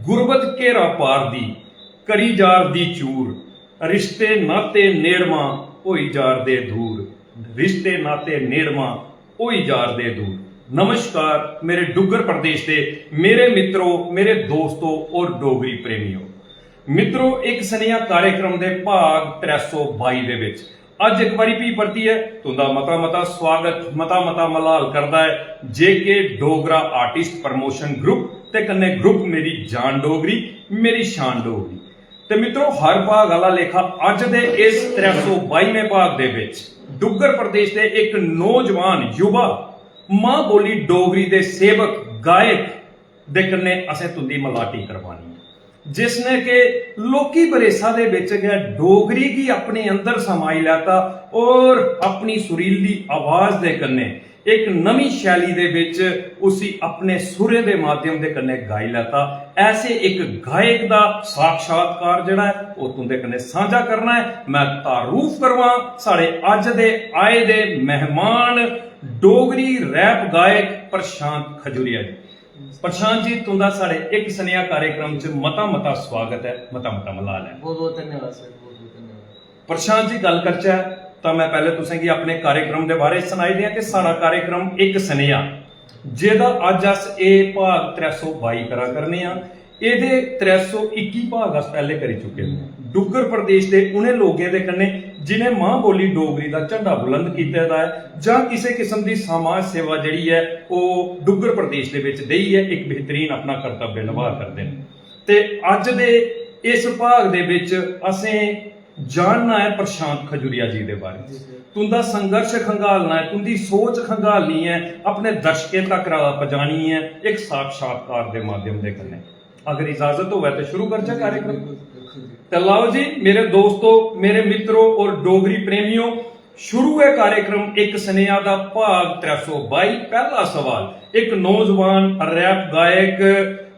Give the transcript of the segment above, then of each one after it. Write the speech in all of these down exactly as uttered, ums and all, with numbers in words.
गुरबत घेरा पार दी करी जारदी चूर, रिश्ते नाते नेड़मा होई जारदे दूर, रिश्ते नाते नेड़मा होई जारदे दूर। नमस्कार मेरे डुग्गर प्रदेश दे मेरे मित्रो, मेरे दोस्तो और डोगरी प्रेमियो। मित्रो, इक सनेहा कार्यक्रम दे भाग त्रै सौ बाई दे विच अज्ज इक बारी फ्ही परतियै तुंदा मता मता स्वागत, मता मता मलाल करदा ऐ जे के डोगरा आर्टिस्ट प्रमोशन ग्रुप ते कन्नै ग्रुप मेरी जान डोगरी, मेरी शान डोगरी। ते मित्रो, हर भाग आह्ला लेखा अज्ज दे इस त्रै सौ बाईमें भाग दे विच डुग्गर प्रदेश दे इक नौजवान युवा मां बोली डोगरी दे सेवक गायक दे कन्नै असें तुंदी मलाटी करवानी ऐ, जिसने के लौह्की बरेसा दे बिच गै डोगरी गी अपने अंदर समाई लैता और अपनी सुरीली आवाज दे कन्नै इक नमीं शैली दे बिच उसी अपने सुरें दे माध्यम दे कन्नै गाई लैता। ऐसे इक गायक दा साक्षात्कार जेह्ड़ा ऐ, ओह् तुंदे कन्नै सांझा करना ऐ। मैं तारुफ करवां साढ़े अज्ज दे आए दे मेहमान डोगरी रैप गायक प्रशांत खजूरिया जी। प्रशांत जी, तुंदा साढ़े इक सनेहा कार्यक्रम च मता मता स्वागत ऐ, मता मता मलाल ऐ। बहुत बहुत धन्यवाद सर, बहुत बहुत धन्यवाद। प्रशांत जी, गल्ल करचै तां मैं पैह्ले तुसें गी अपने कार्यक्रम दे बारे च सनाई देआं कि साढ़ा कार्यक्रम इक सनेहा, जेह्दा अज्ज अस एह् भाग त्रै सौ बाई करा करने आं, एह्दे त्रै सौ इक्की भाग अस पैह्ले करी चुके दे आं। डुग्गर प्रदेश दे उ'नें लोकें दे कन्नै जि'नें मां बोली डोगरी दा झंडा बुलंद कीते दा ऐ जां किसे किस्म दी समाज सेवा जेह्ड़ी ऐ, ओह् डुग्गर प्रदेश दे बिच देइयै इक बेहतरीन अपना कर्तव्य नभा करदे न। ते अज्ज दे इस भाग दे बिच असें जानना ऐ प्रशांत खजूरिया जी दे बारे च। तुंदा संघर्ष खंगालना ऐ, तुंदी सोच खंगालनी ऐ, अपने दर्शकें तक पजानी ऐ इक साक्षात्कार दे माध्यम दे कन्नै। अगर इजाजत होवै ते शुरू करचै कार्यक्रम। बिल्कुल, बिल्कुल जी। ते लाओ जी मेरे दोस्तो, मेरे मित्रो और डोगरी प्रेमियो, शुरू ऐ कार्यक्रम इक सनेहा दा भाग त्रै सौ बाई। पैह्ला सवाल इक नौजवान रैप गायक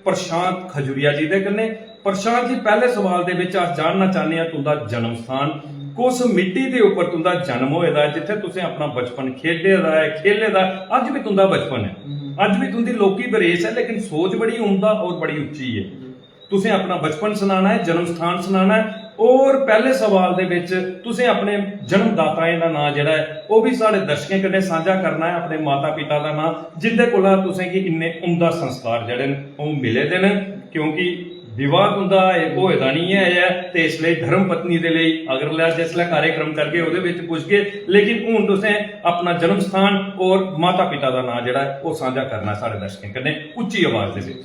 प्रशांत खजूरिया जी दे कन्नै। प्रशांत जी, पैह्ले सवाल दे बिच अस जानना चाह्ने आं तुंदा जन्म स्थान, कुस मिट्टी दे उप्पर तुंदा जन्म होए दा ऐ, जित्थै तुसें अपना बचपन खेढे दा ऐ, खेले दा ऐ, अज्ज बी तुंदा बचपन ऐ, हम्म। अज्ज बी तुंदी लौह्की बरेस ऐ, लेकिन सोच बड़ी उम्दा और बड़ी उच्ची ऐ। हम्म। तुसें अपना बचपन सनाना ऐ, जन्म स्थान सनाना ऐ और पैह्ले सवाल दे बिच तुसें अपने जन्मदाताएं दा नांऽ जेह्ड़ा ऐ, ओह् बी साढ़े दर्शकें कन्नै सांझा करना ऐ, अपने माता पिता दा नांऽ, जिंदे कोला तुसें गी इन्ने उम्दा संस्कार जेह्ड़े न, ओह् मिले दे न, क्योंकि विवाह तुंदा एह् होए दा निं ऐ, ऐ, ते इसलेई धर्म पत्नी दे लेई अगला जिसलै कार्यक्रम करगे, ओह्दे बिच पुछगे, लेकिन हून तुसें अपना जन्म स्थान और माता पिता दा नांऽ जेह्ड़ा ऐ, ओह् सांझा करना साढ़े दर्शकें कन्नै उच्ची आवाज दे बिच।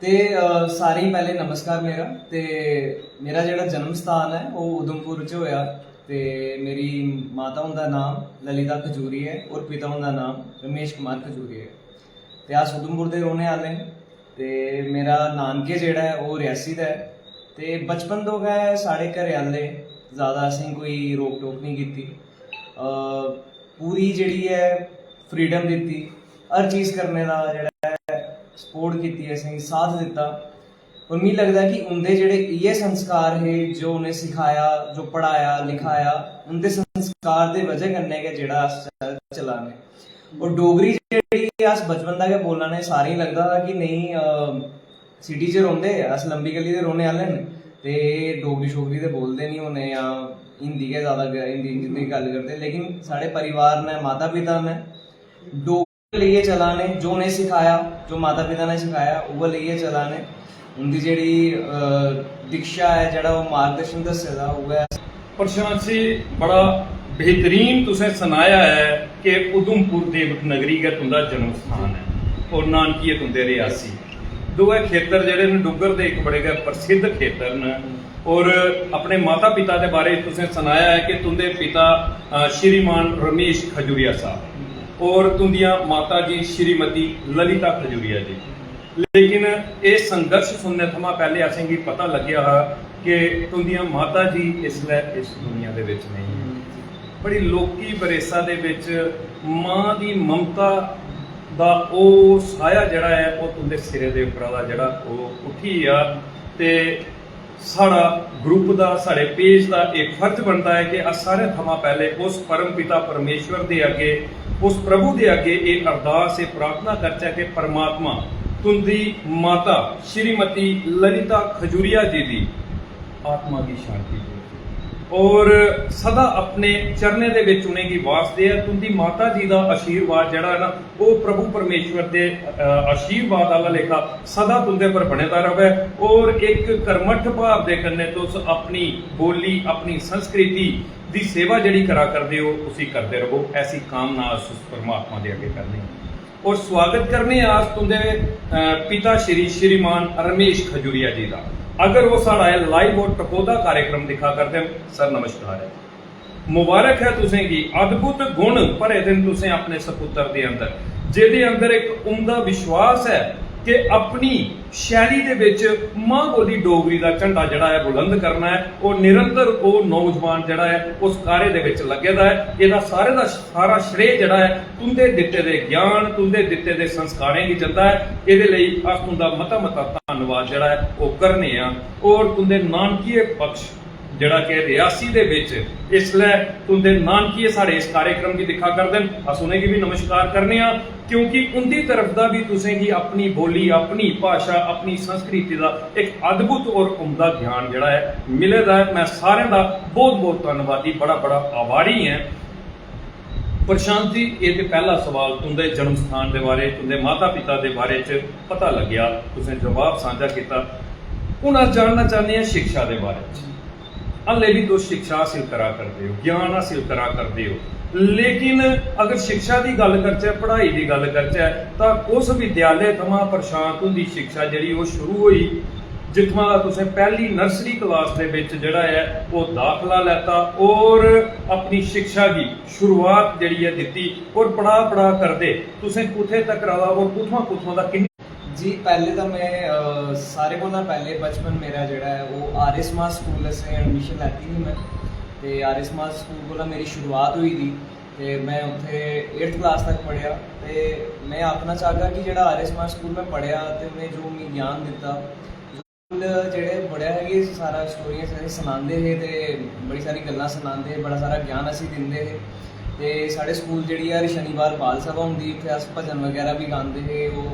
ते, अ, सारें गी पैह्लें नमस्कार मेरा। ते मेरा जेह्ड़ा जन्म स्थान ऐ, ओह् उधमपुर च होएआ। ते मेरी माता हुंदा नाम ललिता खजूरी ऐ और पिता हुंदा नाम रमेश कुमार खजूरी ऐ। ते अस उधमपुर दे रौह्ने आह्ले न। ते मेरा नानके जेह्ड़ा ऐ, ओह् रियासी दा ऐ। ते बचपन तो गै साढ़े घरै आह्ले, ज़्यादा असेंगी कोई रोक टोक निं कीती। अ, पूरी जेह्ड़ी ऐ, फ्रीडम दित्ती, हर चीज़ करने दा जेह्ड़ा ऐ, सपोर्ट कीती, असेंगी साथ दित्ता। और मिगी लगदा कि उं'दे जेह्ड़े इ'यै संस्कार हे, जो उ'नें सखाया, जो पढ़ाया, लिखाया, उं'दे संस्कार दे वजह कन्नै गै जेह्ड़ा अस चला ने। और डोगरी जेह्ड़ी अस बचपन दा गै बोल्ला ने, सारें गी लगदा हा कि नेईं, अ, सिटी च रौंह्दे, अस लम्बी गली दे रौह्ने आह्ले न, ते डोगरी शोगरी ते बोलदे निं होने, जां हिंदी गै जैदा ग-, हिंदी, हिंदी दी गल्ल करदे। लेकिन साढ़े परिवार ने, माता पिता ने डोगरी लेइयै चला ने, जो उ'नें सखाया, जो माता पिता ने सखाया, उ'ऐ लेइयै चला ने। उं'दी जेह्ड़ी, अ, दीक्षा ऐ, जेह्ड़ा ओह् मार्गदर्शन दस्से दा, उ'ऐ। प्रशांत जी, बड़ा बेहतरीन तुसें सनाया ऐ कि उधमपुर देवक नगरी गै तुं'दा जन्म स्थान ऐ और नानकी ऐ तुं'दे रियासी। दोऐ खेतर जेह्ड़े न, डुग्गर दे इक बड़े गै प्रसिद्ध खेतर न। और अपने माता पिता दे बारे च तुसें सनाया ऐ कि तुं'दे पिता, अ, श्रीमान रमेश खजूरिया साहब और तुं'दियां माता जी श्रीमती ललिता खजूरिया जी। लेकिन एह् संघर्ष सुनने थमां पैह्ले असेंगी पता लग्गेआ हा कि तुं'दियां माता जी इसलै इस दुनिया दे बिच नेईं हैन। बड़ी लौह्की बरेसा दे बिच मां दी ममता दा ओह् साया जेह्ड़ा ऐ, ओह् तुं'दे सिरै दे उप्परा दा जेह्ड़ा ओह् उट्ठी गेआ। ते साढ़ा ग्रुप दा, साढ़े पेज दा एह् फर्ज बनदा ऐ कि अस सारें थमां पैह्ले उस परम पिता परमेश्वर दे अग्गे, उस प्रभु दे अग्गे एह् अरदास, एह् प्रार्थना करचै कि परमात्मा, तुंदी माता श्रीमती ललिता खजूरिया जी दी आत्मा गी शांति दे और सदा अपने चरणें दे विच उ'नेंगी वास दे। तुंदी माता जी दा आशीर्वाद जेह्ड़ा ऐ ना, ओह् प्रभु परमेश्वर दे, अ, आशीर्वाद आह्ला लेखा सदा तुंदे पर बने दा र'वै और इक कर्मठ भाव दे कन्नै तुस अपनी बोली, अपनी संस्कृति दी सेवा जेह्ड़ी करा करदे ओ, उसी करदे र'वो। ऐसी कामना अस उस परमात्मा दे अग्गें करने आं। और स्वागत करने आं अस तुंदे, अ, पिता श्री श्रीमान रमेश खजूरिया जी दा। अगर ओह् साढ़ा एह् live और टकोह्दा कार्यक्रम दिक्खा करदे न, सर, नमस्कार ऐ। मुबारक है तुसेंगी, अद्भुत गुण भरे दे न तुसें अपने सपुत्तर दे अंदर, जेह्दे अंदर इक उमदा विश्वास ऐ कि अपनी शैली दे बिच मां बोली डोगरी दा झंडा जेह्ड़ा ऐ बुलंद करना ऐ। और निरंतर ओह् नौजवान जेह्ड़ा ऐ उस कार्य दे बिच लग्गे दा ऐ। एह्दा सारे दा सारा श्रेय जेह्ड़ा ऐ तुंदे दित्ते दे ज्ञान, तुंदे दित्ते दे संस्कारें गी जंदा ऐ। एह्दे लेई अस तुंदा मता मता धन्नवाद जेह्ड़ा ऐ ओह् करने आं। और तुंदे नानकिये पक्ष जेह्ड़ा कि रियासी दे बिच इसलै तुंदे नानकिये साढ़े इस कार्यक्रम गी दिक्खा करदे न, अस उ'नेंगी बी नमस्कार करने आं, क्योंकि उंदी तरफ दा बी तुसेंगी अपनी बोली, अपनी भाशा, अपनी संस्कृति दा इक अद्भुत और उमदा ज्ञान जेह्ड़ा ऐ मिले दा ऐ। मैं सारें दा बहुत बहुत धन्नवादी, बड़ा बड़ा आभारी ऐं। प्रशांत जी, एह् ते पैह्ला सवाल तुंदे जन्म स्थान दे बारे, तुंदे माता पिता दे बारे च पता लग्गेआ, तुसें जवाब सांझा कीता। हून अस जानना चाह्न्ने आं शिक्षा दे बारे च। हल्ले बी तुस शिक्षा हासिल करा करदे ओ, ज्ञान हासिल करा करदे ओ, लेकिन अगर शिक्षा दी गल्ल करचै, पढ़ाई दी गल्ल करचै, तां उस विद्यालय थमां प्रशांत हुंदी शिक्षा जेह्ड़ी ओह् शुरू होई, जित्थुआं दा तुसें पैह्ली नर्सरी क्लास दे बिच जेह्ड़ा ऐ ओह् दाखला लैता और अपनी शिक्षा गी शुरुआत जेह्ड़ी ऐ दित्ती और पढ़ा पढ़ा करदे तुसें कुत्थै तक रहा और कुत्थुआं कुत्थुआं दा किन्ना जी, पैह्ले तां में, अ, सारें कोला पैह्ले बचपन मेरा जेह्ड़ा ऐ, ओह् आर्य समाज स्कूल असें एडमिशन लैती ही में। ते आर्य समाज स्कूल कोला मेरी शुरुआत होई दी। ते में उत्थै एट्थ क्लास तक पढ़ेआ। ते में आखना चाह्गा कि जेह्ड़ा आर्य समाज स्कूल में पढ़ेआ ते उ'नें जो मिगी ज्ञान दित्ता, स्कूल जेह्ड़े बड़ा गै सारा स्टोरियां असें सनांदे हे ते बड़ी सारी गल्लां सनांदे हे, बड़ा सारा ज्ञान असें दिंदे हे। ते साढ़े स्कूल जेह्ड़ी ऐ, हर शनिवार बाल सभा होंदी, उत्थै अस भजन बगैरा बी गांदे हे। ओह्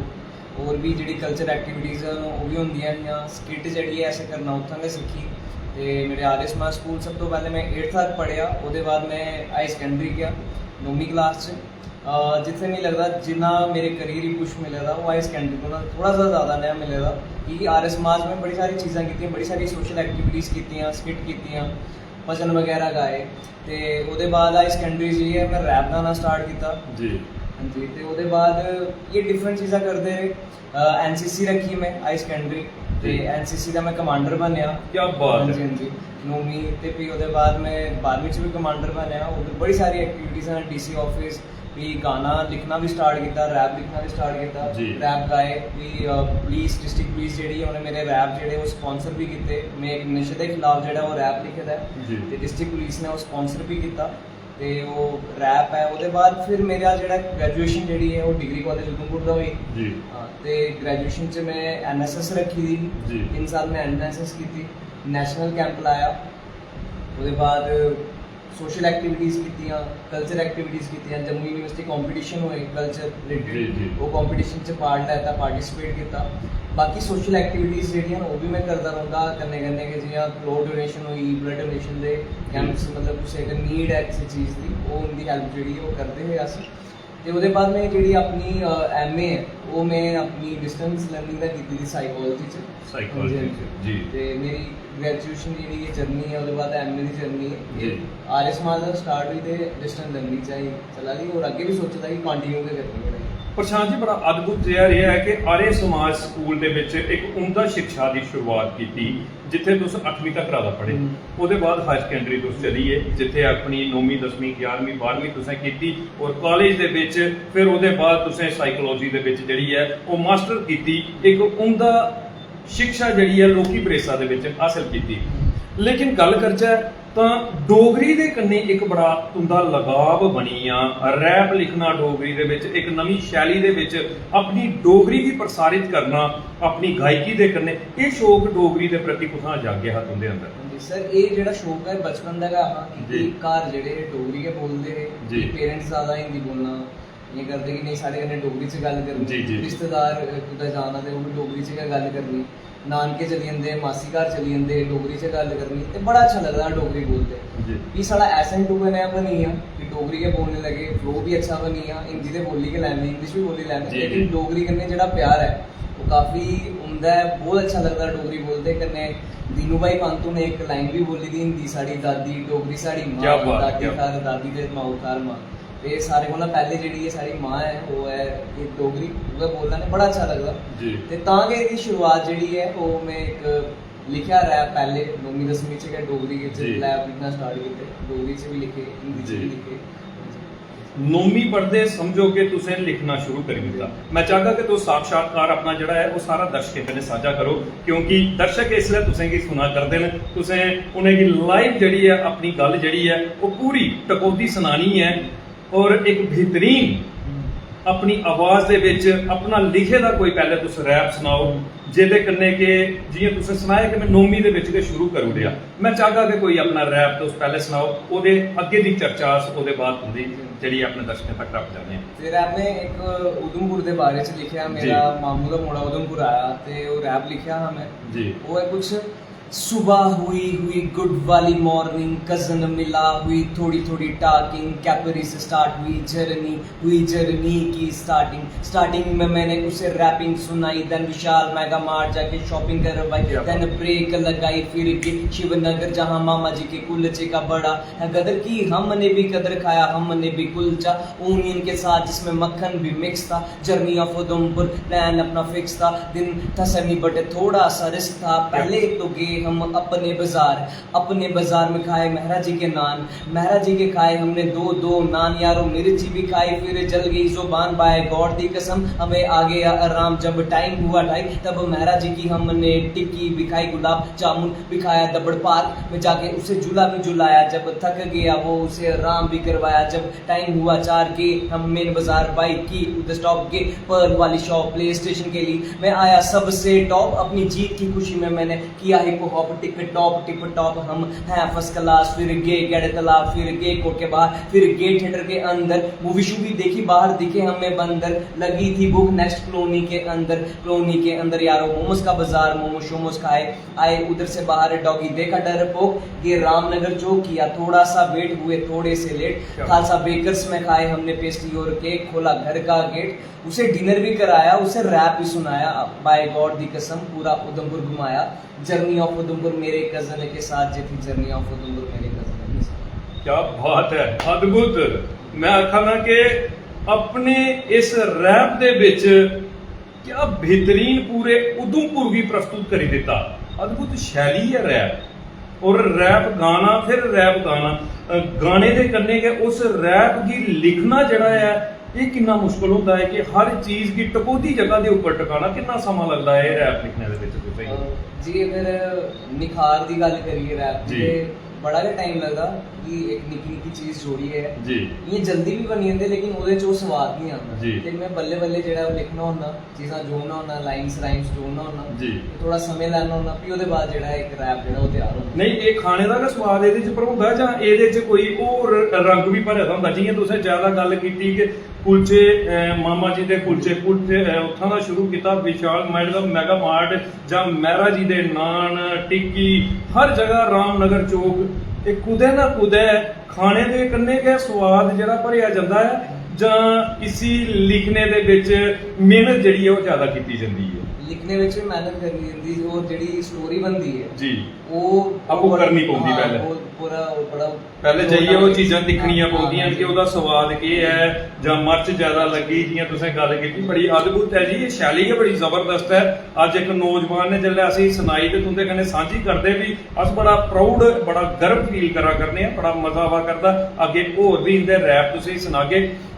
होर बी जेह्ड़ी कल्चर एक्टिविटीज़ न, ओह् बी होंदियां हियां। स्किट जेह्ड़ी ऐ, असें करना उत्थां गै सिक्खी। ते मेरे आर्य समाज स्कूल सब तो पैह्लें में एट्थ तक पढ़ेआ, ओह्दे बाद में हाई सकैंडरी गेआ, नौमीं क्लास च। अ, जित्थै मिगी लगदा जिन्ना मेरे करियर गी पुश मिले दा, ओह् हाई सकैंडरी कोला थोह्ड़ा सा ज़्यादा नेहा मिले दा, की के आर्य समाज में बड़ी सारी चीज़ां कीतियां, बड़ी सारी सोशल एक्टिविटीज़ कीतियां, स्किट कीतियां, भजन बगैरा गाए। ते ओह्दे बाद हाई सकैंडरी जाइयै में रैप गाना स्टार्ट कीता। जी। हां जी, ते ओह्दे बाद एह् डिफरेंट चीज़ां करदे रेह्। एनसीसी रक्खी में हाई सकैंडरी, ते जी। एनसीसी दा में कमांडर बनेआ। क्या बात हां जी, है। हां जी। नौमीं ते फ्ही ओह्दे बाद में बारहवीं च बी कमांडर बनेआ। होर बड़ी सारी एक्टिविटीज़ न, डीसी ऑफिस, फ्ही गाना लिखना बी स्टार्ट कीता, रैप लिखना बी स्टार्ट कीता, जी। रैप गाए। फ्ही, अ, पुलिस, डिस्ट्रिक्ट पुलिस जेह्ड़ी ऐ, उ'नें मेरे रैप जेह्ड़े ओह् स्पांसर बी कीते। में इक नशे दे खिलाफ जेह्ड़ा ओह् रैप लिखे दा ऐ, जी। ते डिस्ट्रिक्ट पुलिस ने ओह् स्पांसर बी कीता। ते ओह् रैप ऐ। ओह्दे बाद फिर मेरा जेह्ड़ा ग्रेजुएशन जेह्ड़ी ऐ, ओह् डिग्री कालेज उधमपुर दा होई। जी। हां, ते ग्रेजुएशन च में एनएसएस रक्खी दी ही। जी। तिन्न साल में एनएसएस कीती, नेशनल कैंप लाया। ओह्दे बाद सोशल एक्टिविटीज़ कीतियां, कल्चर एक्टिविटीज़ कीतियां, जम्मू यूनिवर्सिटी कॉम्पिटिशन होए कल्चर रिलेटेड, जी, जी। ओह् कॉम्पिटिशन च पार्ट लैता, पार्टिसिपेट कीता। बाकी सोशल एक्टिविटीज़ जेह्ड़ियां न, ओह् बी में करदा रौंह्दा हा। कन्नै कन्नै गै जि'यां क्लोथ डोनेशन होई, ब्लड डोनेशन दे जी। कैंप्स, मतलब कुसै अगर नीड ऐ किसी चीज़ दी, ओह् उं'दी हेल्प जेह्ड़ी ऐ ओह् करदे हे अस। ते ओह्दे बाद में जेह्ड़ी अपनी, अ, एमए ऐ, ओह् में अपनी डिस्टेंस लर्निंग दा कीती दी साइकोलॉजी च। साइकोलॉजी हां जी, हां जी। च, जी। ते मेरी ग्रेजुएशन जेह्ड़ी एह् जर्नी ऐ, ओह्दे बाद एमए दी जर्नी ऐ। जी। आर्य समाज दा स्टार्ट होई ते डिस्टेंस लर्निंग च आई चला दी, होर अग्गें बी सोचे दा कि कंटिन्यू गै करनी ऐ। प्रशांत जी, बड़ा अद्भुत जेहा रेहा ऐ कि आर्य समाज स्कूल दे बिच इक उम्दा शिक्षा दी शुरुआत कीती, जित्थै तुस अठमीं तक राधा पढ़े। हम्म। ओह्दे बाद हायर सकैंडरी तुस चली गे, जित्थै अपनी नौमीं, दसमीं, ग्यारहमीं, बारहमीं तुसें कीती, और कालेज दे बिच फिर ओह्दे बाद तुसें साइकोलॉजी दे बिच जेह्ड़ी ऐ ओह् मास्टर कीती। इक उम्दा शिक्षा जेह्ड़ी ऐ लौह्की प्रेसा दे बिच हासल कीती। लेकिन गल्ल करचै तां डोगरी दे कन्नै इक बड़ा तुं'दा लगाव बनी गेआ। रैप लिखना डोगरी दे बिच, इक नमीं शैली दे बिच अपनी डोगरी गी प्रसारित करना, अपनी गायकी दे कन्नै, एह् शौक डोगरी दे प्रति कुत्थां जागेआ हा तुं'दे अंदर? हां जी सर, एह् जेह्ड़ा शौक ऐ बचपन दा गै हा, क्योंकि जी। घर जेह्ड़े हे डोगरी गै बोलदे हे, जी। पेरेंट्स ज्यादा हिंदी बोलना, इ'यां करदे कि नेईं, साढ़े कन्नै डोगरी च गल्ल करनी। जी, जी। रिश्तेदार कुतै जाना ते ओह् बी डोगरी च गै गल्ल करनी। नानके चली जंदे, मासी घर चली जंदे, डोगरी च गल्ल करनी। ते बड़ा अच्छा लगदा डोगरी बोलदे। जी। फ्ही साढ़ा एसेंट उ'ऐ नेहा बनी गेआ कि डोगरी गै बोलने लगे, फ्लो बी अच्छा बनी गेआ। हिंदी ते बोली गै लैने, इंग्लिश बी बोली लैने, जी, लेकिन जी। डोगरी कन्नै जेह्ड़ा प्यार ऐ, ओह् काफी उं'दा ऐ। बहुत अच्छा लगदा डोगरी बोलदे। कन्नै दीनू भाई पंत होरें इक लाइन बी बोली दी हिंदी, "साढ़ी दादी डोगरी साढ़ी मां, क्या बात, दादी क्या थाह्र दादी ते माऊ थाह्र मां।" ते सारे कोला पैह्ले जेह्ड़ी एह् साढ़ी मां ऐ, ओह् ऐ एह् डोगरी, उ'ऐ बोलना ते बड़ा अच्छा लगदा। जी। ते तां गै एह्दी शुरुआत जेह्ड़ी ऐ, ओह् में इक लिखेआ रैप पैह्ले, नौमीं दसमीं च गै डोगरी च जी। रैप लिखना स्टार्ट कीते, डोगरी च बी लिखे, हिंदी च जी। बी लिखे। नौमीं पढ़दे समझो कि तुसें लिखना शुरू करी दित्ता। मैं चाहगा कि तुस साक्षात्कार अपना जेह्ड़ा ऐ, ओह् सारा दर्शकें कन्नै सांझा करो, क्योंकि दर्शक इसलै तुसेंगी सुना करदे न। तुसें उ'नेंगी लाइव जेह्ड़ी ऐ, अपनी गल्ल जेह्ड़ी ऐ, ओह् पूरी टकोह्दी सनानी ऐ। और इक बेहतरीन अपनी आवाज दे बिच अपना लिखे दा कोई पैह्ले तुस रैप सनाओ, जेह्दे कन्नै कि जि'यां तुसें सनाया कि मैं नौमीं दे बिच गै शुरू करी ओड़ेआ। मैं चाहगा कि कोई अपना रैप तुस पैह्ले सनाओ, ओह्दे अग्गें दी चर्चा अस ओह्दे बाद तुं'दी जेह्ड़ी अपने दर्शकें तक रक्ख जाने आं। ते रैप में इक उधमपुर दे बारे च लिखेआ। जी। मेरा मामू दा मुड़ा उधमपुर आया ते ओह् रैप लिखेआ हा में। जी। ओह् ऐ कुछ, सुबह हुई हुई गुड वाली मॉर्निंग, कजन मिला हुई थोड़ी थोड़ी टॉकिंग, कैपरी से स्टार्ट हुई जर्नी, हुई जर्नी की स्टार्टिंग। स्टार्टिंग में मैंने उसे रैपिंग सुनाई, देन विशाल मेगा मार्ट जाके शॉपिंग करवाई, क्या बात। देन ब्रेक लगाई, फिर गए शिवनगर जहां मामा जी के कुलचे का बड़ा है कदर की, हमने भी कदर खाया, हमने भी कुलचा यूनियन के साथ जिसमें मक्खन भी मिक्स था। जर्नी ऑफ उधमपुर प्लान अपना फिक्स था, दिन था सनी बट थोड़ा सा रिस्क था। पहले तो गए हम अपने बाजार, अपने बाजार में खाए महाराज जी के नान, महाराज जी के खाए हमने दो दो नान, यारो मिर्ची भी खाई, फिर जल गई जुबान, बाय गॉड दी कसम हमें आ गया आराम। जब टाइम हुआ ढाई तब महाराज जी की हमने टिक्की भी खाई, गुलाब जामुन भी खाया दबड़ पार्क में जाके, उसे झूला भी झुलाया। जब थक गया वो उसे आराम भी करवाया। जब टाइम हुआ चार के हम मेन बाजार बाइक की उधर स्टॉप के पर्ल वाली शॉप प्ले स्टेशन के लिए मैं आया सबसे टॉप। अपनी जीत की खुशी में मैंने किया hip hop tip top tip top, हम हैं फर्स्ट क्लास। फिर गए गैड़े तालाब, फिर गए कोट के बाहर, फिर गए थिएटर के अंदर, मूवी शूवी देखी बाहर दिखे हमें बंदर। लगी थी भूख नेक्स्ट कॉलोनी के अंदर, कॉलोनी के अंदर यारो मोमोज का बाजार, मोमोज शोमोज खाए। आए उधर से बाहर डॉगी देखा डरपोक, ये रामनगर चौक किया थोड़ा सा वेट, हुए थोड़े से लेट। क्या खालसा बेकर्स में खाए हमने पेस्ट्री और केक, खोला घर का गेट। उसे डिनर भी कराया, उसे रैप भी सुनाया। बाय गॉड दी कसम पूरा उधमपुर घुमाया। जर्नी ऑफ उधमपुर मेरे कजन के साथ जे थी, जर्नी ऑफ उधमपुर मेरे कजन के साथ। क्या बात है, अद्भुत। मैं आखा ना कि अपने इस रैप दे बिच क्या बेहतरीन पूरे उधमपुर गी प्रस्तुत करी दित्ता। अद्भुत शैली ऐ रैप, और रैप गाना, फिर रैप गाना। अ, गाने दे कन्नै गै उस रैप गी लिखना जेह्ड़ा ऐ, एह् किन्ना मुश्कल होंदा ऐ कि हर चीज गी टकोह्दी जगह दे उप्पर टकाना। किन्ना समां लगदा ऐ एह् रैप लिखने दे बिच तुसें गी? अ, जी, अगर निखार दी गल्ल करिए रैप दी, जी। ते बड़ा गै टाइम लगदा कि इक निक्की निक्की चीज जोड़ियै। जी। इ'यां जल्दी बी बनी जंदे, लेकिन ओह्दे च ओह् स्वाद निं आंदा। जी। ते में बल्लें बल्लें जेह्ड़ा ओह् लिखना होन्ना, चीजां जोड़ना होन्ना, लाइन्स राइम्स जोड़ना होन्ना। जी। ते थोह्ड़ा समें लैना होन्ना, फ्ही ओह्दे बाद जेह्ड़ा इक रैप जेह्ड़ा ओह् त्यार होंदा। नेईं, एह् खाने दा गै स्वाद एह्दे च भरोंदा जां एह्दे च कोई होर रंग बी भरे दा होंदा? जि'यां तुसें ज्यादा गल्ल कीती कि कुलचे, अ, मामा जी दे कुलचे, कुलचे, अ, उत्थां दा शुरू कीता, विशाल मेगा, मेगा मार्ट जां मेहरा जी दे नान, टिक्की, हर जगह रामनगर चौक, एह् कुतै ना कुतै खाने दे कन्नै गै स्वाद जेह्ड़ा भरेआ जंदा ऐ, जां इसी लिखने दे बिच मेहनत जेह्ड़ी ऐ ओह् ज्यादा कीती जंदी ऐ? लिखने बिच बी मेहनत करनी जंदी, ओह् जेह्ड़ी स्टोरी बनदी ऐ, जी। ओह् आपूं बड़ा, करनी पौंदी हां, पैह्लें। ओह् पूरा, ओह् बड़ा पैह्लें जाइयै ओह् चीजां दिक्खनियां हां, पौंदियां न कि ओह्दा स्वाद केह् ऐ जां मर्च ज्यादा लग्गी, जि'यां तुसें गल्ल कीती। बड़ी अद्भुत ऐ जी, एह् शैली गै बड़ी जबरदस्त ऐ। अज्ज इक नौजवान ने जिसलै असेंगी सनाई ते तुं'दे कन्नै सांझी करदे बी अस बड़ा proud, बड़ा गर्व feel करा करने आं, बड़ा मजा आवा करदा। अग्गें होर बी इं'दे रैप तुसेंगी सनागे।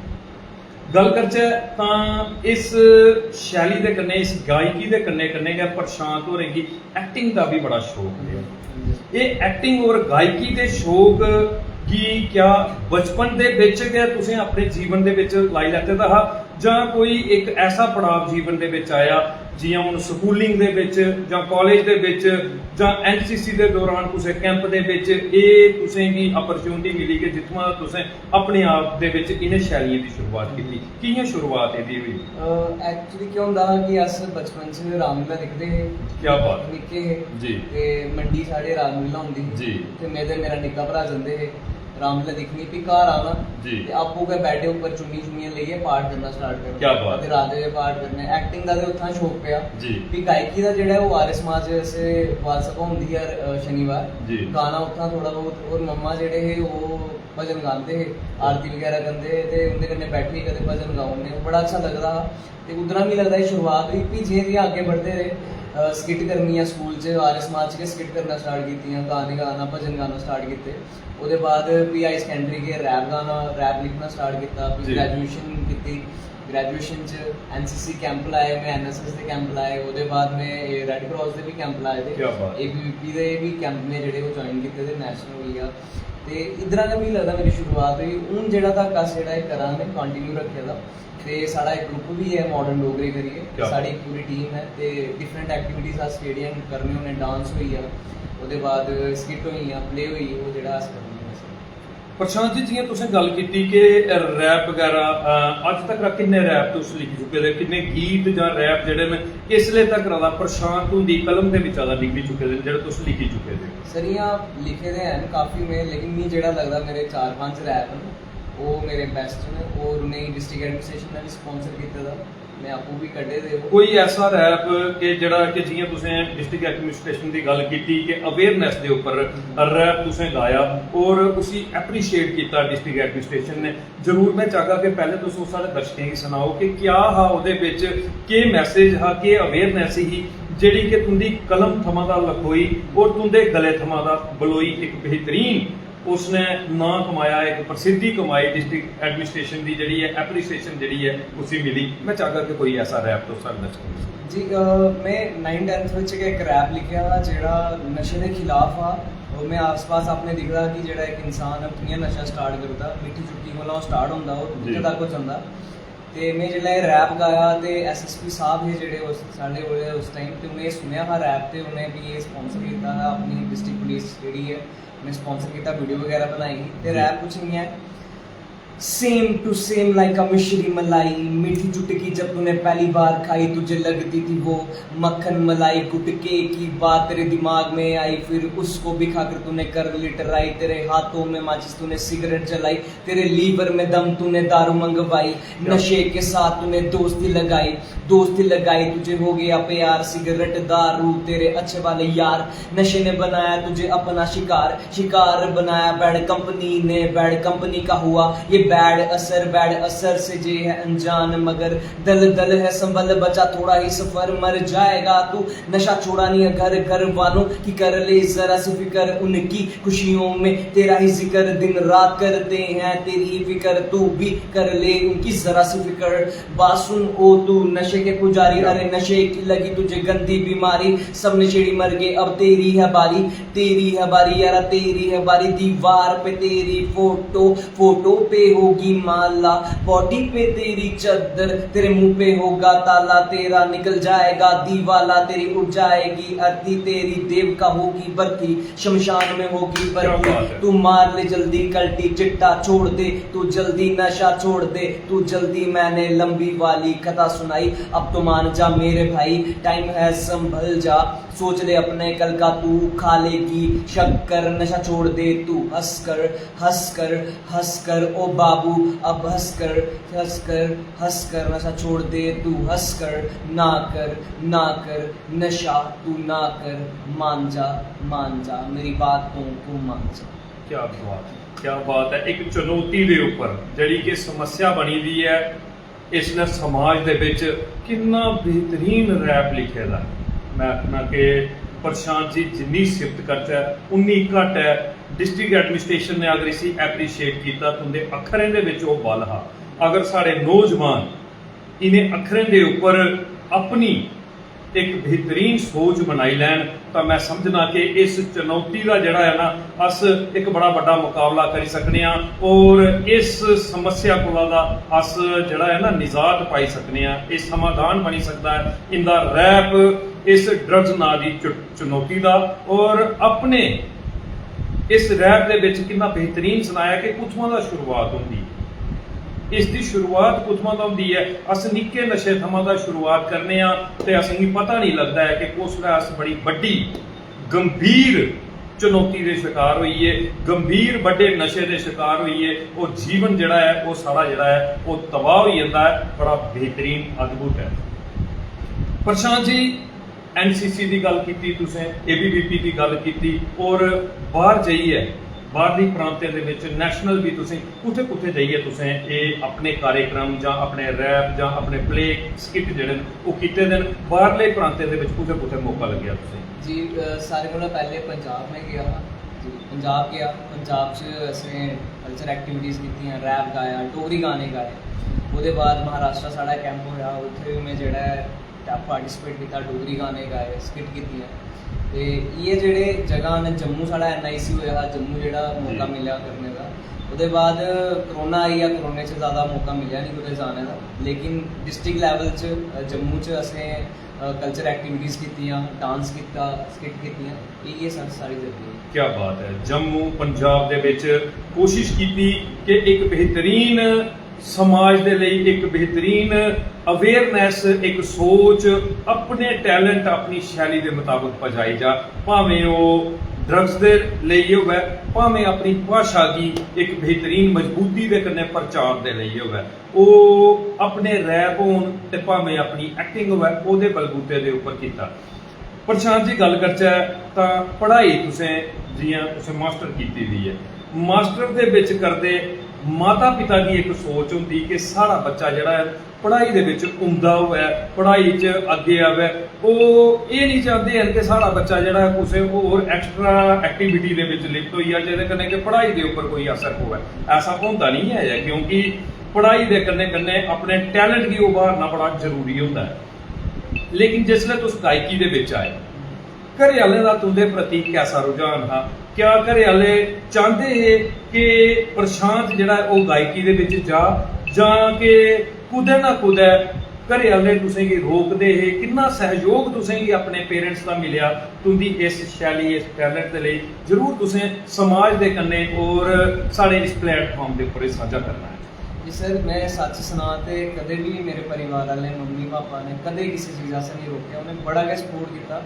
गल्ल करचै तां इस शैली दे कन्नै, इस गायकी दे कन्नै कन्नै गै प्रशांत होरें गी acting दा बी बड़ा शौक रेहा। एह् acting और गायकी दे शौक गी क्या बचपन दे बिच गै तुसें अपने जीवन दे बिच लाई लैते दा हा, जां कोई इक ऐसा पड़ाव जीवन दे बिच आया जि'यां हून स्कूलिंग दे बिच जां कालेज दे बिच जां एनसीसी दे दौरान कुसै कैंप दे बिच एह् तुसें गी अपॉर्चुनिटी मिली कि जित्थुआं तुसें अपने आप दे बिच इ'नें शैलियें दी शुरुआत कीती? कि'यां शुरुआत एह्दी होई? एक्चुअली केह् होंदा हा कि अस बचपन च रामलीला दिखदे हे। क्या बात। निक्के हे। जी। ते मंडी साढ़े रामलीला होंदी ही। जी। ते में ते मेरा निक्का भ्राऽ जंदे हे रामलीला दिक्खनी, फ्ही घर आना जी। ते आपूं गै बैडै उप्पर चुन्नी चुन्नियां लेइयै पाठ करना स्टार्ट करना। क्या बात। ते राधे दे पाठ करने। एक्टिंग दा ते उत्थां शौक पेआ। जी। फ्ही गायकी दा जेह्ड़ा ऐ ओह् आर्य समाज च बाल सभा होंदी ऐ हर, अ, शनिवार। जी। गाना उत्थां थोह्ड़ा बहुत, होर मम्मा जेह्ड़े हे ओह् भजन गांदे हे, आरती बगैरा करदे हे ते उं'दे कन्नै बैठियै कदें भजन गाई ओड़ने, बड़ा अच्छा लगदा हा। ते उद्धरा मिगी लगदा एह् शुरुआत होई। फ्ही जि'यां जि'यां अग्गें बढ़दे रेह्, स्किट करनियां स्कूल च, आर्य समाज च गै स्किट करना स्टार्ट कीतियां, गाने गाना, भजन गाना स्टार्ट कीते। ओह्दे बाद फ्ही हाई सकैंडरी गे, रैप गाना, रैप लिखना स्टार्ट कीता। फ्ही जी। ग्रैजुएशन कीती, ग्रैजुएशन च एनसीसी कैंप लाए, में एनएसएस दे कैंप लाए, ओह्दे बाद में रेड क्रॉस दे बी कैंप लाए दे, क्या बात। एबीवीपी दे बी कैंप में जेह्ड़े ओह् ज्वाइन कीते दे, नेशनल होई गेआ। ते इद्धरा गै मिगी लगदा मेरी शुरुआत होई। हून जेह्ड़ा तक अस जेह्ड़ा एह् करा ने, कंटिन्यू रक्खे दा। ते साढ़ा इक ग्रुप बी ऐ, मॉडर्न डोगरे करियै। क्या? साढ़ी इक पूरी टीम ऐ ते डिफरेंट एक्टिविटीज अस जेह्ड़ियां करने होन्ने, डांस होई गेआ, ओह्दे बाद स्किट होई गेआ, प्ले होई गेई, ओह् जेह्ड़ा अस करने होन्ने। प्रशांत जी, जि'यां तुसें गल्ल कीती कि रैप बगैरा, अ, अज्ज तक किन्ने रैप तुस लिखी चुके दे, किन्ने गीत जां रैप जेह्ड़े न इसले तक दा प्रशांत हुंदी कलम दे बिच्चा दा निकली चुके दे न, जेह्ड़े तुस लिखी चुके दे? सर, इ'यां लिखे दे हैन काफी में, लेकिन मिगी जेह्ड़ा लगदा मेरे चार पंज रैप न, ओह् मेरे बेस्ट न। और उ'नेंगी डिस्ट्रिक्ट एडमिनिस्ट्रेशन ने बी स्पांसर कीते दा, में आपूं बी कड्ढे दे ओह्। कोई ऐसा रैप कि जेह्ड़ा कि जि'यां तुसें डिस्ट्रिक्ट एडमिनिस्ट्रेशन दी गल्ल कीती कि अवेयरनेस दे उप्पर रैप तुसें गाया और उसी अप्रिशिएट कीता डिस्ट्रिक्ट एडमिनिस्ट्रेशन ने, जरूर में चाहगा कि पैह्ले तुस ओह् साढ़े दर्शकें गी सनाओ कि क्या हा ओह्दे बिच, केह् मैसेज हा, केह् अवेयरनेस ही जेह्ड़ी कि तुं'दी कलम थमां दा लखोई और तुं'दे गले थमां दा बलोई इक बेहतरीन उसने नांऽ कमाया, इक प्रसिद्धि कमाई डिस्ट्रिक्ट एडमिनिस्ट्रेशन दी जेह्ड़ी ऐ अप्रिशिएशन जेह्ड़ी ऐ उसी मिली। में चाहगा कि कोई ऐसा रैप तुस साढ़े दर्शकें गी सनाओ। जी, अ, में नाइन टैंथ बिच गै इक रैप लिखेआ हा जेह्ड़ा नशे दे खिलाफ हा। और में आसपास अपने दिखदा कि जेह्ड़ा इक इंसान ऐ, ओह् कि'यां नशा स्टार्ट करदा, मिट्ठी चुटकी कोला ओह् स्टार्ट होंदा, ओह् जी। कुत्थै तक ओह् जंदा। ते में जिसलै एह् रैप गाया ते एसएसपी साहब हे जेह्ड़े उस, साढ़े कोल उस टाइम, ते उ'नें एह् सुनेआ हा रैप, ते उ'नें भी एह् स्पांसर कीता हा, अपनी डिस्ट्रिक्ट पुलिस जेह्ड़ी ऐ, उ'नें स्पांसर कीता, वीडियो बगैरा बनाई ही। ते जी। रैप कुछ इ'यां ऐ, same to same like uh मिश्री मलाई, मीठी चुटकी जब तूने पहली बार खाई, तुझे लगती थी वो मक्खन मलाई। गुटके की बात तेरे दिमाग में आई, फिर उसको भी खाकर तूने कर ली ट्राई। तेरे हाथों में माचिस, तूने सिगरेट जलाई, तेरे लीवर में दम, तूने दारू मंगवाई। नशे के साथ तूने दोस्ती लगाई, दोस्ती लगाई, तुझे हो गया प्यार। सिगरेट, दारू, तेरे अच्छे वाले यार, नशे ने बनाया तुझे अपना शिकार। शिकार बनाया बैड कंपनी ने, बैड कंपनी का हुआ ये बैड असर। बैड असर से जे है अनजान, मगर दल दल है संभल बचा, थोड़ा ही सफर, मर जाएगा तू। नशा छोड़ा नहीं है घर घर वालों की, कर ले जरा सी फिकर उनकी, खुशियों में तेरा ही जिक्र, दिन रात करते हैं तेरी ही फिकर, तू भी कर ले उनकी जरा सी फिकर। बात सुन ओ तू नशे के पुजारी, क्या? अरे नशे की लगी तुझे गंदी बीमारी, सब नशेड़ी मर गए, अब तेरी है बारी, तेरी है बारी यारा, तेरी है बारी। दीवार पे तेरी फोटो, फोटो पे होगी माला, बॉडी पे तेरी चद्दर, तेरे मुंह पे होगा ताला, तेरा निकल जाएगा दीवाला, तेरी उड़ जाएगी अर्थी, तेरी देवका होगी बरती, शमशान में होगी क्या बात बरती। है। तू मार ले जल्दी कल्टी, चिट्टा छोड़ दे, तू जल्दी नशा छोड़ दे, तू जल्दी। मैंने लंबी वाली कथा सुनाई, अब तो मान जा मेरे भाई, टाइम है संभल जा, सोच ले अपने कल का तू खा लेगी शक्कर। नशा छोड़ दे तू, हंस कर, हंस कर, हंस कर, ओ बाबू, अब हंस कर, हंस कर, हंस कर। नशा छोड़ दे तू, हंस कर, ना कर, ना कर नशा, तू ना कर, मान जा, मान जा, मेरी बातों को मान जा। क्या बात है, क्या बात है। एक चुनौती दे ऊपर जेह्ड़ी कि समस्या बनी दी ऐ, इसने समाज दे बिच किन्ना बेहतरीन रैप लिखे दा ऐ। मैं आखना कि प्रशांत जी, जिन्नी सिफत करचै उन्नी घट्ट ऐ। डिस्ट्रिक्ट एडमिनिस्ट्रेशन ने अगर इसी अप्रिशिएट कीता, तुंदे अक्खरें दे बिच ओह् बल हा। अगर साढ़े नौजवान इ'नें अक्खरें दे उप्पर अपनी इक बेहतरीन सोच बनाई लैन, तां मैं समझना कि इस चुनौती दा जेह्ड़ा ऐ ना, अस इक बड़ा बड्डा मुकाबला करी सकने आं और इस समस्या कोला दा अस जेह्ड़ा ऐ ना, निजात पाई सकने आं। एह् समाधान बनी सकदा ऐ इंदा रैप इस ड्रग्स नांऽ दी चु-, चुनौती दा। और अपने इस रैप दे बिच किन्ना बेहतरीन सनाया कि कुत्थुआं दा शुरुआत होंदी ऐ, इसदी शुरुआत कुत्थुआं दा होंदी ऐ। अस निक्के नशे थमां दा शुरुआत करने आं ते असेंगी पता नहीं लगदा ऐ कि कुसलै अस बड़ी बड्डी गंभीर चुनौती दे शिकार होइए, गंभीर बड्डे नशे दे शिकार होइए, और जीवन जेह्ड़ा ऐ, ओह् साढ़ा जेह्ड़ा ऐ, ओह् तबाह होई जंदा ऐ। बड़ा बेहतरीन, अद्भुत ऐ। प्रशांत जी, एनसीसी दी गल्ल कीती तुसें, एबीवीपी दी गल्ल कीती, और बाहर जाइयै, बाहरली प्रांतें दे विच नेशनल भी तुसें कुत्थै कुत्थै जाइयै तुसें एह् अपने कार्यक्रम जां अपने रैप जां अपने प्ले स्किट जेह्ड़े न, ओह् कीते दे न? बाहरले प्रांतें दे विच कुत्थै कुत्थै मौका लग्गेआ तुसें? जी, अ, सारें कोला पैह्ले पंजाब में गेआ हा। जी, पंजाब गेआ। पंजाब च असें कल्चर एक्टिविटीज कीतियां, रैप गाया, डोगरी गाने गाए। ओह्दे बाद महाराष्ट्र साढ़ा कैंप होया, उत्थै बी में जेह्ड़ा ऐ पार्टिसिपेट कीता, डोगरी गाने गाए, स्किट कीतियां। ते इ'यै जेह्ड़े जगह न, जम्मू साढ़ा एनआईसी होया हा, जम्मू जेह्ड़ा मौका जी। मिलेआ करने दा। ओह्दे बाद कोरोना आई गेआ, कोरोना च ज़्यादा मौका मिलेआ निं कुतै जाने दा, लेकिन डिस्ट्रिक्ट लेवल च, अ, जम्मू च असें कल्चर एक्टिविटीज कीतियां, डांस कीता, स्किट कीतियां। इ'यै सा-, सारी जर्नी। क्या बात है। जम्मू पंजाब दे विच कोशिश कीती कि इक बेहतरीन समाज दे लेई इक बेहतरीन अवेयरनेस, इक सोच, अपने टैलेंट, अपनी शैली दे मुताबक पजाई जा, भावें ओह् ड्रग्स दे लेई होवै, भावें अपनी भाशा गी इक बेहतरीन मजबूती दे कन्नै प्रचार दे लेई होवै, ओह् अपने रैप होन ते भावें अपनी एक्टिंग होवै, ओह्दे बलबूते दे उप्पर कीता। प्रशांत जी, गल्ल करचै तां पढ़ाई तुसें, जि'यां तुसें मास्टर कीती दी ऐ, मास्टर दे बिच करदे माता पिता दी इक सोच होंदी कि साढ़ा बच्चा जेह्ड़ा ऐ पढ़ाई दे बिच उमदा होऐ, पढ़ाई च अग्गें आवै। ओह् एह् निं चांह्दे हैन कि साढ़ा बच्चा जेह्ड़ा ऐ कुसै होर एक्स्ट्रा एक्टिविटी दे बिच लिप्त होई जा, जेह्दे कन्नै कि पढ़ाई दे उप्पर कोई असर पवै। ऐसा होंदा निं ऐ, क्योंकि पढ़ाई दे कन्नै कन्नै अपने टैलेंट गी उभारना बड़ा जरूरी होंदा ऐ। लेकिन जिसलै तुस गायकी दे बिच आए, घरै आह्लें दा तुं'दे प्रति कैसा रुझान हा? क्या घरै आह्ले चांह्दे हे कि प्रशांत जेह्ड़ा ऐ ओह् गायकी दे बिच जा, जां कि कुतै ना कुतै घरै आह्ले तुसेंगी रोकदे हे? किन्ना सैहयोग तुसेंगी अपने पेरेंट्स दा मिलेआ तुं'दी इस शैली, इस टैलेंट दे लेई? जरूर तुसें समाज दे कन्नै और साढ़े इस प्लेटफार्म दे उप्पर एह् सांझा करना ऐ। जी सर, में सच सनां ते कदें बी मेरे परिवार आह्ले, मम्मी पापा ने कदें किसी चीज़ आस्तै निं रोकेआ। उ'नें बड़ा गै सपोर्ट कीता,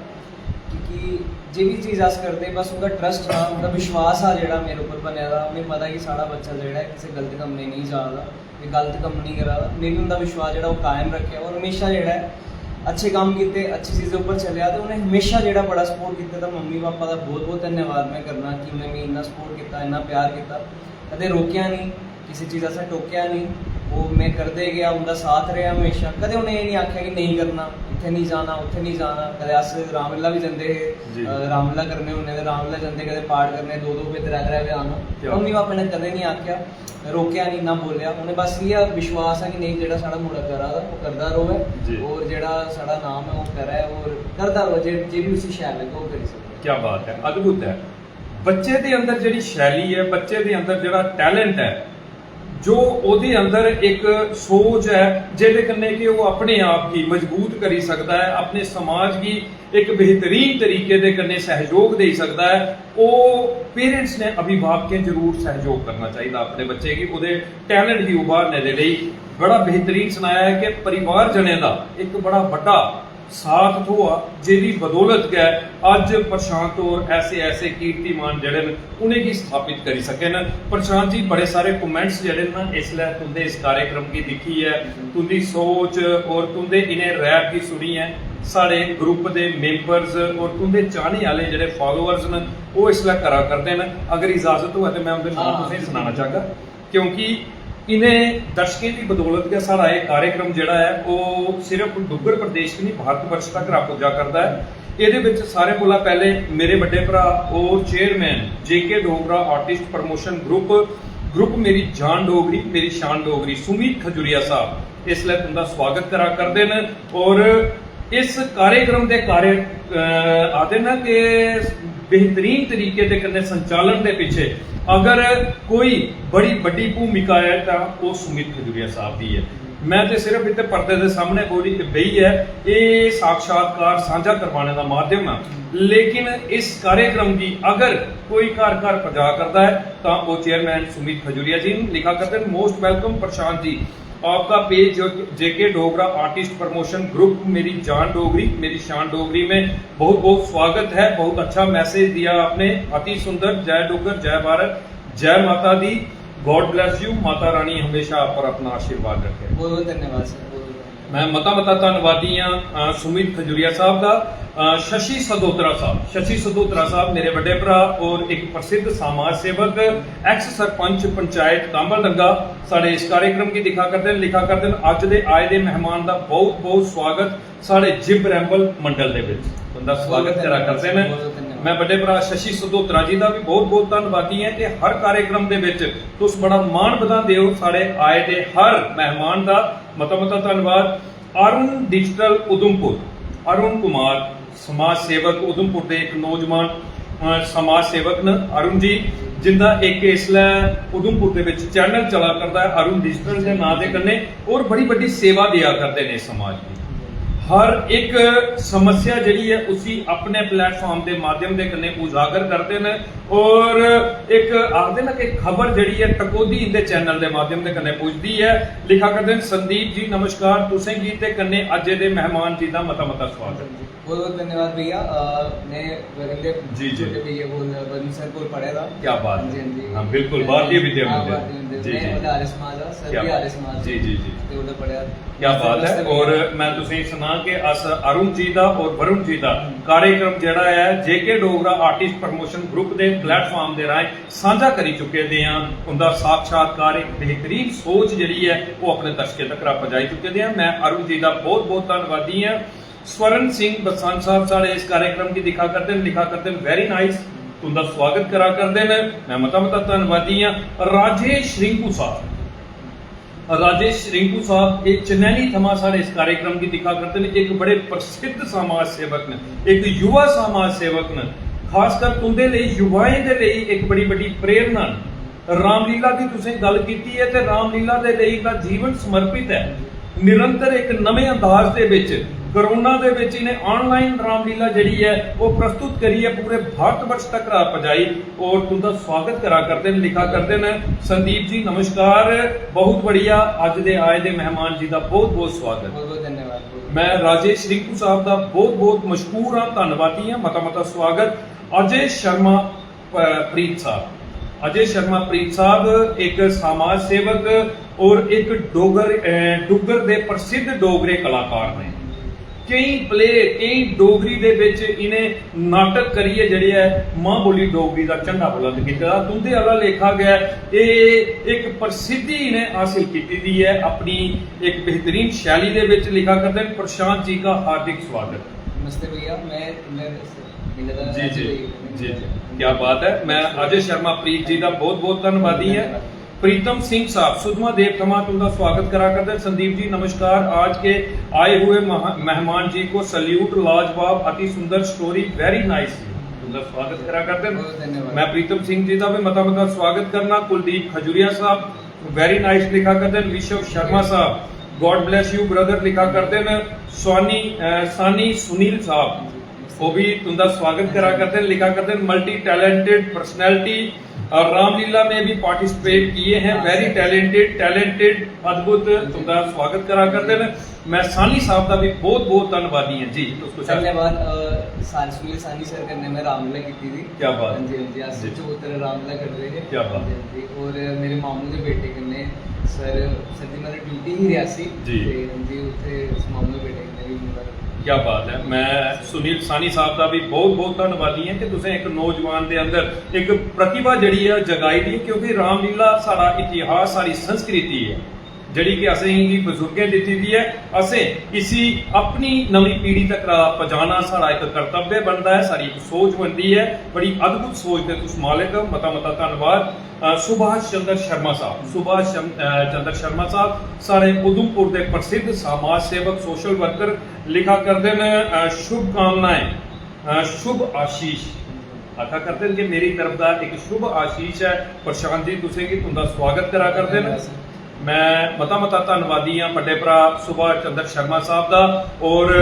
क्योंकि जेह्ड़ी चीज़ अस करदे, बस उं'दा ट्रस्ट हा, उं'दा विश्वास हा जेह्ड़ा मेरे उप्पर बने दा। उ'नें पता कि साढ़ा बच्चा जेह्ड़ा ऐ किसी गलत कम्मै नेईं जा दा, एह् गलत कम्म निं करा दा। में बी उं'दा विश्वास जेह्ड़ा ओह् कायम रक्खेआ और म्हेशा जेह्ड़ा ऐ अच्छे कम्म कीते, अच्छी चीज़ें उप्पर चलेआ। ते उ'नें म्हेशा जेह्ड़ा बड़ा सपोर्ट कीते दा, मम्मी पापा दा बहुत बहुत धन्यवाद में करना कि उ'नें मिगी इन्ना सपोर्ट कीता, इन्ना प्यार कीता, कदें रोकेआ निं, किसी चीज़ आस्तै टोकेआ निं। ओह् में करदे गेआ, उं'दा साथ रेहा म्हेशा। कदें उ'नें एह् निं आखेआ कि नेईं करना, इत्थै निं जाना, उत्थै निं जाना। कदें अस रामलीला बी जंदे हे, जी। अ, रामलीला करने होन्ने ते रामलीला जंदे, कदें पाठ करने, दो दो बजे, त्रै त्रै बजे आना। क्या मम्मी पापा ने कदें निं आखेआ, रोकेआ निं, ना बोलेआ। उ'नें बस इ'यै विश्वास हा कि नेईं, जेह्ड़ा साढ़ा मुड़ा करा दा, ओह् करदा र'वै, जी। और जेह्ड़ा साढ़ा नाम ऐ, ओह् करै, और करदा र'वै, जे, जे बी उसी शैल लग्गै, ओह् करी सकदा। क्या बात है, अद्भुत है। बच्चे दे अंदर जेह्ड़ी शैली ऐ, बच्चे दे अंदर जेह्ड़ा टैलेंट ऐ, जो ओह्दे अंदर इक सोच ऐ, जेह्दे कन्नै कि ओह् अपने आप गी मजबूत करी सकदा ऐ, अपने समाज गी इक बेहतरीन तरीके दे कन्नै सैहयोग देई सकदा ऐ, ओह् पेरेंट्स ने, अभिभावकें जरूर सैहयोग करना चाहिदा अपने बच्चे गी, ओह्दे टैलेंट गी उभारने दे लेई। बड़ा बेहतरीन सनाया ऐ कि परिवार जनें दा इक बड़ा बड्डा साथ थ्होआ, जेह्दी बदौलत गै अज्ज प्रशांत होर ऐसे ऐसे कीर्तिमान जेह्ड़े न, उ'नेंगी स्थापित करी सके न। प्रशांत जी, बड़े सारे कमेंट्स जेह्ड़े न, इसलै तुं'दे इस कार्यक्रम गी दिक्खियै, तुं'दी सोच और तुं'दे इ'नें रैप गी सुनियै साढ़े ग्रुप दे मेंबर्स और तुं'दे चाह्ने आह्ले जेह्ड़े फॉलोअर्स न, ओह् इसलै करा करदे न। अगर इजाजत होऐ ते मैं उं'दे नांऽ हां। तुसेंगी सनाना चाहगा। क्योंकि इ'नें दर्शकें दी बदौलत गै साढ़ा एह् कार्यक्रम जेह्ड़ा ऐ, ओह् सिर्फ डुग्गर प्रदेश गै निं, भारत वर्ष तक पुज्जा करदा ऐ। एह्दे बिच सारें कोला पैह्ले मेरे बड्डे भ्राऽ और chairman JK Dogra artist promotion group, group मेरी जान डोगरी, मेरी शान डोगरी, सुमित खजुरिया साहब इसलै तुं'दा स्वागत करा करदे न। और इस कार्यक्रम दे कार्य, अ, आखदे न कि बेहतरीन तरीके दे कन्नै संचालन दे पिच्छे अगर कोई बड़ी बड्डी भूमिका ऐ तां ओह् सुमित खजूरिया साहब दी ऐ। मैं ते सिर्फ इत्थै पर्दे दे सामने बोली बेहियै एह् साक्षात्कार सांझा करवाने दा माध्यम ऐ, लेकिन इस कार्यक्रम गी अगर कोई घर घर पजा करदा ऐ तां ओह् चेयरमैन सुमित खजूरिया जी न। लिखा करदे न, "Most welcome प्रशांत जी, आपका पेज जेके डोगरा आर्टिस्ट प्रमोशन ग्रुप, मेरी जान डोगरी, मेरी शान डोगरी में बहुत बहुत स्वागत है। बहुत अच्छा मैसेज दिया आपने, अति सुंदर। जय डुग्गर, जय भारत, जय माता दी। God bless you, Mata Rani हमेशा आप पर अपना आशीर्वाद रखे।" बहुत बहुत धन्यवाद सर, बहुत बहुत धन्यवाद। मैं मता मता धन्नवादी हां, अ, सुमित खजूरिया साहब दा। अ, शशि सदोत्रा साहब, शशि सदोत्रा साहब मेरे बड़े भरा और एक प्रसिद्ध समाज सेवक, एक्स सरपंच पंचायत कांबल डंगा, साढ़े इस कार्यक्रम गी दिक्खा करदे न, लिखा करदे न, "अज्ज दे आए दे मेहमान दा बहुत बहुत स्वागत साढ़े जिब रैंबल मंडल दे विच।" उंदा स्वागत करा करदे न। बहुत धन्यवाद। मैं बड़े भरा शशि सदोत्रा जी दा भी बहुत बहुत धन्नवादी हां कि हर कार्यक्रम दे विच तुस बड़ा मान बधांदे हो साढ़े आए दे हर मेहमान दा। मता मता धन्नवाद। अरुण डिजिटल उधमपुर, अरुण कुमार, समाज सेवक उधमपुर दे एक नौजवान, अ, समाज सेवक न अरुण जी, जिंदा इक इसलै उधमपुर दे विच चैनल चला करदा ऐ अरुण डिजिटल दे नां दे कन्नै, और बड़ी बड्डी सेवा देआ करदे ने समाज गी। हर इक समस्या जेह्ड़ी ऐ उसी अपने प्लेटफार्म दे माध्यम दे कन्नै उजागर करदे न और एक आखदे ना कि खबर जेह्ड़ी ऐ टकोह्दी इंदे चैनल दे माध्यम दे कन्नै पुजदी ऐ। लिखा करदे न, "संदीप जी नमस्कार तुसें गी ते कन्नै अज्जै दे मेहमान जी दा मता मता स्वागत।" बहुत बहुत धन्यवाद भैया। अ, मैं वरुण दे जी, जी। छोटे भैया कोल, वरुण सर कोल पढ़े दा। क्या बात है। जी, जी। हाँ, बिल्कुल, भारतीय विद्या हाँ, मंदिर। भारतीय मंदिर। जी, मैं जी। ओह्दा आर्य समाज दा, सर क्या भी बात। आर्य समाज जी, दे। जी, जी। ते ओह्दा पढ़ेआ। क्या बात है। और मैं तुसें गी सनां कि अस अरुण जी दा और वरुण जी दा कार्यक्रम जेह्ड़ा ऐ जेके डोगरा आर्टिस्ट प्रमोशन ग्रुप दे प्लेटफार्म दे राहें सांझा करी चुके दे आं। उंदा साक्षात्कार, एक बेहतरीन सोच जेह्ड़ी ऐ ओह् अपने दर्शकें तक पजाई चुके दे आं। मैं अरुण जी दा बहुत बहुत धन्नवादी आं। स्वर्ण सिंह बसंत साहब साढ़े इस कार्यक्रम गी दिक्खा करदे न, लिखा करदे न, "Very nice, तुंदा स्वागत करा करदे न।" मैं मता मता धन्नवादी आं। राजेश रिंकू साहब, राजेश रिंकू साहब, एह् चनैनी थमां साढ़े इस कार्यक्रम गी दिक्खा करदे न, एक बड़े प्रसिद्ध समाज सेवक न, एक युवा समाज सेवक न, खासकर तुंदे लेई, युवाएं दे लेई एक बड़ी बड्डी प्रेरणा न। रामलीला दी तुसें गल्ल कीती ऐ ते रामलीला दे लेई इंदा जीवन समर्पित ऐ। निरंतर इक नमें अंदाज दे विच कोरोना दे विच इ'नें online रामलीला जेह्ड़ी ऐ ओह् प्रस्तुत करियै पूरे भारतवर्ष तकरा पजाई और तुंदा स्वागत करा करदे न, लिखा करदे न, "संदीप जी नमस्कार, बहुत बढ़िया, अज्ज दे आए दे मेहमान जी दा बहुत बहुत स्वागत।" बहुत बहुत धन्यवाद। मैं राजेश रिंकू साहब दा बहुत बहुत मशहूर हां, धन्नवादी हां, मता मता स्वागत। अजय शर्मा प-, प्रीत साहब, अजय शर्मा प्रीत साहब एक समाज सेवक और एक डोगर, अ, डुग्गर दे प्रसिद्ध डोगरे कलाकार ने। केई प्ले, केई डोगरी दे विच इ'नें नाटक करियै जेह्ड़े ऐ मां बोली डोगरी दा झंडा बुलंद कीते दा। तुं'दे आह्ला लेखा गै एह् इक प्रसिद्धि इ'नें हासिल कीती दी ऐ अपनी इक बेहतरीन शैली दे विच। लिखा करदे न, "प्रशांत जी का हार्दिक स्वागत।" नमस्ते भैया, मैं, मैं मिले दा जी, अज्ज जी, भैया। जी, जी। क्या बात है। मैं अजय शर्मा प्रीत जी दा बहुत, बहुत धन्नवादी ऐ। धन्यवाद। प्रीतम सिंह साहब, सुद्धमहादेव थमां तुंदा स्वागत करा करदे। संदीप जी, नमस्कार। आज के आए हुए महा-, मेहमान जी को सल्यूट, लाजवाब, अति सुंदर story, very nice। तुंदा स्वागत करा करदे। बहुत धन्यवाद। मैं प्रीतम सिंह जी दा भी मता, मता स्वागत करना। कुलदीप खजुरिया साहब, very nice लिखा करदे न। विश्व शर्मा साहब, God bless you brother लिखा करदे न। स्वानी, अ, सानी सुनील साहब, ओह् भी तुंदा स्वागत करा करदे न, लिखा करदे न, multi talented personality और रामलीला में भी participate किए हैं, very talented, talented, अद्भुत, तुंदा स्वागत करा करदे न। मैं सानी साहब दा भी बहुत, बहुत धन्नवादी हां जी। तुस कुछ धन्यवाद, अ, सा-, सुनील सानी सर कन्नै मैं रामलीला कीती दी। क्या बात हां जी, है। हां जी, अस जी। चौहत्तर रामलीला करदे हे। क्या बात हां जी, है। हां जी। और मेरे मामू दे बेटे कन्नै सर, सर दी मतलब duty ही रियासी। जी। ते हां जी, उत्थे उस मामू दे बेटे कन्नै भी मेरा क्या बात है। मैं सुनील सानी साहब दा भी बहुत, बहुत धन्नवादी हां कि तुसें इक नौजवान दे अंदर इक प्रतिभा जेह्ड़ी ऐ जगाई दी, क्योंकि रामलीला साढ़ा इतिहास, साढ़ी संस्कृति ऐ। जेह्ड़ी कि असें गी बजुर्गें दित्ती दी ऐ, असें इसी अपनी नमीं पीढ़ी तक पजाना साढ़ा इक कर्तव्य बनदा ऐ, साढ़ी इक सोच बनदी ऐ। बड़ी अद्भुत सोच दे तुस मालक ओ, मता मता धन्नवाद। अ, सुभाष चंद्र शर्मा साहब, सुभाष चम-, अ, चंद्र शर्मा साहब साढ़े उधमपुर दे प्रसिद्ध समाज सेवक, सोशल वर्कर लिखा करदे न, अ, शुभकामनाएं, अ, शुभ आशीष आखा करदे न कि मेरी तरफ दा इक शुभ आशीष ऐ। प्रशांत जी तुसें गी तुं'दा स्वागत करा करदे न। मैं मता मता धन्नवादी आं बड्डे भ्रा सुभाष चंद्र शर्मा साहब दा। और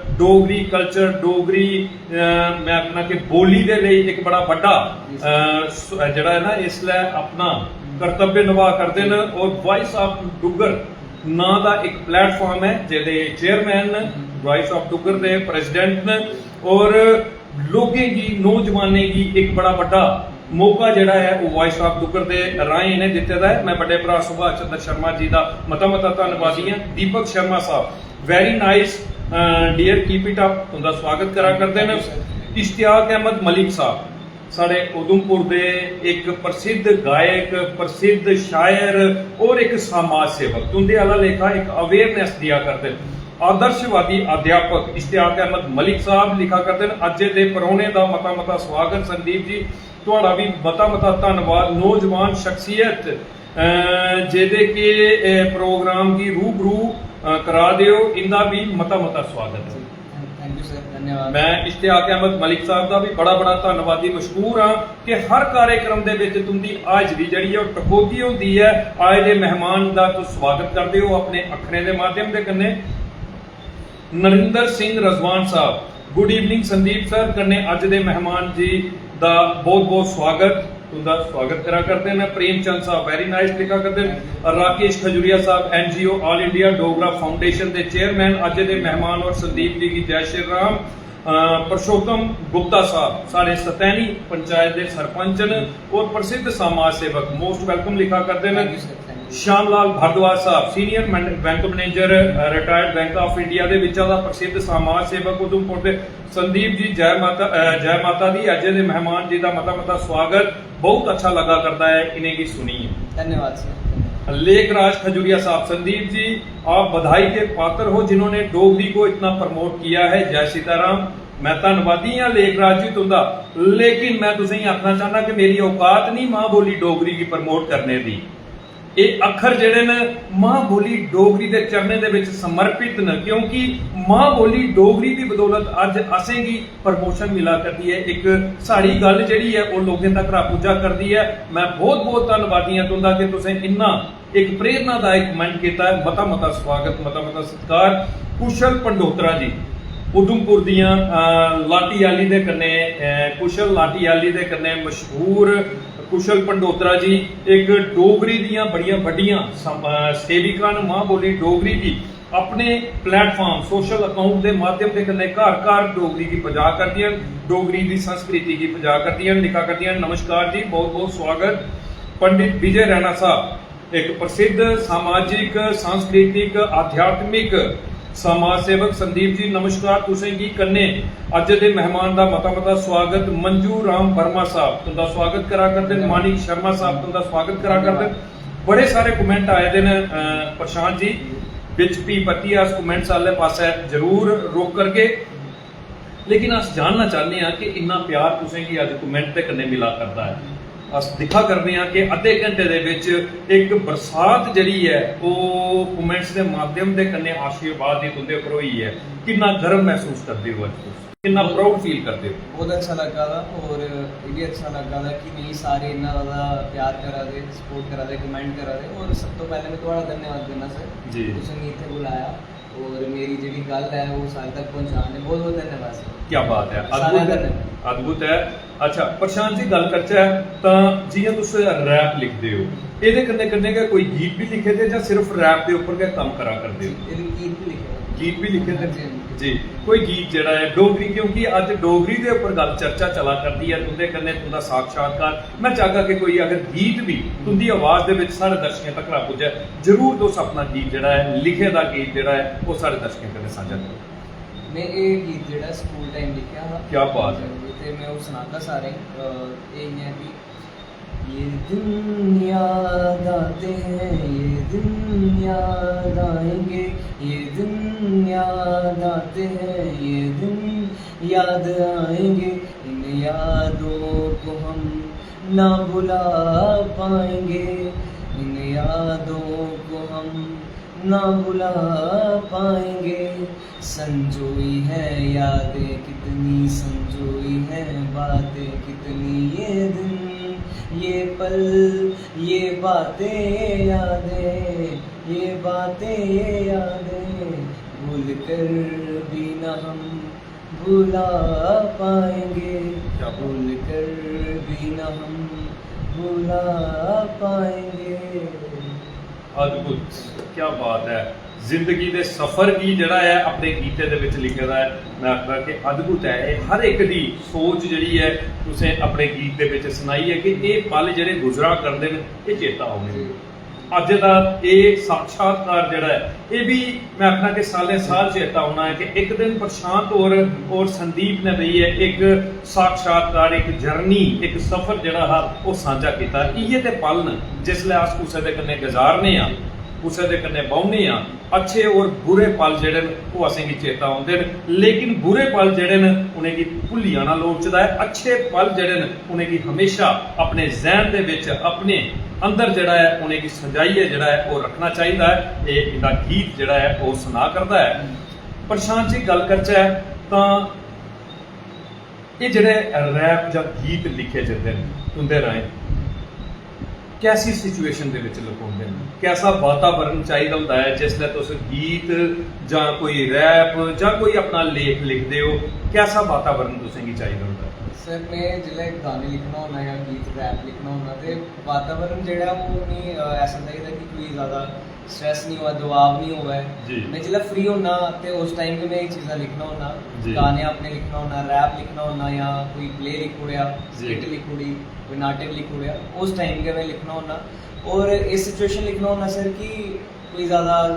डोगरी कल्चर, डोगरी, अ, मैं आखना कि बोली दे लेई इक बड़ा बड्डा, अ, स-, जेह्ड़ा ऐ ना, इसलै अपना कर्तव्य निभा करदे न। और वॉइस ऑफ डुग्गर नां दा इक प्लेटफार्म ऐ जेह्दे चेयरमैन न, voice of Duggar related president न। और लोकें गी, नौजवानें गी इक बड़ा बड्डा मौका जेह्ड़ा ऐ ओह् वॉइस ऑफ डुग्गर दे राहें इ'नें दित्ते दा ऐ। मैं बड्डे भ्रा सुभाष चंद्र शर्मा जी दा मता मता धन्नवादी आं। दीपक शर्मा साहब, very nice, dear, keep it up, तुं'दा स्वागत करा करदे न। इश्तियाक अहमद मलिक साहब साढ़े उधमपुर दे इक प्रसिद्ध गायक, प्रसिद्ध शायर और इक समाज सेवक, तुं'दे आह्ला लेखा इक अवेयरनेस देआ करदे न। आदर्शवादी अध्यापक इश्तियाक अहमद मलिक साहब लिखा करदे न, अज्जै दे परौह्ने दा मता मता स्वागत संदीप जी, थुआढ़ा बी मता मता धन्नवाद। नौजवान शख्सियत, अ, जेह्दे के, अ, प्रोग्राम गी रूबरू, अ, करा दे ओ, इं'दा बी मता मता स्वागत ऐ। थैंक यू सर, धन्यवाद। मैं इश्तियाक अहमद मलिक साहब दा बी बड़ा बड़ा धन्नवादी मशहूर आं कि हर कार्यक्रम दे विच तुं'दी हाजरी जेह्ड़ी ऐ ओह् टकोह्दी होंदी ऐ। आए दे मेहमान दा तुस स्वागत करदे ओ अपने अक्खरें दे माध्यम दे कन्नै। नरिंदर सिंह रजवान साहब, गुड इवनिंग संदीप सर, कन्नै अज्ज दे मेहमान जी दा बहुत बहुत स्वागत, तुं'दा स्वागत करा करदे न। प्रेमचंद साहब, वेरी नाइस लिखा करदे न। राकेश खजुरिया साहब, NGO all India Dogra foundation दे चेयरमैन, अज्ज दे मेहमान और संदीप जी गी जय श्री राम। अ, पुरुषोत्तम गुप्ता साहब साढ़े सतैनी पंचायत दे सरपंच न और प्रसिद्ध समाज सेवक, मोस्ट वेलकम लिखा करदे न। Thank you sir, thank you. Shyamlal Bharadwaj साहब, सीनियर मैन-, बैंक मैनेजर, अ, रिटायर्ड बैंक ऑफ इंडिया दे बिच्चा दा प्रसिद्ध समाज सेवक उधमपुर दे। संदीप जी, जय माता, अ, जय माता दी। अज्जै दे मेहमान जी दा मता मता स्वागत। बहुत अच्छा लगा करदा ऐ इ'नेंगी सुनियै। धन्यवाद सर। लेखराज खजुरिया साहब, संदीप जी, आप बधाई के पात्र हो जिन्होंने डोगरी को इतना प्रमोट किया है। जय सीताराम। मैं धन्नवादी आं लेखराज जी तुं'दा, लेकिन मैं तुसेंगी आखना चाहना कि मेरी औकात नहीं मां बोली डोगरी गी प्रमोट करने दी। एह् अक्खर जेह्ड़े न मां बोली डोगरी दे चरणें दे विच समर्पित न, क्योंकि मां बोली डोगरी दी बदौलत अज्ज असेंगी प्रमोशन मिला करदी ऐ। इक साढ़ी गल्ल जेह्ड़ी ऐ ओह् लोकें तक पुज्जा करदी ऐ। मैं बहुत बहुत धन्नवादी आं तुं'दा कि तुसें इन्ना इक प्रेरणादायक कमेंट कीता ऐ। मता मता स्वागत, मता मता सत्कार। कुशल पंडोत्रा जी, उधमपुर दियां, अ, लाटी आली दे कन्नै, अ, कुशल लाटी आली दे कन्नै मशहूर कुशल पंडोत्रा जी इक डोगरी दियां बड़ियां बड्डियां सम-, अ, सेविका न। मां बोली डोगरी गी अपने प्लेटफार्म, सोशल अकाउंट दे माध्यम दे कन्नै घर घर डोगरी गी पजा करदियां न, डोगरी दी संस्कृति गी पजा करदियां न, लिखा करदियां न। नमस्कार जी, बहुत बहुत स्वागत। पंडित विजय रैना साहब, इक प्रसिद्ध सामाजिक, सांस्कृतिक, आध्यात्मिक समाज सेवक संदीप जी, नमस्कार तुसें गी। कन्नै अज्ज दे मेहमान दा मता मता स्वागत। मंजू राम वर्मा साहब, तुं'दा स्वागत करा करदे न। मानिक शर्मा साहब, तुं'दा स्वागत करा करदे न। बड़े सारे कमेंट आए दे न, अ, प्रशांत जी, बिच भी परतियै अस कमेंट्स आह्ले पासै जरूर रुख करगे। लेकिन अस जानना चाहन्ने आं कि इन्ना प्यार तुसें गी अज्ज कमेंट दे कन्नै मिला करदा ऐ। अस दिक्खा करने आं कि अद्धे घंटे दे बिच इक बरसात जेह्ड़ी ऐ, ओह् कमेंट्स दे माध्यम दे कन्नै आशीर्वाद दी तुं'दे उप्पर होई ऐ। किन्ना गर्व मसूस करदे ओ अज्ज तुस? किन्ना प्राउड फील करदे ओ? बहुत अच्छा लग्गा दा, और एह् बी अच्छा लग्गा दा कि नेईं, सारे इन्ना ज्यादा प्यार करा दे, सपोर्ट करा दे, कमेंट करा दे। और सब तो पैह्ले में थुआढ़ा धन्यवाद करना सर, जी। तुसें मिगी इत्थै बुलाया और मेरी जेह्ड़ी गल्ल ऐ ओह् सारे तक पहुंचाने। बहुत बहुत धन्यवाद सर। क्या बात है, सारें दा अद्भुत है, धन्यवाद। अद्भुत है। अच्छा प्रशांत जी, गल्ल करचै तां जि'यां तुस रैप लिखदे ओ, एह्दे कन्नै कन्नै गै कोई गीत बी लिखे दे जां सिर्फ रैप दे उप्पर गै कम्म करा करदे ओ? एह्दे गीत बी लिखे दे। गीत बी लिखे दे? हां जी, हां जी। जी, कोई गीत जेह्ड़ा ऐ डोगरी, क्योंकि अज्ज डोगरी दे उप्पर गल्ल चर्चा चला करदी ऐ, तुं'दे कन्नै तुं'दा साक्षात्कार, मैं चाहगा कि कोई अगर गीत बी तुं'दी आवाज दे विच साढ़े दर्शकें तक पुज्जै, जरूर तुस अपना गीत जेह्ड़ा ऐ, लिखे दा गीत जेह्ड़ा ऐ, ओह् साढ़े दर्शकें कन्नै सांझा करो। में एह् गीत जेह्ड़ा स्कूल टाइम लिखेआ हा। क्या बात ऐ। ते में ओह् सनागा सारें गी। अ, एह् इ'यां ऐ कि ये दिन याद आते हैं, ये दिन याद आएंगे, ये दिन याद आते हैं, ये दिन याद आएंगे। इन यादों को हम ना भुला पाएंगे, इन यादों को हम ना भुला पाएंगे। संजोई है यादें कितनी, संजोई है बातें कितनी, ये दिन, ये पल, ये बातें, ये यादें, ये बातें, ये यादें भूल कर भी ना हम भुला पाएंगे, क्या बात। भूल कर भी ना हम भुला पाएंगे। अद्भुत, क्या बात है। जिंदगी दे सफर गी जेह्ड़ा ऐ अपने गीते दे बिच लिखे दा ऐ। मैं आखना कि अद्भुत ऐ। एह् हर इक दी सोच जेह्ड़ी ऐ तुसें अपने गीत दे बिच सनाई ऐ कि एह् पल जेह्ड़े गुजरा करदे न, एह् चेता औने न। अज्ज दा एह् साक्षात्कार जेह्ड़ा ऐ, एह् बी मैं आखना कि सालें साल चेता औना ऐ कि इक दिन प्रशांत होर और संदीप ने बेहियै इक साक्षात्कार, इक जर्नी, इक सफर जेह्ड़ा हा, ओह् सांझा कीता। इ'यै ते पल न जिसलै अस कुसै दे कन्नै गजारने आं, कुसै दे कन्नै बौह्ने आं, अच्छे और बुरे पल जेह्ड़े न, ओह् असेंगी चेता औंदे न। लेकिन बुरे पल जेह्ड़े न, उ'नेंगी भुल्ली जाना लोड़चदा ऐ। अच्छे पल जेह्ड़े न, उ'नेंगी हमेशा अपने जैह्न दे बिच, अपने अंदर जेह्ड़ा ऐ, उ'नेंगी सजाइयै जेह्ड़ा ऐ, ओह् रक्खना चाहिदा ऐ। एह् इं'दा गीत जेह्ड़ा ऐ, ओह् सना करदा ऐ। प्रशांत जी, गल्ल करचै तां एह् जेह्ड़े रैप जां गीत लिखे जंदे न तुं'दे राहें, कैसी सिचुएशन दे बिच लखोंदे न? कैसा वातावरण चाहिदा होंदा ऐ जिसलै तुस गीत जां कोई रैप जां कोई अपना लेख लिखदे ओ? कैसा वातावरण तुसेंगी चाहिदा होंदा ऐ? सर, मैं जिसलै गाने लिखना होन्ना जां गीत रैप लिखना होन्ना, ते वातावरण जेह्ड़ा ऐ, ओह् मी, अ, ऐसा चाहिदा कि कोई ज़्यादा स्ट्रेस निं होऐ, दबाव निं होऐ। जी। मैं जिसलै फ्री होन्ना ते उस टाइम गै मैं एह् चीज़ां लिखना होन्ना, जी। गाने अपने लिखना होन्ना, रैप लिखना होन्ना, जां कोई प्ले लिखी ओड़ेआ, जी। स्किट लिखी ओड़ी, कोई नाटक लिखी ओड़ेआ, उस टाइम गै मैं लिखना होन्ना। और एह् सिचुएशन लिखना होन्ना सर कि कोई ज़्यादा